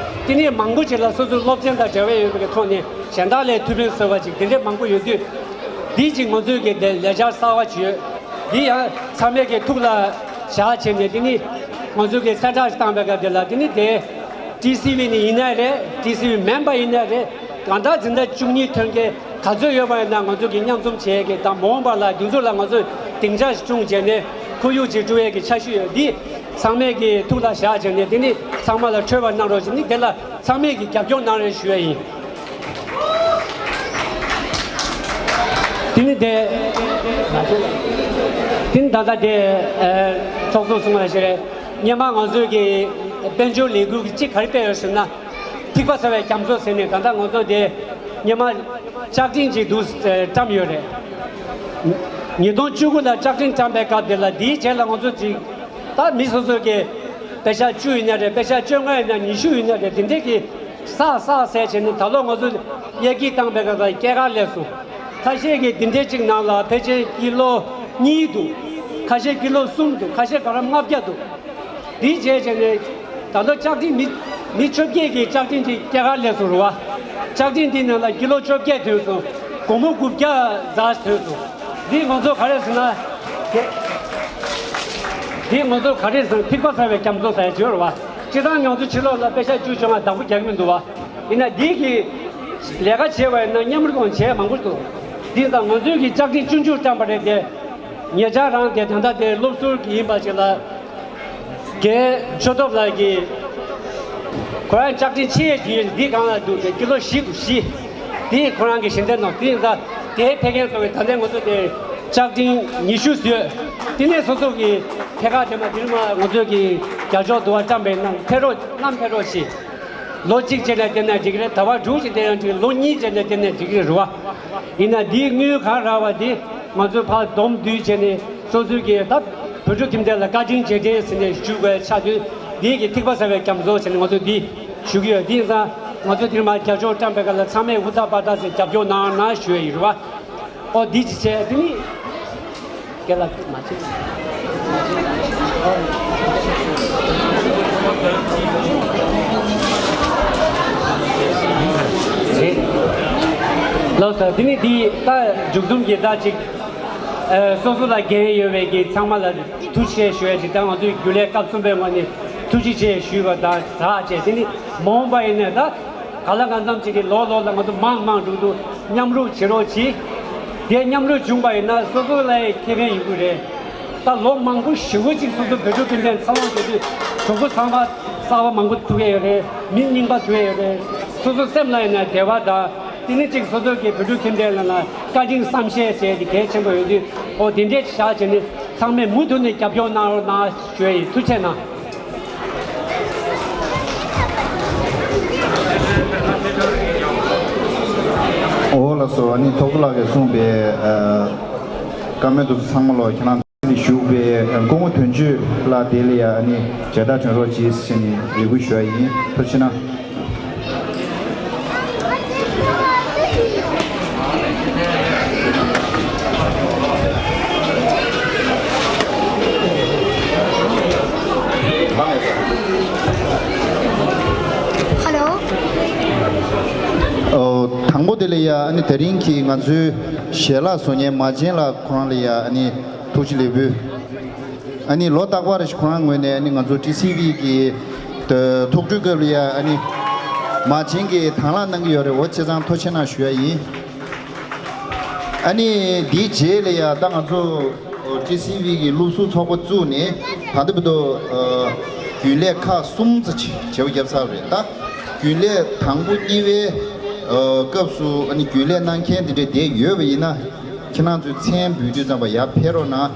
དེ་ནས་མང་པོ་ཅིག་ལ་སོ་སོའི་སློབ་ཚན་དང་འབྲེལ་བ་ཡོད་པའི་ཐོག་ནས་གཞན་དག་ལས་ཐུགས་ཕན་གསོས་པ་ཅིག་དེ་འདྲས་མང་པོ་ཡོད་དུས། འདི་ཅིག་ང་ཚོས་ཀྱི་དེ་ལས་འཆར་གསར་བ་ཅིག་ཡོད། འདི་ཡང་ཚང་མས་ཀྱི་ཐུགས་ལ་བཞག་བྱས་ནས་དེ་ནི་ང་ཚོས་ཀྱི་གསལ་བསྒྲགས་ཤིག་བཏང་པའི་སྐབས་དེ་ལ་དེ་ནི་དེ་ཊི་སི་ཝི་ནས་ཡིན་ན་རེད། ཊི་སི་ཝི་མིན་པ་ཡིན་ན་རེད། གང་ལྟར་འཛིན་གྲྭ་བཅུ་གཉིས་ཐོན་མཁན་ག་ཚོད་ཡོད་པ་ཡིན་ན་ང་ཚོ་གི་མཉམ་འཛོམས་བྱེད་ཀྱི་དང་མ་འོངས་པ་ལ་དེ་ཚོ་ལ་ང་ཚོས་སྡིངས་ཆ་ཞིག་བསྐྲུན་བྱས་ནས་ཁོར་ཡུག་ཅིག་བསྐྲུན་ཡས་ཀྱི་འཆར་གཞི་ཡོད། འདི་ཚང་མས་ཀྱི་ཐུགས་ལ་བཞག་བྱས་ནས་དེ་ནི་ཚང་མ་ལ་འཕྲོད་པ་གནང་རོགས་ཞེས་ནི་དེ་ལ་ཚང་མས་ཀྱི་རྒྱབ་སྐྱོར་གནང་རོགས་ཞུ་ཡས་ཡིན། དེ་ནི་དེ། དེ་ནི་ད་ལྟ་དེ། ཨ། ཚོགས་གཙོ་གསུང་བ་ཞིག་རེད། སྔོན་མ་ང་ཚོའི་གི་དཔལ་འབྱོར་ལས་འགུལ་གྱི་གཅིག་ག་རེ་སྤེལ་ཡོད་ཟེར་ན། ཐིགས་པ་ཟ་བའི་རྒྱ་མཚོ་ཟེར་ནས་ད་ལྟ་ང་ཚོ་དེ་སྔོན་མ་ལྕགས་ཀྲིན་ཅིག་འདུག་ཨ། བཀྲམ་ཡོད་རེད། ཉིས་སྟོང་བཅུ་དགུ་ལ་ལྕགས་ཀྲིན་བཀྲམ་པའི་སྐབས་དེ་ལ་དེའི་རྗེས་ལ་ང་ཚོ་ཅིག་ད་མི་སོ་སོ་གི་པེ་ཤག་བཅུ་ཡིན་ན་རེད། པེ་ཤག་བཅོ་ལྔ་ཡིན་ན་ཉི་ཤུ་ཡིན་ན་རེད། དེ་འདྲས་ཀྱི་བསགས་བསགས་ཟེར་བྱས་ནས་ད་ལོ་ང་ཚོ་གཡར་འགྱེད་བཏང་པའི་སྐབས་ལ་སྐྱེད་ཀ་སླེབས་སོང་། ཁ་ཤས་ཀྱིས་འདི་འདྲའི་གཅིག་ནང་ལ་ཕལ་ཆེར་ཀི་ལོ་གཉིས་འདུག་ཁ་ཤས་ཀི་ལོ་གསུམ་འདུག་ཁ་ཤས་ག་ར་ལྔ་བརྒྱ་འདུག་འདིའི་རྗེས་བྱས་ནས་ད་ལོ་ལྕགས་ཀྲིན་མི་མི་བཅོ་བརྒྱད་ཀྱིས་ལྕགས་ཀྲིན་གཅིག་སྐྱེད་ཀ་སླེབས་སོང་རེད་བ། ལྕགས་ཀྲིན་འདི་ནང་ལ་ཀི་ལོ་བཅོ་བརྒྱད་ཐོན་སོང་། སྒོར་མོ་དགུ་བརྒྱ་ཙམ་ཐོན་སོང་། འདི་ང་ཚོ་ག་རེ་ཟེར་ན། འདི་ང་ཚོ་ག་རེ་ཟེར་ན་ཐིགས་པ་ཟ་བའི་རྒྱ་མཚོ་ཟེར་ཡ་ཅིག་ཡོད་རེད་བ། སྤྱིར་བཏང་ང་ཚོ་ཕྱི་ལོགས་ལ་པེ་ཤག་བཅུ་བཅོ་ལྔ་བདག་པོ་རྒྱག་གི་མི་འདུག་བ། ཡིན་ན་འདི་གི་ལས་ཀ་བྱས་པ་ཡིན་ན་མཉམ་རུབ་ཀྱང་བྱས་མང་པོ་འདུག་འདི་ཙང་ང་ཚོའི་གི་ལྕགས་ཀྲིན་ཆུང་ཆུང་བཀྲམ་པ་རེད་དེ། ཉེ་ཆར་རང་དེ་ད་ལྟ་དེ་སློབ་ཟུར་གྱི་ཡིན་པ་ཅིག་ལ། རྒན་ཆོས་སྟོབས་ལགས་ཀྱིས་ཁོ་རང་ལྕགས་ཀྲིན་ཆེ་ཡས་ཀྱི་འདི་གང་ལ་འདུག་དེ་ཀི་ལོ་བཞི་འདུག་བཞི། དེ་ཁོ་རང་གི་ཞལ་འདེབས་གནང་། དེ་ཡིན་ཙང་དེ་ཕེབས་མཁན་ཚོ་གི་ད་ལྟའི་ང་ཚོ་དེ་ལྕགས་ཀྲིན་ཉི་ཤུ་བཟོས། དེ་ནས་སོ་སོ་གི་ཕེབས་ཁ་དེ་མ་དེ་རིང་མ་ང་ཚོ་གི་རྒྱ་ཤོག་དུ་བ་བཀྲམ་པའི་ནང་ཕེབས་རོགས་གནང་། ཕེབས་རོགས་ཞེས། ལོ་གཅིག་བྱས་ན་དེ་ན་འགྲིག་གི་རེད། ཟླ་བ་དྲུག་ཅིག་དེ་ཡང་འགྲིག་ལོ་གཉིས་བྱས་ན་དེ་ན་འགྲིག་གི་རེད་བ། ཡིན་ན་འདིའི་དངུལ་གང་རག་པ་འདི་ང་ཚོས་ཕར་སྡོམ་བསྡུས་བྱས་ནས་སོ་སོའི་གི་ད་བོད་ཕྲུག་ཁྱིམ་སྡེ་ལ་བཀའ་དྲིན་རྗེས་དྲན་ཟེར་ནས་ཞུ་དགོས་ཆགས་དུས་འདི་གི་ཐིགས་པ་ཟ་བའི་རྒྱ་མཚོ་ཟེར་ནས་ང་ཚོས་འདི་ཞུ་གི་ཡོད། འདི་ཡིན་ཙང་ང་ཚོ་འདིར་མ་རྒྱབ་སྐྱོར་བཀྲམ་པའི་སྐབས་ལ་ཚང་མས་ཧུར་ཐག་པ་ཐག་ཟེར་རྒྱབ་སྐྱོར་གནང་གནང་ཞུ་ཡ་ཡིན་རེད་བ། ཨོ་འདི་ཅི་བྱས་འདི་ནི། སྐད་ལ་མ་བྱེད། རེད། ལགས་སོ། འདི་ནི་འདི་ད་མཇུག་སྡོམ་གྱི་ད་ཅིག་ཨ། སོ་སོ་ལ་འགན་ཡོད་པའི་གི་ཚང་མ་ལ་ཐུགས་རྗེ་ཆེ་ཞུ་ཡ་ཅིག་ད་ང་ཚོའི་རྒྱུན་ལས་སྐབས་གསུམ་པའི་ངོས་ནས་ཐུགས་རྗེ་ཆེ་ཞུས་པ་དང་ཛ་བྱས། འདི་ནི་མ་འོངས་པ་ཡིན་ནའི་ད་ག་ལ་གང་འཚམ་ཅིག་གི་ལོ་ལོ་ལ་ང་ཚོ་མང་མང་འགྲོ་འདུག་མཉམ་རུབ་བྱེད་རོགས་གྱིས། དེ་མཉམ་རུབ་བྱུང་པ་ཡིན་ན་སོ་སོ་ལ་ཡང་ཁེ་ཕན་ཡོང་གི་རེད། ད་ལོ་མང་པོ་ཞེ་པོ་ཅིག་སོ་སོ་བོད་ཕྲུག་སྤུན་ཟླ་ཚང་མ་བྱེད་དུས་གྲོགས་པོ་ཚང་མ་གསར་པ་མང་པོ་ཐུག་གི་ཡོད་རེད། མི་རྙིང་པ་ཐུག་གི་ཡོད་རེད། སོ་སོ་སེམས་ལ་ཡིན་ན་བདེ་བ་དང་དེ་ནི་ཅིག་སོ་སོ་གི་བོད་ཕྲུག་ཁྱིམ་སྡེ་ལ་ན་བཀའ་དྲིན་བསམ་ཤེས་ཟེར་དེ་གལ་ཆེན་པོ་ཡོད་དུས། ཨོ་དེ་འདྲས་བཞག་བྱས་ནས་ཚང་མས་མུ་མཐུད་ནས་རྒྱབ་སྐྱོར་གནང་རོགས་གནང་ཞུ་ཡ་ཡིན། ཐུགས་རྗེ་གནང་། འོ་ལགས་སོ། ཨ་ནི་ཚོགས་གཙོ་ལགས་ཀྱིས་གསུངས་པའི་ཨ། བཀའ་མོལ་དེ་ཚོ་ཚང་མ་ལོ་ཁྱེད་རང་ཚོས་ཞུགས་པའི་སྐུ་ངོ་དོན་གཅོད་ལགས་དེ་ལ་ཡ་ཨ་ནི་མཇལ་དར་སྒྲོན་རོགས་གྱིས་ཟེར་ནས་རེ་སྐུལ་ཞུ་ཡ་ཡིན། ཐུགས་རྗེ་གནང་། Hello། ཨོ། དང་པོ་དེ་ལ་ཡ་ཨ་ནི་དེ་རིང་གི་ང་ཚོའི་ཞལ་ལག་བཟོ་མཁན་མ་བྱན་ལགས་ཁོ་རང་ལ་ཡ་ཨ་ནི་ཐུགས་རྗེ་ལེགས་འབུལ། ཨ་ནི་ལོ་རྟག་པར་ཁོ་རང་ངོས་ནས་ཨ་ནི་ང་ཚོ་ཊི་སི་ཝི་གི་ཐོག་འཕྲོས་སྐབས་ལ་ཡ་ཨ་ནི་མ་བྱན་གྱིས་དང་བླངས་གནང་གི་ཡོད་རེད། འོ་བྱས་ཙང་ཐུགས་རྗེ་གནང་ཞུ་ཡ་ཡིན། ཨ་ནི་འདིའི་རྗེས་ལ་ཡ་ད་ང་ཚོ་ཊི་སི་ཝི་གི་སློབ་ཟུར་ཚོགས་པ་བཙུགས་ནས་ད་ལྟ་བར་དུ་རྒྱུན་ལས་ཁག་གསུམ་ཙམ་ཅིག་བྱེད་པ་བརྒྱབ་ཚར་བ་རེད། ད་རྒྱུན་ལས་དང་པོ་གཉིས་པའི་སྐབས་སུ་ཨ་ནི་རྒྱུན་ལས་གནང་མཁན་དེ་འདྲ་བསྡད་ཡོད་པ་ཡིན་ན། ཁྱེད་རང་ཚོས་མཚན་འབོད་དུས་ཙམ་པ་ཡར་ཕེབས་རོགས་གནང་།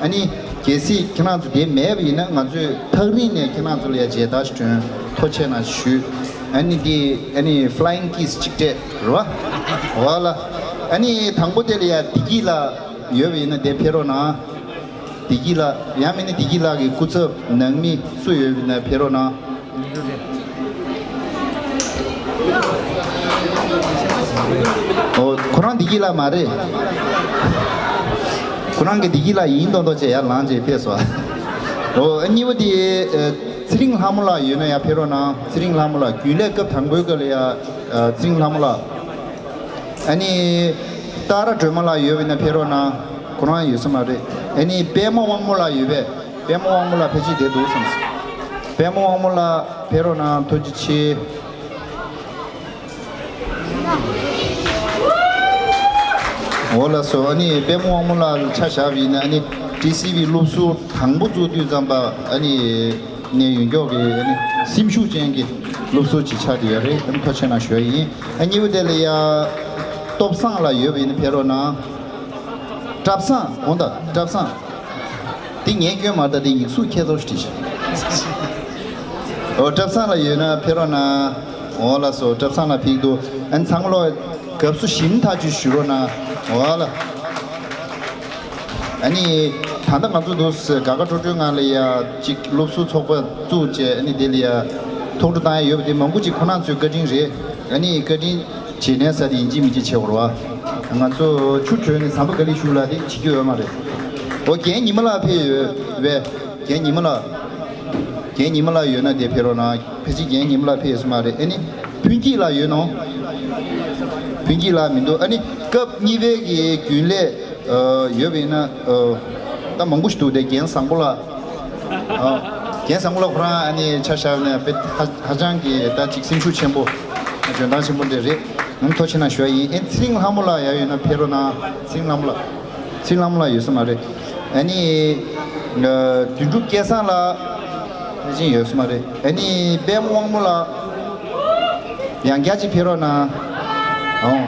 ཨ་ནི་གལ་སྲིད་ཁྱེད་རང་ཚོ་དེ་མེད་པ་ཡིན་ན་ང་ཚོས་ཐག་རིང་ནས་ཁྱེད་རང་ཚོ་ལ་ཡ་མཇལ་དར་ཞིག་སྒྲོན། ཐུགས་རྗེ་གནང་ཞུ། ཨ་ནི་དེ་ཨ་ནི་flying kiss གཅིག་སྤྲད་རོགས། འོ་ལགས། ཨ་ནི་དང་པོ་དེ་ལ་ཡ་བདེ་སྐྱིད་ལགས་ཡོད་པ་ཡིན་ན་དེ་ཕེབས་རོགས་གནང་། བདེ་སྐྱིད་ལགས། ཡང་མིན་ན་བདེ་སྐྱིད་ལགས་ཀྱི་སྐུ་ཚབ་ནང་མི་སུ་ཡོད་པ་ཡིན་ན་ཕེབས་རོགས་གནང་། ཨོ། ཁོ་རང་བདེ་སྐྱིད་ལགས་མ་རེད། ཁོ་རང་གི་བདེ་སྐྱིད་ལགས་ཡིན་མདོག་མདོག་བྱས་ཡར་ལངས་བྱས་ཕེབས་སོང་། ཨོ། ཨ། གཉིས་པ་དེ། ཨ། ཚེ་རིང་ལྷ་མོ་ལགས་ཡོད་ན་ཡར་ཕེབས་རོགས་གནང་། ཚེ་རིང་ལྷ་མོ་ལགས། རྒྱུན་ལས་སྐབས་དང་པོའི་སྐབས་ལ་ཡ། ཨ། ཚེ་རིང་ལྷ་མོ་ལགས། ཨ་ནི། ཏཱ་ར་སྒྲོལ་མ་ལགས་ཡོད་པ་ཡིན་ན་ཕེབས་རོགས་གནང་། ཁོ་རང་ཡོད་ས་མ་རེད། ཨ་ནི་པད་མ་དབང་མོ་ལགས་ཡོད་པས། པད་མ་དབང་མོ་ལགས་ཕལ་ཆེར་བསྡད་འདུག་བསམ་སོང་། པད་མ་དབང་མོ་ལགས་ཕེབས་རོགས་གནང་། ཐུགས་རྗེ་ཆེ། འོ་ལགས་སོ། ཨ་ནི་པད་མ་དབང་མོ་ལགས་ཆ་བཞག་པ་ཡིན་ན། ཨ་ནི་ཊི་སི་ཝི་སློབ་ཟུར་དང་པོ་བཙུགས་དུས་ཙམ་པ། ཨ་ནི་ནས་ཡོངས་རྫོགས་ཀྱི། ཨ་ནི་སེམས་ཤུགས་ཅན་གྱི་སློབ་ཟུར་ཅིག་ཆགས་བསྡད་ཡོད་རེད། ཨ་ནི་ཐུགས་རྗེ་གནང་ཞུ་ཡ་ཡིན། ཨ། གཉིས་པ་དེ་ལ་ཡ། སྟོབས་བཟང་ལགས་ཡོད་པ་ཡིན་ན་ཕེབས་རོགས་གནང་། བཀྲ་བཟང་། འོ་ད་བཀྲ་བཟང་། འདི་ངའི་སྐྱོན་མ་རེད། ད་འདི་ཡིག་གཟུགས་ཁྱད་མཚར་ཞིག་བྲིས་ཤག་འོ། བཀྲ་བཟང་ལགས་ཡོད་ན་ཕེབས་རོགས་གནང་། འོ་ལགས་སོ། བཀྲ་བཟང་ལགས་ཕེབས་འདུག་ཨ་ནི་ཚང་མ་ལོ་དགའ་བསུ་ཞིམ་ཐག་ཆོད་ཞུ་རོགས་གནང་། འོ་ལགས། ཨ་ནི་ད་ལྟ་ང་ཚོ་འདུག་སེ་དགའ་དགའ་སྤྲོ་སྤྲོའི་ངང་ལ་ཡ་གཅིག་སློབ་ཟུར་ཚོགས་པ་བཙུགས་བྱས། ཨ་ནི་དེ་ལ་ཡ་ཐུགས་སྤྲོ་བཏང་ཡ་ཡོད་པ་དེ་མང་པོ་ཅིག་ཁོ་རང་ཚོའི་བཀའ་དྲིན་རེད། ཨ་ནི་བཀའ་དྲིན་བྱེད་ལན་ཟ་དེ་ཡིན་གཅིག་མིན་གཅིག་བྱེད་དགོས་རེད་བ། ང་ཚོ་ཆུ་བྲོས་ནས་ཟམ་པ་ག་ལེ་བཞུགས་ལ་དེ་བྱེད་རྒྱུ་ཡོད་མ་རེད། འོ། རྒན་ཉི་མ་ལགས་ཕེབས་ཡོད་པས། རྒན་ཉི་མ་ལགས། རྒན་ཉི་མ་ལགས་ཡོད་ན་དེ་ཕེབས་རོགས་གནང་། ཕལ་ཆེར་རྒན་ཉི་མ་ལགས་ཕེབས་ཡོད་ས་མ་རེད། ཨ་ནི་ཕུན་སྐྱིད་ལགས་ཡོད་ནོ། ཕུན་སྐྱིད་ལགས་མི་འདུག་ཨ་ནི་སྐབས་གཉིས་པའི་གི་རྒྱུན་ལས། ཨ། ཡོད་པ་ཡིན་ན། ཨ། ད་མང་པོ་ཞིག་འདུག་སྟེ། རྒན་བཟང་པོ་ལགས། ཨ། རྒན་བཟང་པོ་ལགས་ཁོ་རང་ཨ་ནི་ཆ་བཞག་ན་དཔེ་ཧ་ཧ་ཅང་གི་ད་ཅིག་སེམས་ཤུགས་ཆེན་པོ། འཇོན་ཐང་ཆེན་པོ་འདི་རེད། ཨ་ནི་ཐུགས་རྗེ་གནང་ཞུ་བ་ཡིན། ཨེ། ཚེ་རིང་ལྷ་མོ་ལགས་ཡར་ཡོད་ན་ཕེབས་རོགས་གནང་། ཚེ་རིང་ལྷ་མོ་ལགས། ཚེ་རིང་ལྷ་མོ་ལགས་ཡོད་ས་མ་རེད། ཨ་ནི། ཨ། དོན་གྲུབ་སྐལ་བཟང་ལགས་ཕལ་ཆེར་ཡོད་ས་མ་རེད། ཨ་ནི་པད་མ་དབང་མོ་ལགས། ཡང་བསྐྱར་ཅིག་ཕེབས་རོགས་གནང་། ཨོ།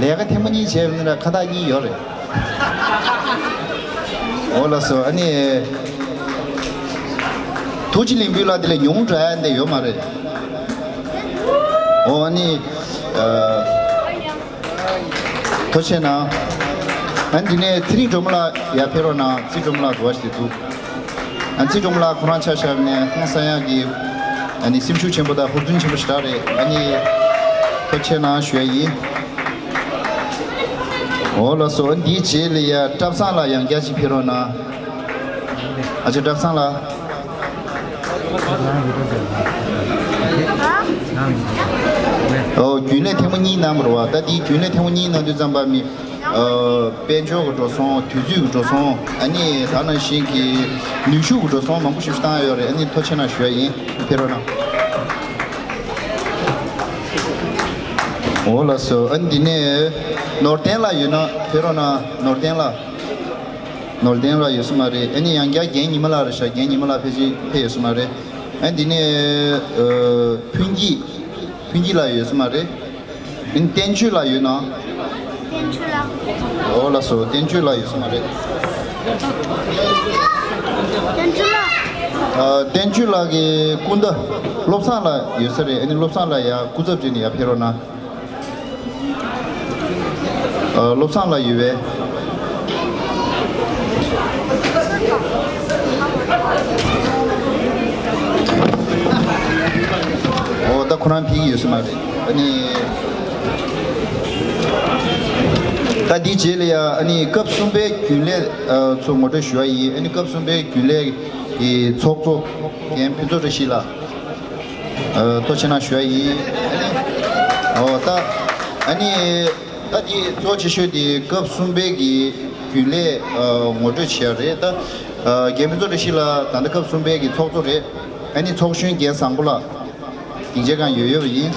ལས་ཀ་ཐེངས་མ་གཉིས་བྱས་པ་ཡིན་ན་ཁ་བཏགས་གཉིས་ཡོད་རེད། འོ་ལགས་སོ། ཨ་ནི་ཐུགས་རྗེ་ལེགས་འབུལ་ལགས་དེ་ལས་ཉུང་དྲགས་ཡ་འདི་ཡོད་མ་རེད། འོ། ཨ་ནི། ཨ། ཐུགས་རྗེ་གནང་། ཨ་ནི་འདི་ནས་ཚེ་རིང་སྒྲོལ་མ་ལགས་ཡར་ཕེབས་རོགས་གནང་། ཚེ་སྒྲོལ་མ་ལགས་འདུག་བ་ཞིག་འདུག་ཨ། ཚེ་སྒྲོལ་མ་ལགས་ཁོ་རང་ཆ་བཞག་ནས་ཧང་སང་ཡག་གི། ཨ་ནི་སེམས་ཤུགས་ཆེན་པོ་དང་ཧུར་བརྩོན་ཆེན་པོ་ཞེ་དྲག་རེད། ཨ་ནི་ཐུགས་རྗེ་གནང་ཞུ་ཡ་ཡིན། འོ་ལགས་སོ། ཨ། འདིའི་རྗེས་ལ་ཡ་བཀྲ་བཟང་ལགས་ཡང་བསྐྱར་ཅིག་ཕེབས་རོགས་གནང་། ཨ་ཅེ་བཀྲ་བཟང་ལགས། ཨོ། རྒྱུན་ལས་ཐེངས་མ་གཉིས་གནང་བ་རེད་བ། ད་འདིའི་རྒྱུན་ལས་ཐེངས་མ་གཉིས་གནང་དུས་ཙམ་པ་མི། ཨ། དཔལ་འབྱོར་གྱི་འགྲོ་སོང་། དུས་ཚོད་ཀྱི་འགྲོ་སོང་། ཨ་ནི་ད་ནང་བཞིན་གྱི་ནུས་ཤུགས་ཀྱི་འགྲོ་སོང་མང་པོ་ཞིག་བཏང་ཡོད་རེད། ཨ་ནི་ཐུགས་རྗེ་གནང་ཞུ་ཡ་ཡིན། ཕེབས་རོགས་གནང་། འོ་ལགས་སོ། ཨ་ནི་འདི་ནས་ནོར་ལྡན་ལགས་ཡོད་ན་ཕེབས་རོགས་གནང་། ནོར་ལྡན་ལགས། ནོར་ལྡན་ལགས་ཡོད་ས་མ་རེད། ཨ་ནི་ཡང་བསྐྱར་རྒན་ཉི་མ་ལགས་རེད་ཤག་རྒན་ཉི་མ་ལགས་ཕལ་ཆེར་ཕེབས་ཡོད་ས་མ་རེད། ཨ། འདི་ནས། ཨ། ཕུན་སྐྱིད། ཕུན་སྐྱིད་ལགས་ཡོད་ས་མ་རེད། ཨ་ནི་བསྟན་ཆོས་ལགས་ཡོད་ན། བསྟན་ཆོས་ལགས། འོ་ལགས་སོ། བསྟན་ཆོས་ལགས་ཡོད་ས་མ་རེད། བསྟན་ཆོས་ལགས། ཨ། བསྟན་ཆོས་ལགས་ཀྱི་སྐུ་ཟླ་བློ་བཟང་ལགས་ཡོད་ས་རེད། ཨ་ནི་བློ་བཟང་ལགས་ཡར་སྐུ་ཚབ་བྱས་ནས་ཡར་ཕེབས་རོགས་གནང་། ཨ། བློ་བཟང་ལགས་ཡོད་པས། འོ། ད་ཁོ་རང་ཕེབས་ཀྱི་ཡོད་ས་མ་རེད། ཨ་ནི། ད་འདིའི་རྗེས་ལ་ཡ། ཨ་ནི་སྐབས་གསུམ་པའི་རྒྱུན་ལས། ཨ། ཚོ་ངོ་སྤྲོད་ཞུ་བ་ཡིན། ཨ་ནི་སྐབས་གསུམ་པའི་རྒྱུན་ལས་ཀྱི་ཚོགས་གཙོ་རྒན་ཕུན་ཚོགས་བཀྲ་ཤིས་ལགས། ཨ། ཐུགས་རྗེ་གནང་ཞུ་ཡ་ཡིན། ཨ་ནི། འོ། ད། ཨ་ནི། ད་འདི་གཙོ་ཆེ་ཤོས་དེ་སྐབས་གསུམ་པའི་གི་རྒྱུན་ལས། ཨ། ངོ་སྤྲོད་བྱེད་ཡ་རེད། ད། ཨ། རྒན་ཕུན་ཚོགས་བཀྲ་ཤིས་ལགས་ད་ལྟ་སྐབས་གསུམ་པའི་གི་ཚོགས་གཙོ་རེད། ཨ་ནི་ཚོགས་གཞོན་རྒན་བཟང་པོ་ལགས། སྡིངས་ཆའི་སྒང་ཡོད་ཡོད་པ་ཡིན།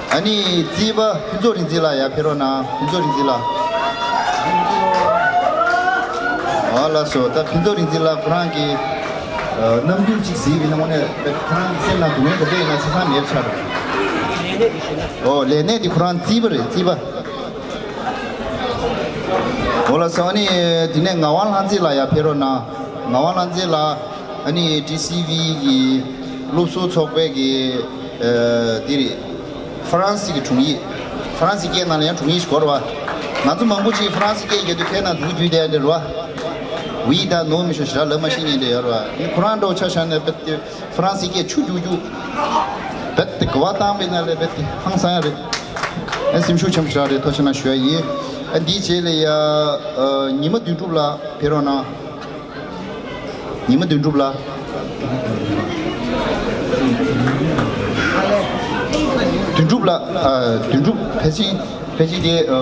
ཨ་ནི་རྩིས་པ་ཕུན་ཚོགས་རིག་འཛིན་ལགས་ཡར་ཕེབས་རོགས་གནང་། ཕུན་ཚོགས་རིག་འཛིན་ལགས། ཨོ་ལགས་སོ། ད་ཕུན་ཚོགས་རིག་འཛིན་ལགས་ཁོ་རང་གི་ཨ། རྣམ་འགྱུར་ཅིག་གཟིགས་པ་ཡིན་ན་དངོས་གནས་ཁོ་རང་གི་སེམས་ནང་སྡུག་བསྔལ་ག་ཚོད་ཡིན་ན་ཆ་ཚང་མེད་པ་ཆགས་འགྲོ། ཨོ། ལས་གནས་འདི་ཁོ་རང་རྩིས་པ་རེད། རྩིས་པ། ཨོ་ལགས་སོ། ཨ་ནི་དེ་ནས་ངག་དབང་ལྷ་མཛེས་ལགས་ཡར་ཕེབས་རོགས་གནང་། ངག་དབང་ལྷ་མཛེས་ལགས། ཨ་ནི་ཊི་སི་ཝི་གི་སློབ་ཟུར་ཚོགས་པའི་གི། ཨ། འདི་རེད། ཧྥ་རན་སི་གི་དྲུང་ཡིག་ཧྥ་རན་སི་སྐད་ནང་ལ་ཡང་དྲུང་ཡིག་ཞིག་དགོས་རེད་བ། ང་ཚོ་མང་པོ་ཅིག་ཧྥ་རན་སི་སྐད་རྒྱག་དུས་ཁའི་ནང་འཛུལ་རྒྱུ་དེ་འདྲ་རེད་བ། ཝི་དང་ནོ་མི་ཤོ་ཞེ་དྲག་ལབ་མ་ཤེས་མཁན་འདྲ་ཡོད་རེད་བ། ཨ་ནི་ཁོ་རང་འདྲ་བོ་ཆ་བཞག་ན་དཔེ་དེ་ཧྥ་རན་སི་སྐད་ཆུ་རྒྱུག་རྒྱུག་དཔེ་དེ་ག་བ་བཏང་བས་ན་ལས་དཔེ་དེ་ཧང་སང་ཡ་རེད། ཨ་སེམས་ཤུགས་ཆེན་པོ་ཞིག་རག་རེད། ཐུགས་རྗེ་གནང་ཞུ་ཡ་ཡིན། ཨ་འདིའི་རྗེས་ལ་ཡ་ཨ་ཉི་མ་དོན་གྲུབ་ལགས་ཕེབས་རོགས་གནང་། ཉི་མ་དོན་གྲུབ་ལགས། དོན་གྲུབ་ལགས། ཨ་དོན་གྲུབ་ཕལ་ཆེར་ཕལ་ཆེར་དེ་ཨ་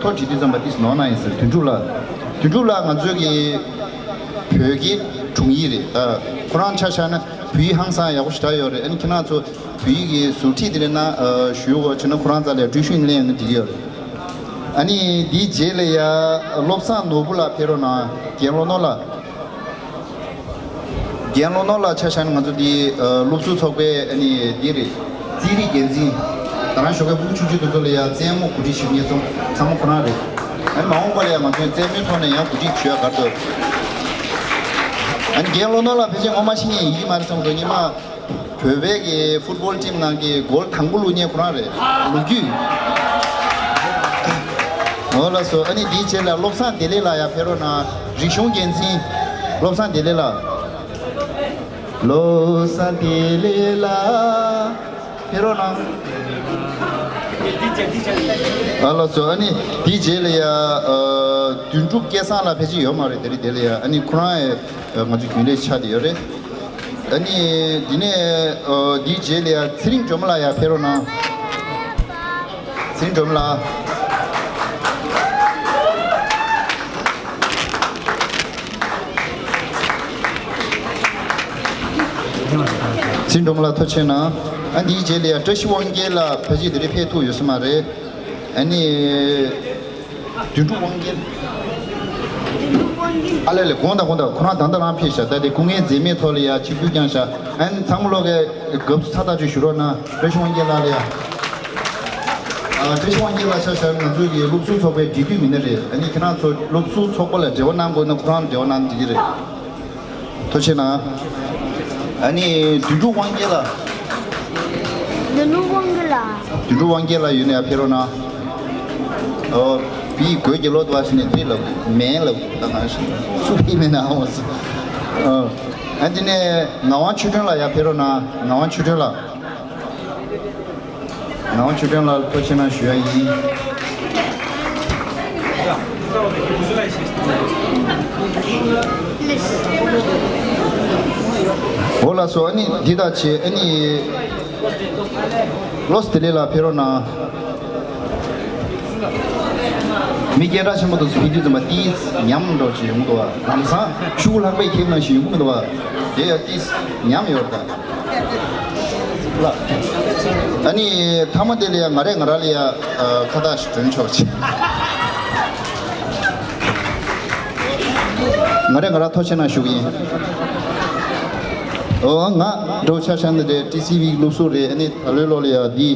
ཐོ་བྲིས་དུས་ཙམ་པ་ཏིས་ནོར་ན་ཡིན་ཟེར། དོན་གྲུབ་ལགས། དོན་གྲུབ་ལགས་ང་ཚོའི་གི་བོད་ཀྱི་དྲུང་ཡིག་རེད། ཨ་ཁོ་རང་ཆ་བཞག་ན་བོད་ཡིག་ཧང་སང་ཡག་པོ་ཞེ་དྲག་ཡོད་རེད། ཨ་ནི་ཁྱེད་རང་ཚོ་བོད་ཡིག་གི་ཟུར་ཁྲིད་དེ་རེད་ན་ཨ་ཞུ་དགོས་བྱས་ན་ཁོ་རང་རྩ་ལས་ཀྲུའུ་ཤུན་ལེན་ཡོང་ན་འགྲིག་གི་ཡོད་རེད། ཨ་ནི་འདིའི་རྗེས་ལ་ཡ་བློ་བཟང་ནོར་བུ་ལགས་ཕེབས་རོགས་གནང་། རྒན་བློ་ནོར་ལགས། རྒན་བློ་ནོར་ལགས་ཆ་བཞག་ན་ང་ཚོ་འདི་ཨ་སློབ་ཟུར་ཚོགས་པའི་ཨ་ནི་འདི་རེད། རྩིས་རིག་འགན་འཛིན། ད་རང་ཞོགས་ཀས་ཕྲུ་གུ་ཆུང་ཆུང་དེ་ཚོ་ལ་ཡ་རྩེད་མོ་གོ་སྒྲིག་ཞུ་མཁན་ཚོ་ཚང་མ་ཁོ་རང་རེད། ཨ་ནི་མ་འོངས་པ་ལ་ཡ་ང་ཚོས་རྩེད་མོའི་ཐོག་ནས་ཡང་གོ་སྒྲིག་ཞུ་ཡ་ག་རེ་འདུག་ཨ་ནི་རྒན་བློ་ནོར་ལགས་ཕལ་ཆེར་ངོ་མ་ཤེས་མཁན་ཡིན་གྱི་མ་རེད་བསམ་འགྲོ། སྔོན་མ་བོད་པའི་གི་ཕུཊ་བོལ་ཊིམ་ནང་གི་གོལ་དང་པོ་བླུགས་མཁན་ཁོ་རང་རེད། ལོ་རྒྱུས། འོ་ལགས་སོ། ཨ་ནི་འདིའི་རྗེས་ལ་བློ་བཟང་བདེ་ལེགས་ལགས་ཡར་ཕེབས་རོགས་གནང་། རིག་གཞུང་འགན་འཛིན་བློ་བཟང་བདེ་ལེགས་ལགས། བློ་བཟང་བདེ་ལེགས་ལགས་ཕེབས་རོགས་གནང་། ཨ་ལགས་སོ། ཨ་ནི་དེའི་རྗེས་ལ་ཡ་ཨ་དོན་གྲུབ་སྐལ་བཟང་ལགས་ཕལ་ཆེར་ཡོད་མ་རེད། དེ་རིང་དེ་ལ་ཡ་ཨ་ནི་ཁོ་རང་ཨ་ང་ཚོ་རྒྱུན་ལས་ཆགས་བསྡད་ཡོད་རེད། ཨ་ནི་འདི་ནས་ཨ་འདིའི་རྗེས་ལ་ཡ་ཚེ་རིང་སྒྲོལ་མ་ལགས་ཡར་ཕེབས་རོགས་གནང་། ཚེ་རིང་སྒྲོལ་མ་ལགས། ཚེ་རིང་སྒྲོལ་མ་ལགས་ཐུགས་རྗེ་གནང་། ཨ་འདིའི་རྗེས་ལ་ཡ་བཀྲ་ཤིས་དབང་རྒྱལ་ལགས་ཕལ་ཆེར་དེ་རིང་ཕེབས་ཐུབ་ཡོད་ས་མ་རེད། ཨ་ནི། དོན་གྲུབ་དབང་རྒྱལ། ཨ་ལེ་ལེ་དགོངས་དག་དགོངས་དག་ཁོ་རང་ད་ལྟ་རང་ཕེབས་ཤག་ད་དེ་སྐུ་ངལ་འཛེམས་མེད་ཐོག་ལ་ཡ་ཆིབས་བསྒྱུར་བསྐྱངས་ཤག་ཨ་ནི་ཚང་མ་ལོག་གི་དགའ་བསུ་ཚ་ཐག་ཆོད་ཞུ་རོགས་གནང་། བཀྲ་ཤིས་དབང་རྒྱལ་ལགས་ལ་ཡ། ཨ་བཀྲ་ཤིས་དབང་རྒྱལ་ལགས་ཆ་བཞག་ང་ཚོ་གི་སློབ་ཟུར་ཚོགས་པའི་འབྲེལ་མཐུད་མི་སྣ་རེད། ཨ་ནི་ཁྱེད་རང་ཚོ་སློབ་ཟུར་ཚོགས་པ་ལ་འབྲེལ་བ་གནང་དགོས་ན་ཁོ་རང་ལ་འབྲེལ་བ་གནང་འགྲིག་གི་རེད། ཐུགས་རྗེ་གནང་། ཨ་ནི་དོན་གྲུབ་དབང་རྒྱལ་ལགས། དོན་གྲུབ་དབང་རྒྱལ་ལགས། དོན་གྲུབ་དབང་རྒྱལ་ལགས་ཡུལ་ནས་ཡར་ཕེབས་རོགས་གནང་། ཨོ། བི་གོས་ཀྱི་ལོ་དུ་བ་ཞིག་ནས་དེ་ལ་མེན་ལ་ད་ང་ཞིག་སུ་ཕི་མེད་ན་འོ་སི། ཨོ། ཨ་འདི་ནས་ངག་དབང་ཆོས་སྒྲོན་ལགས་ཡར་ཕེབས་རོགས་གནང་། ངག་དབང་ཆོས་སྒྲོན་ལགས། ངག་དབང་ཆོས་སྒྲོན་ལགས་ལ་ཐུགས་རྗེ་གནང་ཞུ་ཡ་ཡིན། འོ་ལགས་སོ། ཨ་ནི་འདི་དག་བྱས་ཨ་ནི། བློ་བདེ་ལེགས་ལགས་ཕེབས་རོགས་གནང་། མི་སྐད་གྲགས་ཆེན་པོ་དེ་ཚོ་ཕེབས་དུས་ཙམ་པ་ཏིས་ཉམས་འགྲོ་ཅིག་ཡོང་གི་འདུག་བ། ལམ་སང་ཆུ་བོ་ལྷག་པའི་ཁྱེར་ནང་བཞིན་ཡོང་གི་མི་འདུག་བ། དེ་ཡ་ཏིས་ཉམས་ཡོད་རེད་ད། ལགས། ཨ་ནི་མཐའ་མ་དེ་ལ་ཡ་ང་རས་ང་ར་ལ་ཡ་ཨ་ཁ་བཏགས་ཤིག་སྒྲོན་ཆོག་ཅིག་ང་རས་ང་ར་ཐུགས་རྗེ་གནང་ཞུ་གི་ཡིན། འོ་ང་འགྲོ་ཆ་ཤ་ནི་རེད། ཊི་སི་ཝི་སློབ་ཟུར་རེད། ཨ་ནི་ད་ལོའི་ལོ་ལ་ཡ་འདི།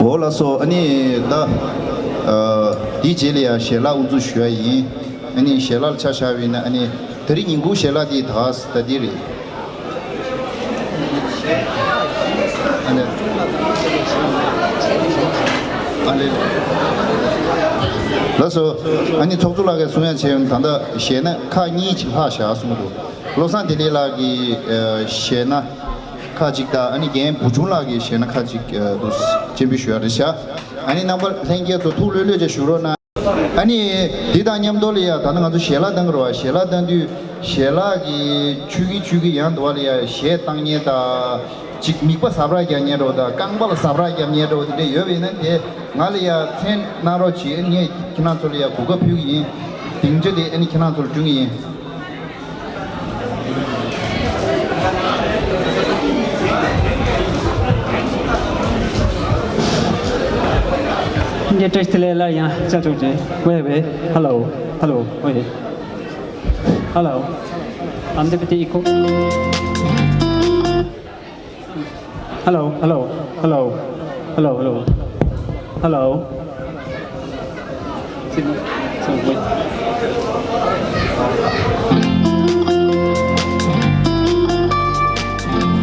འོ་ལགས་སོ། ཨ་ནི་ད་ཨ་འདིའི་རྗེས་ལ་ཡང་ཞལ་ལག་དབུ་འཛུགས་ཞུ་ཡ་ཡིན། ཨ་ནི་ཞལ་ལག་ལ་ཆ་བཞག་པ་ཡིན་ན་ཨ་ནི་ད་རིང་ཉིན་གུང་ཞལ་ལག་འདི་ད་ད་འདི་རེད། ཨ་ལེ། ཨ་ལེ། ལགས་སོ། ཨ་ནི་ཚོགས་གཙོ་ལགས་ཀྱིས་གསུང་ཡ་བྱས་ཡོང་ད་ལྟ་ཞལ་ནས་ཁག་གཉིས་ཅིག་ལྷག་བཞག་གསུང་གི་འདུག་བློ་བཟང་བདེ་ལེགས་ལགས་ཀྱི་ཨ་ཞལ་ནས་ཁག་ཅིག་དང་ཨ་ནི་རྒན་བུ་ཆུང་ལགས་ཀྱི་ཞལ་ནས་ཁག་ཅིག་ཨ་འདུག་སྤྱན་འབུལ་ཞུ་ཡ་རེད་ཤག་ཨ་ནི་རྣམ་པ་ལྷན་རྒྱས་ཚོ་ཐུགས་ལྷོད་ལྷོད་བྱས་བཞུགས་རོགས་གནང་། ཨ་ནི་འདི་དང་མཉམ་དུ་ལ་ཡ་ད་ནི་ང་ཚོ་ཞལ་ལག་བཏང་གི་རེད་བ། ཞལ་ལག་བཏང་དུས་ཞལ་ལག་གི་ཆུ་གི་ཆུ་གི་ཡང་འདུག་བ་ལ་ཡ་གཞས་བཏང་མཁན་དང་ཅིག་མིད་པ་ཟབ་ར་རྒྱག་མཁན་འདྲ་བོ་དང་རྐང་པ་ལ་ཟབ་ར་རྒྱག་མཁན་འདྲ་བོ་དེ་འདྲ་ཡོད་པ་ཡིན་ན་དེ་ང་ལ་ཡ་མཚན་གནང་རོགས་གྱིས། ཨ་ནི་ངས་ཁྱེད་རང་ཚོ་ལ་ཡ་གོ་སྐབས་ཕུལ་གི་ཡིན། སྡིངས་ཆ་དེ་ཨ་ནི་ཁྱེད་རང་ཚོར་སྐྲུན་གི་ཡིན། འདི་བཀྲ་ཤིས་བདེ་ལེགས་ལ་ཡང་བཅར་ཆོག་ཅེས། ཝེ་ཝེ། ཧ་ལོ། ཧ་ལོ། ཝེ། ཧ་ལོ། ཨམ་དེ་པི་ཏི་ཨི་ཀོ། Hello, hello, hello, hello, hello, hello.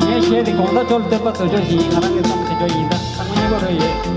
ངས་གཞས་འདི་དགོང་དག་ཅོལ་སྟོན་པ་བཟོ་ཆོག་ཞིག་ཡིན། ང་རང་གི་བསམ་བྱེད་ཆོག་ཡིན་ད། ཁ་ངོ་སྙན་པོ་རེད་ཡོད།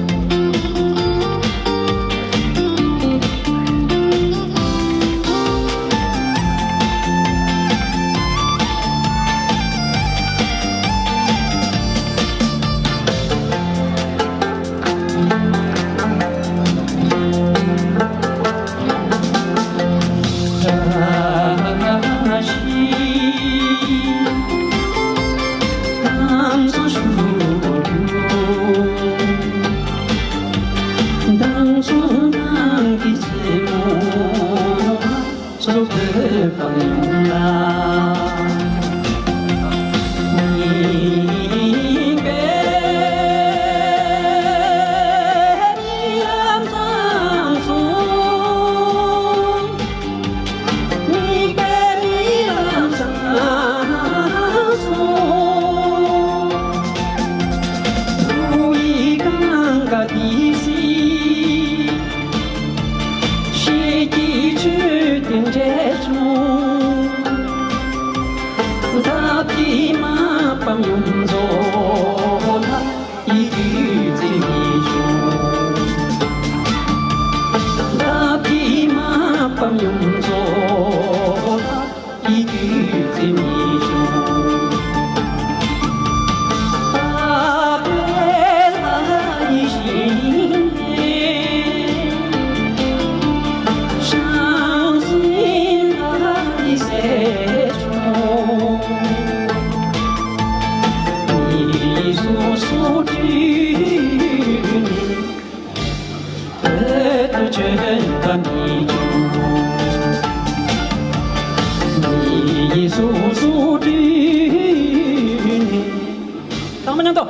ཚང་མ་མཉམ་དུ།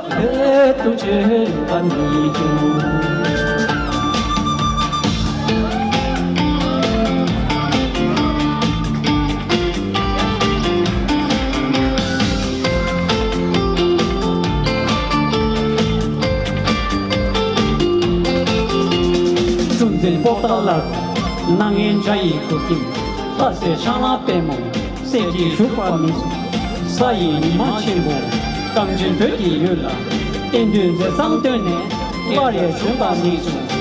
གྲུ་འཛིན་པོ་ཏཱ་ལ། སྣ་ལྔའི་འཇའ་ཡི་གུར་གྱིས། ལྷ་སྲས་ཕྱག་ན་པདྨོ། སྲས་ཀྱིས་བཞུགས་པ་ནི། ས་ཡི་ཉི་མ་ཆེན་པོ། གངས་ཅན་བོད་ཀྱི་ཡུལ་ལ། གཏེར་འདོན་མཛད་བཟང་བཏོན་ནས། སླར་ཡང་བྱོན་པ་ནི། ཐུགས་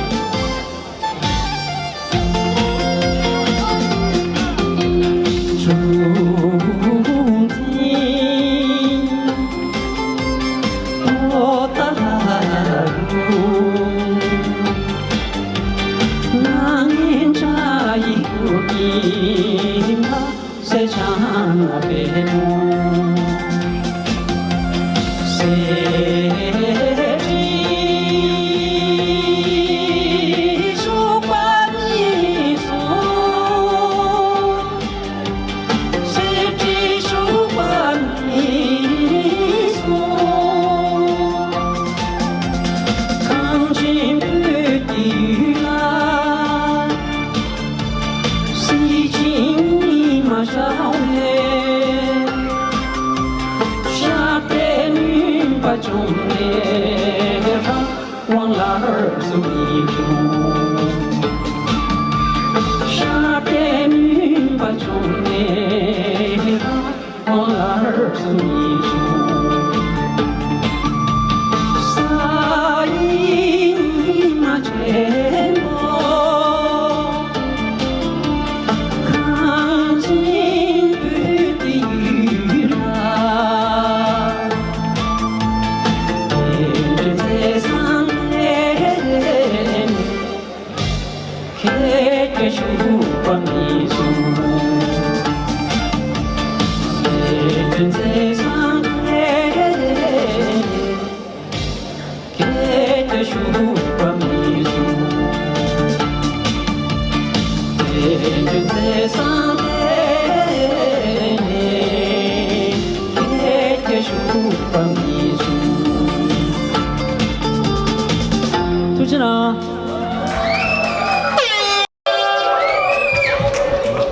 རྗེ་གནང་།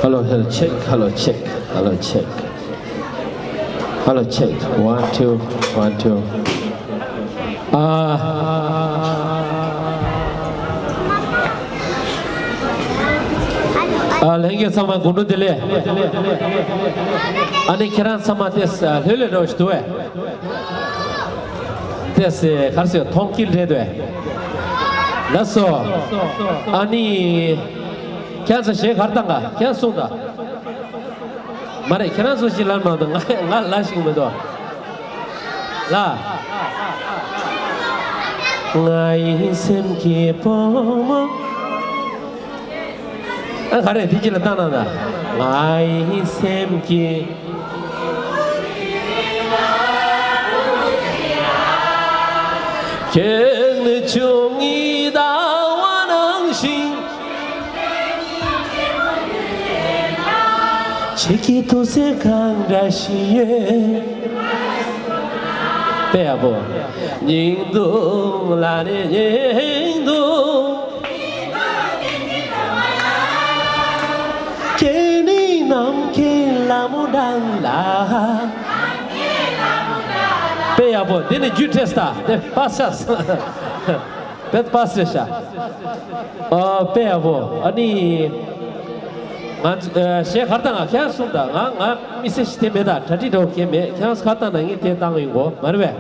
Hello, hello, check, hello, check, hello, check. Hello, check. One, two, one, two. ཨ། ཨ། ལྷན་རྒྱས་ཚང་མ་དགོང་དྲོ་བདེ་ལེགས། ཨ་ནི་ཁྱེད་རང་ཚང་མ་ཏེས་ལྷོད་ལྷོད་འདྲ་བོ་ཞིག་འདུག་བས། ཏེས་ག་རེ་ཟེར་མཐོང་སྐྱིད་རེད་འདུག་བས། ལགས་སོ། ཨ་ནི། ཁྱེད་ཚོ་གཞས་ག་རེ་བཏང་ག་ཁྱེད་གསུངས་དང་། མ་རེད། ཁྱེད་རང་ཚོ་ཞིག་ལབ་མ་གཏོགས་ང་ང་ལབ་ཤེས་ཀྱི་མི་འདུག་ལ། ང་ཡི་སེམས་ཀྱི་བུ་མོ། ཨ། ག་རེ་དེ་གཅིག་ལ་བཏང་གནང་དང་། ང་ཡི་སེམས་ཀྱི། ཁྱེད་ནི་ཆུང་ངུའི་ཟླ་བ་ནང་བཞིན། ཁྱེད་ཀྱི་ཐུགས་སེམས་གང་འདྲ་ཞིག་ཡོད། དཔེ་ཡག་པོ། སྙིང་སྡུག་ལ་ནི་སྙིང་སྡུག་ཁྱེད་ནི་ནམ་མཁའི་ལྷ་མོ་འདྲ་ལ། དཔེ་ཡག་པོ། འདི་ནི་རྒྱུ་འབྲས་ད་དེ་པ་ས། དཔེ་པ་སེ་ཤ། ཨ། དཔེ་ཡག་པོ། ཨ་ནི། ང་ཚོ་ཨ་གཞས་ག་རེ་བཏང་ག་ཁྱེད་རང་གསུངས་དང་། ང་ང་མི་སེར་ཞིག་དེ་མེད་དང་གྲ་སྒྲིག་འདྲ་བོ་གང་ཡང་མེད། ཁྱེད་རང་ག་རེ་བཏང་ན་ངས་དེ་བཏང་ཡོང་གོ་མ་རེད་པས།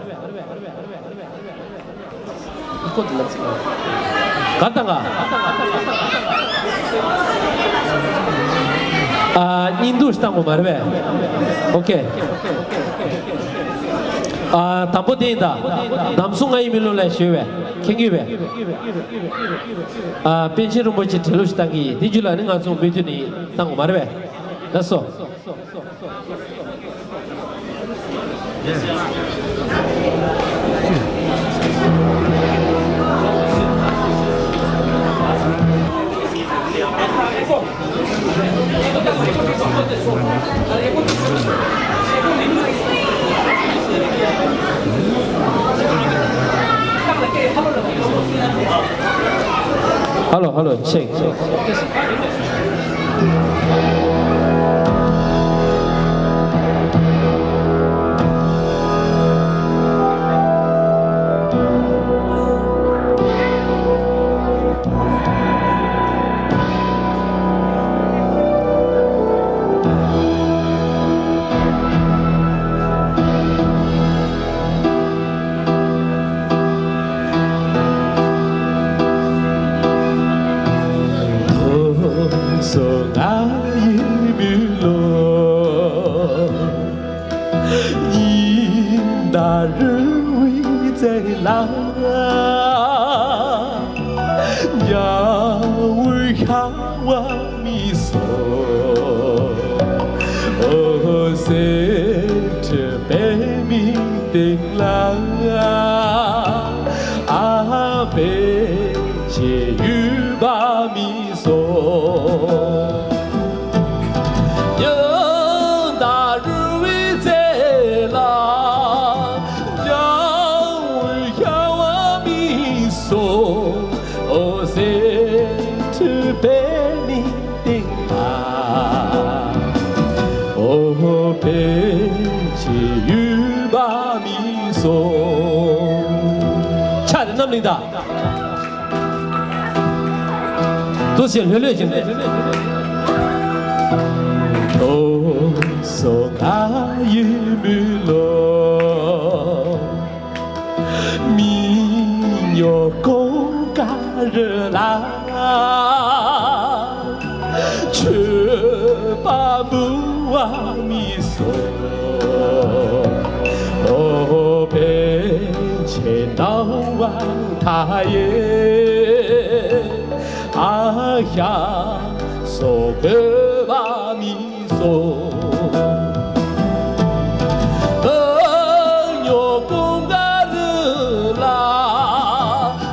ག་རེ་བཏང་ག་ཨ། སྙིང་སྡུག་ཞིག་བཏང་གོ་མ་རེད་པས། ཨོ་ཁེ། ཨ། དང་པོ་དེ་ཡིན་ད། ནམ་སོང་ང་ཡི་མི་ལོ་ལ་ཞུས་པས། མཁྱེན་གྱི་ཡོད་པས། ཨ། པཎ་ཆེན་རིན་པོ་ཆེ་བྲེལ་ལུགས་ཤིག་བཏང་གི་ཡིན། དེ་རྒྱུད་ལ་ནི་ང་ཚོ་མུ་མཐུད་ནས་བཏང་དགོས་མ་རེད་པས། ལགས་སོ། Hello, hello, check, check. སོ་ང་ཡི་མི་ལོ། ཉི་ཟླ་རེ་བའི་རྩེ་ལ། རྒྱལ་པོའི་ཤ་བ་མི་སོ། འོ་སེ་ཁྲི་པད་མའི་སྟེང་ལ། ཨ་ཕ་ཁྱེད་ཡོད་པ་མི་སོ། ཉི་ཟླ་རེ་བའི་རྩེ་ལ། རྒྱལ་པོའི་ཤ་བ་མི་སོ། འོ་སེ་ཁྲི་པད་མའི་སྟེང་ལ། འོ་ཕ་ཁྱེད་ཡོད་པ་མི་སོ། ཕྱག་དེ་རྣམ་གླིང་དང་། ཏོག་ཙམ་ལྷོད་ལྷོད་བྱས་ནས། ཏོག་སོ་ང་ཡི་མི་ལོ། མི་ཉོ་ཀུན་དགའ་རི་ལ། མཆོད་པ་འབུལ་བ་མི་སོ། འོ་པཎ་ཆེན་སྣང་བ་མཐའ་ཡས། ཨ་ཞང་སོགས་དགོས་པ་མི་སོ། ཨ་ཉོ་ཀུན་དགའ་རི་ལ།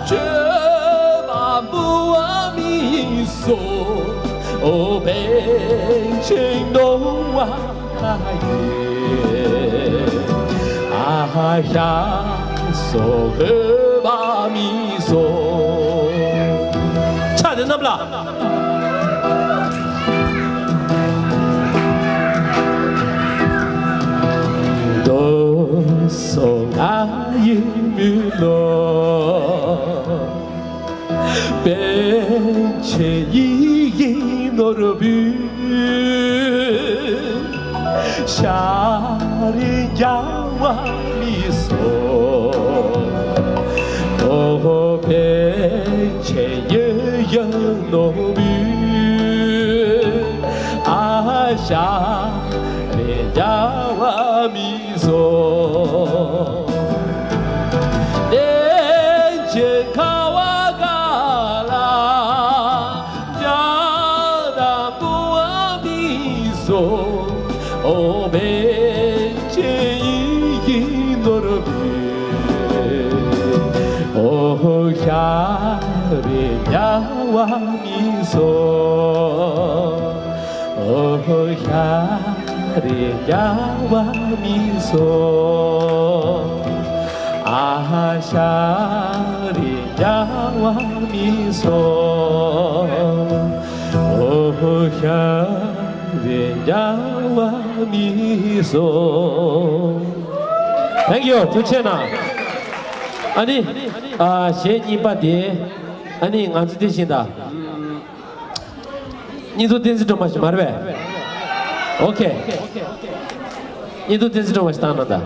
མཆོད་པ་འབུལ་བ་མི་སོ། འོ་པཎ་ཆེན་སྣང་བ་མཐའ་ཡས། ཨ་ཞང་སོགས་དགོས་པ་མི་སོ། ཕྱག་དེ་རྣམས་ལ། ཏོག་སོ་ང་ཡི་མི་ལོ། པཎ་ཆེན་ཡིད་བཞིན་ནོར་བུས། ཤ་རུས་འཇལ་བ་མི་བཟོད། ཨོ་པཎ་ཆེན་ཡིད་བཞིན་ནོར་བུས། ཨ་ཤ་རུས་འཇལ་བ་མི་བཟོད། གནས་ཆེན་ཁ་བ་ག་ལ་འཇལ་དང་བསྐུ་བ་མི་བཟོད། ཨོ་པཎ་ཆེན་ཡིད་བཞིན་ནོར་བུས། ཨོ་ཤ་རུས་འཇལ་བ་མི་བཟོད། ཨོ་ཤ་རུས་འཇལ་བ་མི་བཟོད། ཨ་ཤ་རུས་འཇལ་བ་མི་བཟོད། ཨོ་ཤ་རུས་འཇལ་བ་མི་བཟོད། Thank you. ཐུགས་རྗེ་གནང་། ཨ་ནི། ཨ། གཞས་གཉིས་པ་དེ། ཨ་ནི་ང་ཚོ་དེ་བཞིན་ད། སྙན་ཐོ་བསྟན་འཛིན་སྒྲོལ་མ་ཞིག་མ་རེད་པས། ཨོ་ཁེ། སྙན་ཐོ་བསྟན་འཛིན་སྒྲོལ་མ་ཞིག་བཏང་གནང་དང་།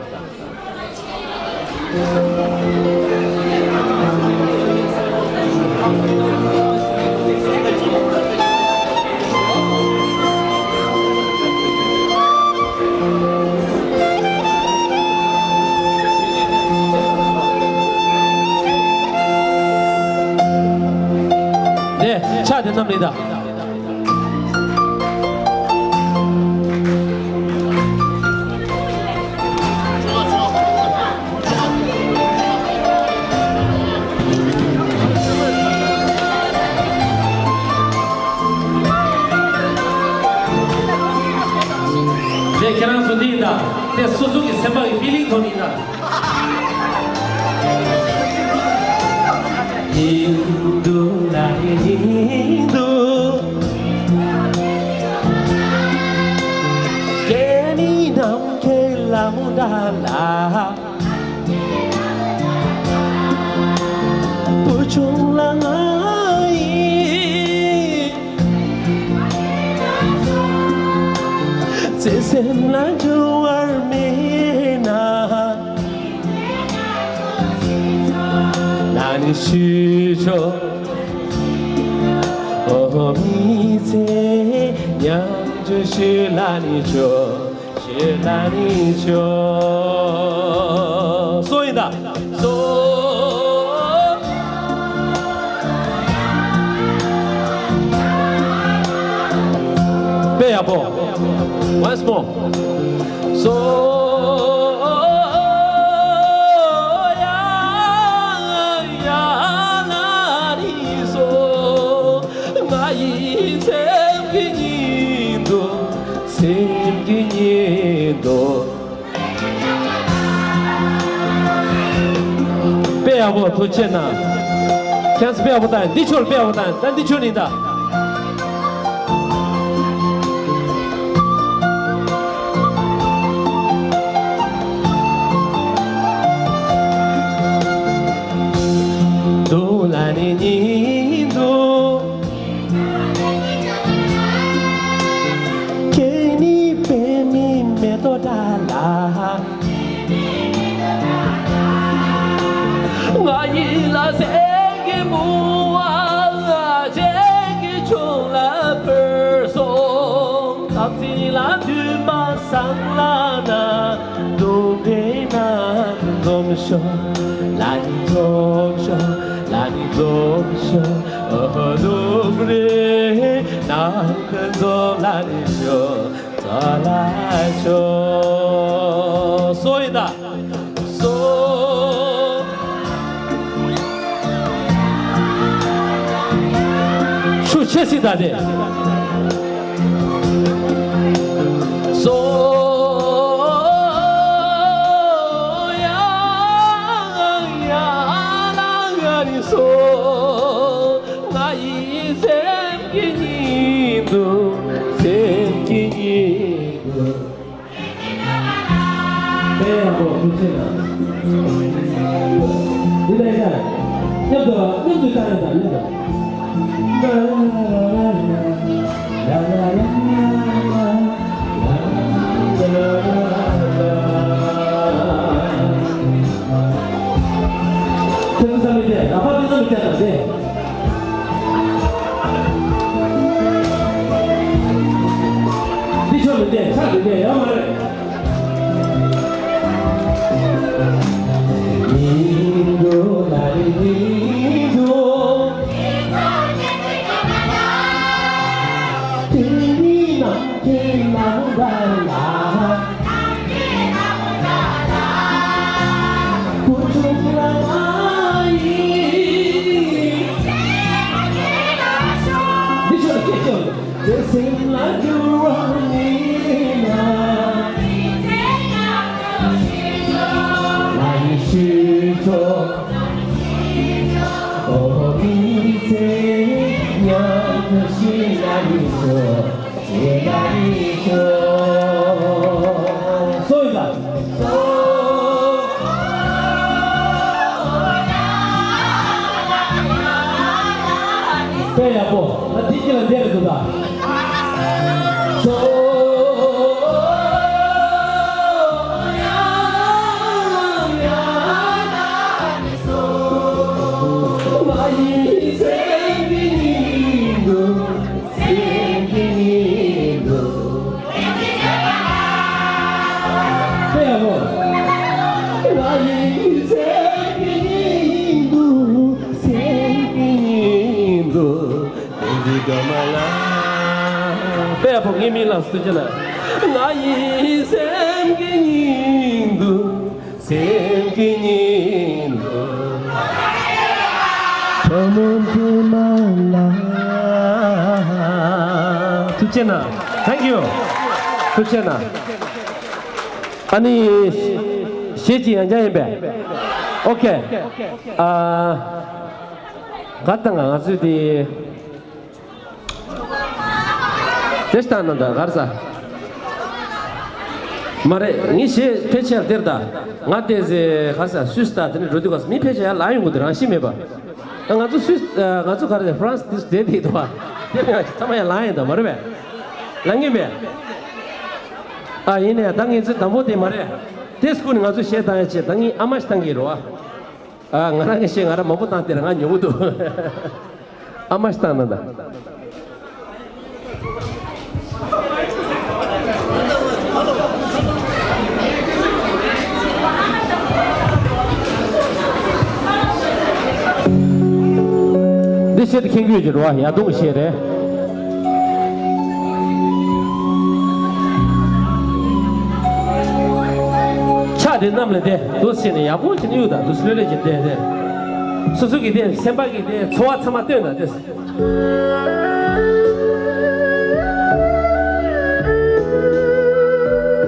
ནས་ཕྱག་དེ་བསྣམས་ལེན་དང་། དེ་ཁྱེད་རང་ཚོ་འདི་ཡིན་ད། དེ་སོ་སོ་གི་སེམས་པ་གི་ཕི་ལིང་ཐོག་ནས་ཡིན་ད། བརྩེ་སེམས་ལ་འགྱུར་བ་མེད་ན། ལ་ནི་ཞུ་ཆོག་ཨོ་མི་ཚེ་མཉམ་སྤྱོད་ཞུ་ལ་ནི་ཆོག་ཞུ་ལ་ནི་ཆོག་སོ་ཡིན་ད། སོ། དཔེ་ཡག་པོ། Once more. སོ་ཡ་ཡ་ལ་ནི་སོ། ང་ཡི་སེམས་ཀྱི་ཉིན་དུ། སེམས་ཀྱི་ཉིན་དུ། དཔེ་ཡག་པོ། ཐུགས་རྗེ་གནང་། ཁྱེད་ཚོ་དཔེ་ཡག་པོ་བཏང་། འདི་ཕྱོགས་ལ་དཔེ་ཡག་པོ་བཏང་། ད་འདི་ཕྱོགས་ནས་ད། དུ་ལ་ནི་ཉིན་དུ། ཁྱེད་ནི་པདྨའི་མེ་ཏོག་འདྲ་ལ། ང་ཡིད་ལ་སེམས་ཀྱི་མུ་བ་ཅན་གྱི་ཆུ་ལ་བུད་སོང་། སྐབས་གཅིག་ལ་འདུན་པ་སངས་ལ་ན། འདུན་པའི་ནང་འཛོམས་ཤོག་ལ་ནི་འཛོམས་ཤོག་ལ་ནི་འཛོམས་ཤོག་ཨོ་འདུན་པའི་ནང་དུ་འཛོམས་ལ་ནི་ཤོག་ཙོ་ལ་ཤོག་སོ་ཡིན་ད། སོ། ཆུ་ཆེ་སྲིད་ད་དེ། སོ་ཡ་ཡ་ལ་ཡ་ནི་སོ། ང་ཡི་སེམས་ཀྱི་ཉིན་དུ། སེམས་ཀྱི་ཉིན་དུ། དཔེ་ཡག་པོ། ཐུགས་རྗེ་གནང་། འདི་ལས་ཀ་མཉམ་དུ་མཉམ་དུ་བཏང་ཡོད་དང་མཉམ་དུ། ཁྱེད་ཚོ་བསམ་མི་བྱེད། ལག་པ་མི་བསམ་མི་བྱེད་དང་དེ། འདི་ཆོ་མི་བདེ་ཆགས་མི་བདེ་ཡོད་མ་རེད། འདི་ཆོ་སྐད་ཆོ། སོ་ཡིན་ད། དཔེ་ཡག་པོ། ད་འདི་གཅིག་ལ་འདི་རེད་འདུག་ད། དཔེ་ཡག་པོ། དཔེ་ཡག་པོ། ངའི་མིག་ལ་སུ་ཅི་ན། ང་ཡི་སེམས་ཀྱི་ཉིང་དུ། སེམས་ཀྱི་ཉིང་དུ། ཐོག་མོ་དུ་མ་ལ། ཐུགས་རྗེ་གནང་། Thank you། ཐུགས་རྗེ་གནང་། ཨ་ནི། གཞས་ཅིག་ཡང་བསྐྱར་ཡིན་པས། ཨོ་ཁེ། ཨ། ག་ད་ང་ང་ཚོས་དེ། དེ་ལྟ་ན་ད་གར་ས། མ་རེད། ངས་གཞས་ཕལ་ཆེར་དེར་ད། ང་དེ་ཟེ་གར་ས་སུས་ད་དེ་ནི་འགྲོ་དུས་ག་ས་མི་ཕལ་ཆེར་ཡར་ལངས་ཡོང་གི་འདུག་རང་ཤི་མེད་པ། ང་ཚོ་སུས་ང་ཚོ་གར་ས་ཧྥ་རན་སི་དེ་དེ་དེ་དུ་བ། དེ་མི་ཚང་མ་ཡར་ལངས་ཡོང་ད་མ་རེད་པས། ལངས་ངེས་པས། ཨ་ཡིན་ནས་ད་ངས་ཚོ་དང་པོ་དེ་མ་རེད། དེ་སྐུ་ནས་ང་ཚོ་གཞས་བཏང་ཡ་ཆེད་ད་ངས་ཨ་མ་ཞིག་བཏང་གི་རེད་བ། ཨ། ང་རང་གི་གཞས་ང་རང་མང་པོ་བཏང་སྟེ་ར་ང་ཉོ་གི་འདུག་ཨ་མ་ཞིག་བཏང་ན་ད། འདི་གཞས་དེ་མཁྱེན་གྱི་ཡོད་ཀྱི་རེད་བ། ཡར་གདུང་གི་གཞས་རེད། ཕྱག་དེ་གནམ་ལ་བསྟན། འདུག་སེ་བྱས་ནས་ཡག་པོ་བྱས་ནས་གཡུག་དང་། འདུག་སེ་ལྷོད་ལྷོད་བྱས་བསྟན་བསྟན། སོ་སོ་གི་དེ་སེམས་པ་གི་དེ་ཚོར་བ་ཚང་མ་བཏོན་དང་དེ།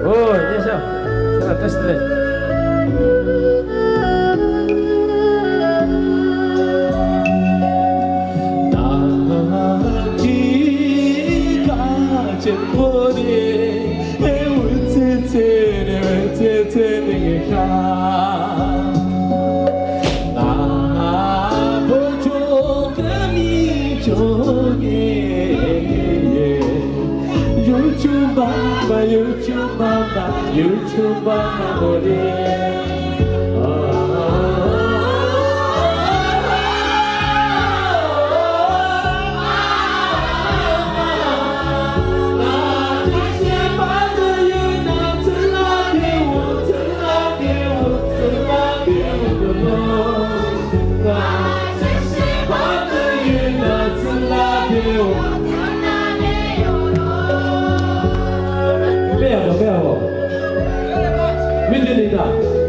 ཨོ་ཡེ་ཤ། ཁྱེད་ལ་བཀྲ་ཤིས་བདེ་ལེགས། དཔེ་ཡག་པོ། དཔེ་ཡག་པོ། མི་འདི་ནི་ད།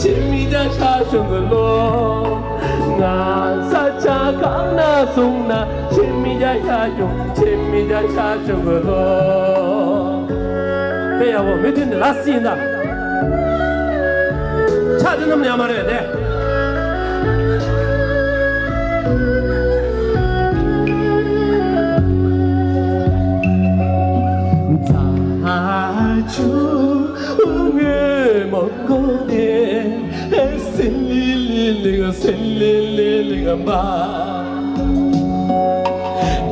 ཁྱེད་མི་རྒྱ་ཤ་ཞོང་གི་ལོ། ང་ས་ཆ་གང་ན་སོང་ན་ཁྱེད་མི་རྒྱ་ཤ་ཞོང་། ཁྱེད་མི་རྒྱ་ཤ་ཞོང་གི་ལོ། དཔེ་ཡག་པོ། མུ་མཐུད་ནས་ལ་སི་ཡིན་ད། ཆ་དེ་ནམ་ཡང་མ་རེད་དེ། ད་ཆུ་ངོས་མ་གོ་ནས། སེ་ལི་ལི་ལི་ག་སེ་ལི་ལི་ལི་ག་མ།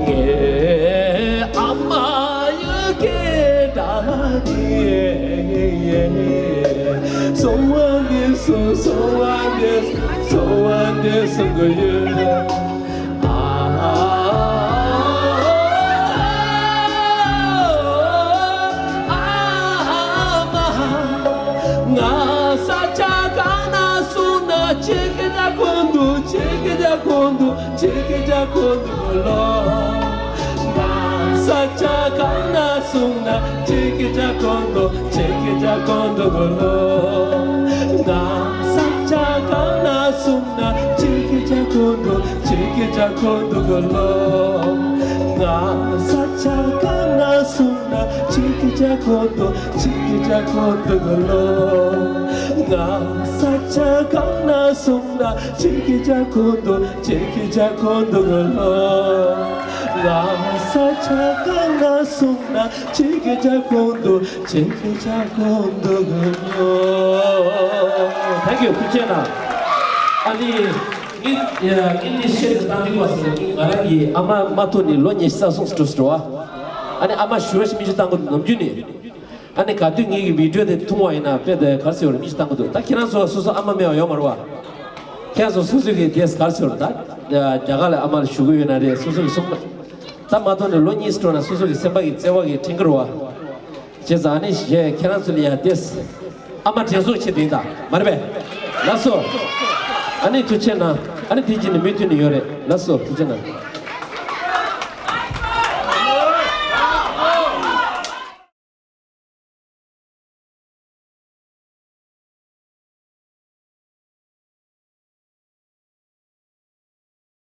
ངའི་ཨ་མ་ཡི་སྐད་སྒྲ་དེ། སོང་བ་འདི་སོང་། སོང་བ་འདི་སོང་། སོང་བ་འདི་སོང་གི་ཡོད། ཨ་མ། ང་ས་ཆ་གང་ན་སོང་ན་ཁྱེད་ཀྱི་ཅག་གོ་འདུག་ཁྱེད་ཀྱི་ཅག་གོ་འདུག་ཁྱེད་ཀྱི་ཅག་གོ་འདུག་ལོ། ང་ས་ཆ་གང་ན་སོང་ན་ཁྱེད་ཀྱི་ཅག་གོ་འདུག་ཁྱེད་ཀྱི་ཅག་གོ་འདུག་ལོ། ང་ས་ཆ་གང་ན་སོང་ན་ཁྱེད་ཀྱི་ཅག་གོ་འདུག་ཁྱེད་ཀྱི་ཅག་གོ་འདུག་ལོ། ང་ས་ཆ་གང་ན་སོང་ན་ཁྱེད་ཀྱི་ཅག་གོ་འདུག་ཁྱེད་ཀྱི་ཅག་གོ་འདུག་ལོ། ང་ས་ཆ་གང་ན་སོང་ན་ཁྱེད་ཀྱི་ཅག་གོ་འདུག་ཁྱེད་ཀྱི་ཅག་གོ་འདུག་ལོ། ང་ས་ཆ་གང་ན་སོང་ན་ཁྱེད་ཀྱི་ཅག་གོ་འདུག་ཁྱེད་ཀྱི་ཅག་གོ་འདུག་ལོ། Thank you. ཐུགས་རྗེ་གནང་། ཨ་ནི། ངས་ངས་འདི་བཤད་དེ་བཏང་གི་བ་སོང་། ང་རང་གི་ཨ་མ་མ་ཐུག་ནས་ལོ་ཉི་ཤུ་རྩ་གསུམ་འགྲོ་སོང་བ། ཨ་ནི་ཨ་མ་ཞུ་བ་ཞིག་མི་ཞིག་བཏང་གི་འདུག་ནམ་རྒྱུན་ནས། ཨ་ནི་ག་དུས་ངེད་ཀྱི་བི་ཌིའོ་དེ་མཐོང་བ་ཡིན་ན་དཔེ་དེ་ག་རེ་ཟེར་བ་རེད། མི་ཞིག་བཏང་གི་འདུག་ད་ཁྱེད་རང་ཚོ་སོ་སོ་ཨ་མ་མེད་པ་ཡོད་མ་རེད་བ། ཁྱེད་རང་ཚོ་སོ་སོ་གི་དེ་ག་རེ་ཟེར་བ་རེད། ད་རྒྱ་གར་ལ་ཨ་མ་ལ་ཞུ་གི་ཡོད་ན་རེད། སོ་སོ་གི་སེམས་པ། ད་མ་ཐུག་ནས་ལོ་གཉིས་འགྲོ་ན་སོ་སོ་གི་སེམས་པ་གི་བརྩེ་བ་གི་དྲན་གི་རེད་བ། བྱས་ཙང་ཨ་ནི་གཞན་ཁྱེད་རང་ཚོ་ལ་ཡང་ཏེས། ཨ་མ་དྲན་གསོ་བྱེད་དེ་ཡིན་ད། མ་རེད་པས། ལགས་སོ། ཨ་ནི་ཐུགས་རྗེ་གནང་། ཨ་ནི་དེ་རྗེས་ནས་མུ་མཐུད་ནས་ཡོད་རེད། ལགས་སོ། ཐུགས་རྗེ་གནང་།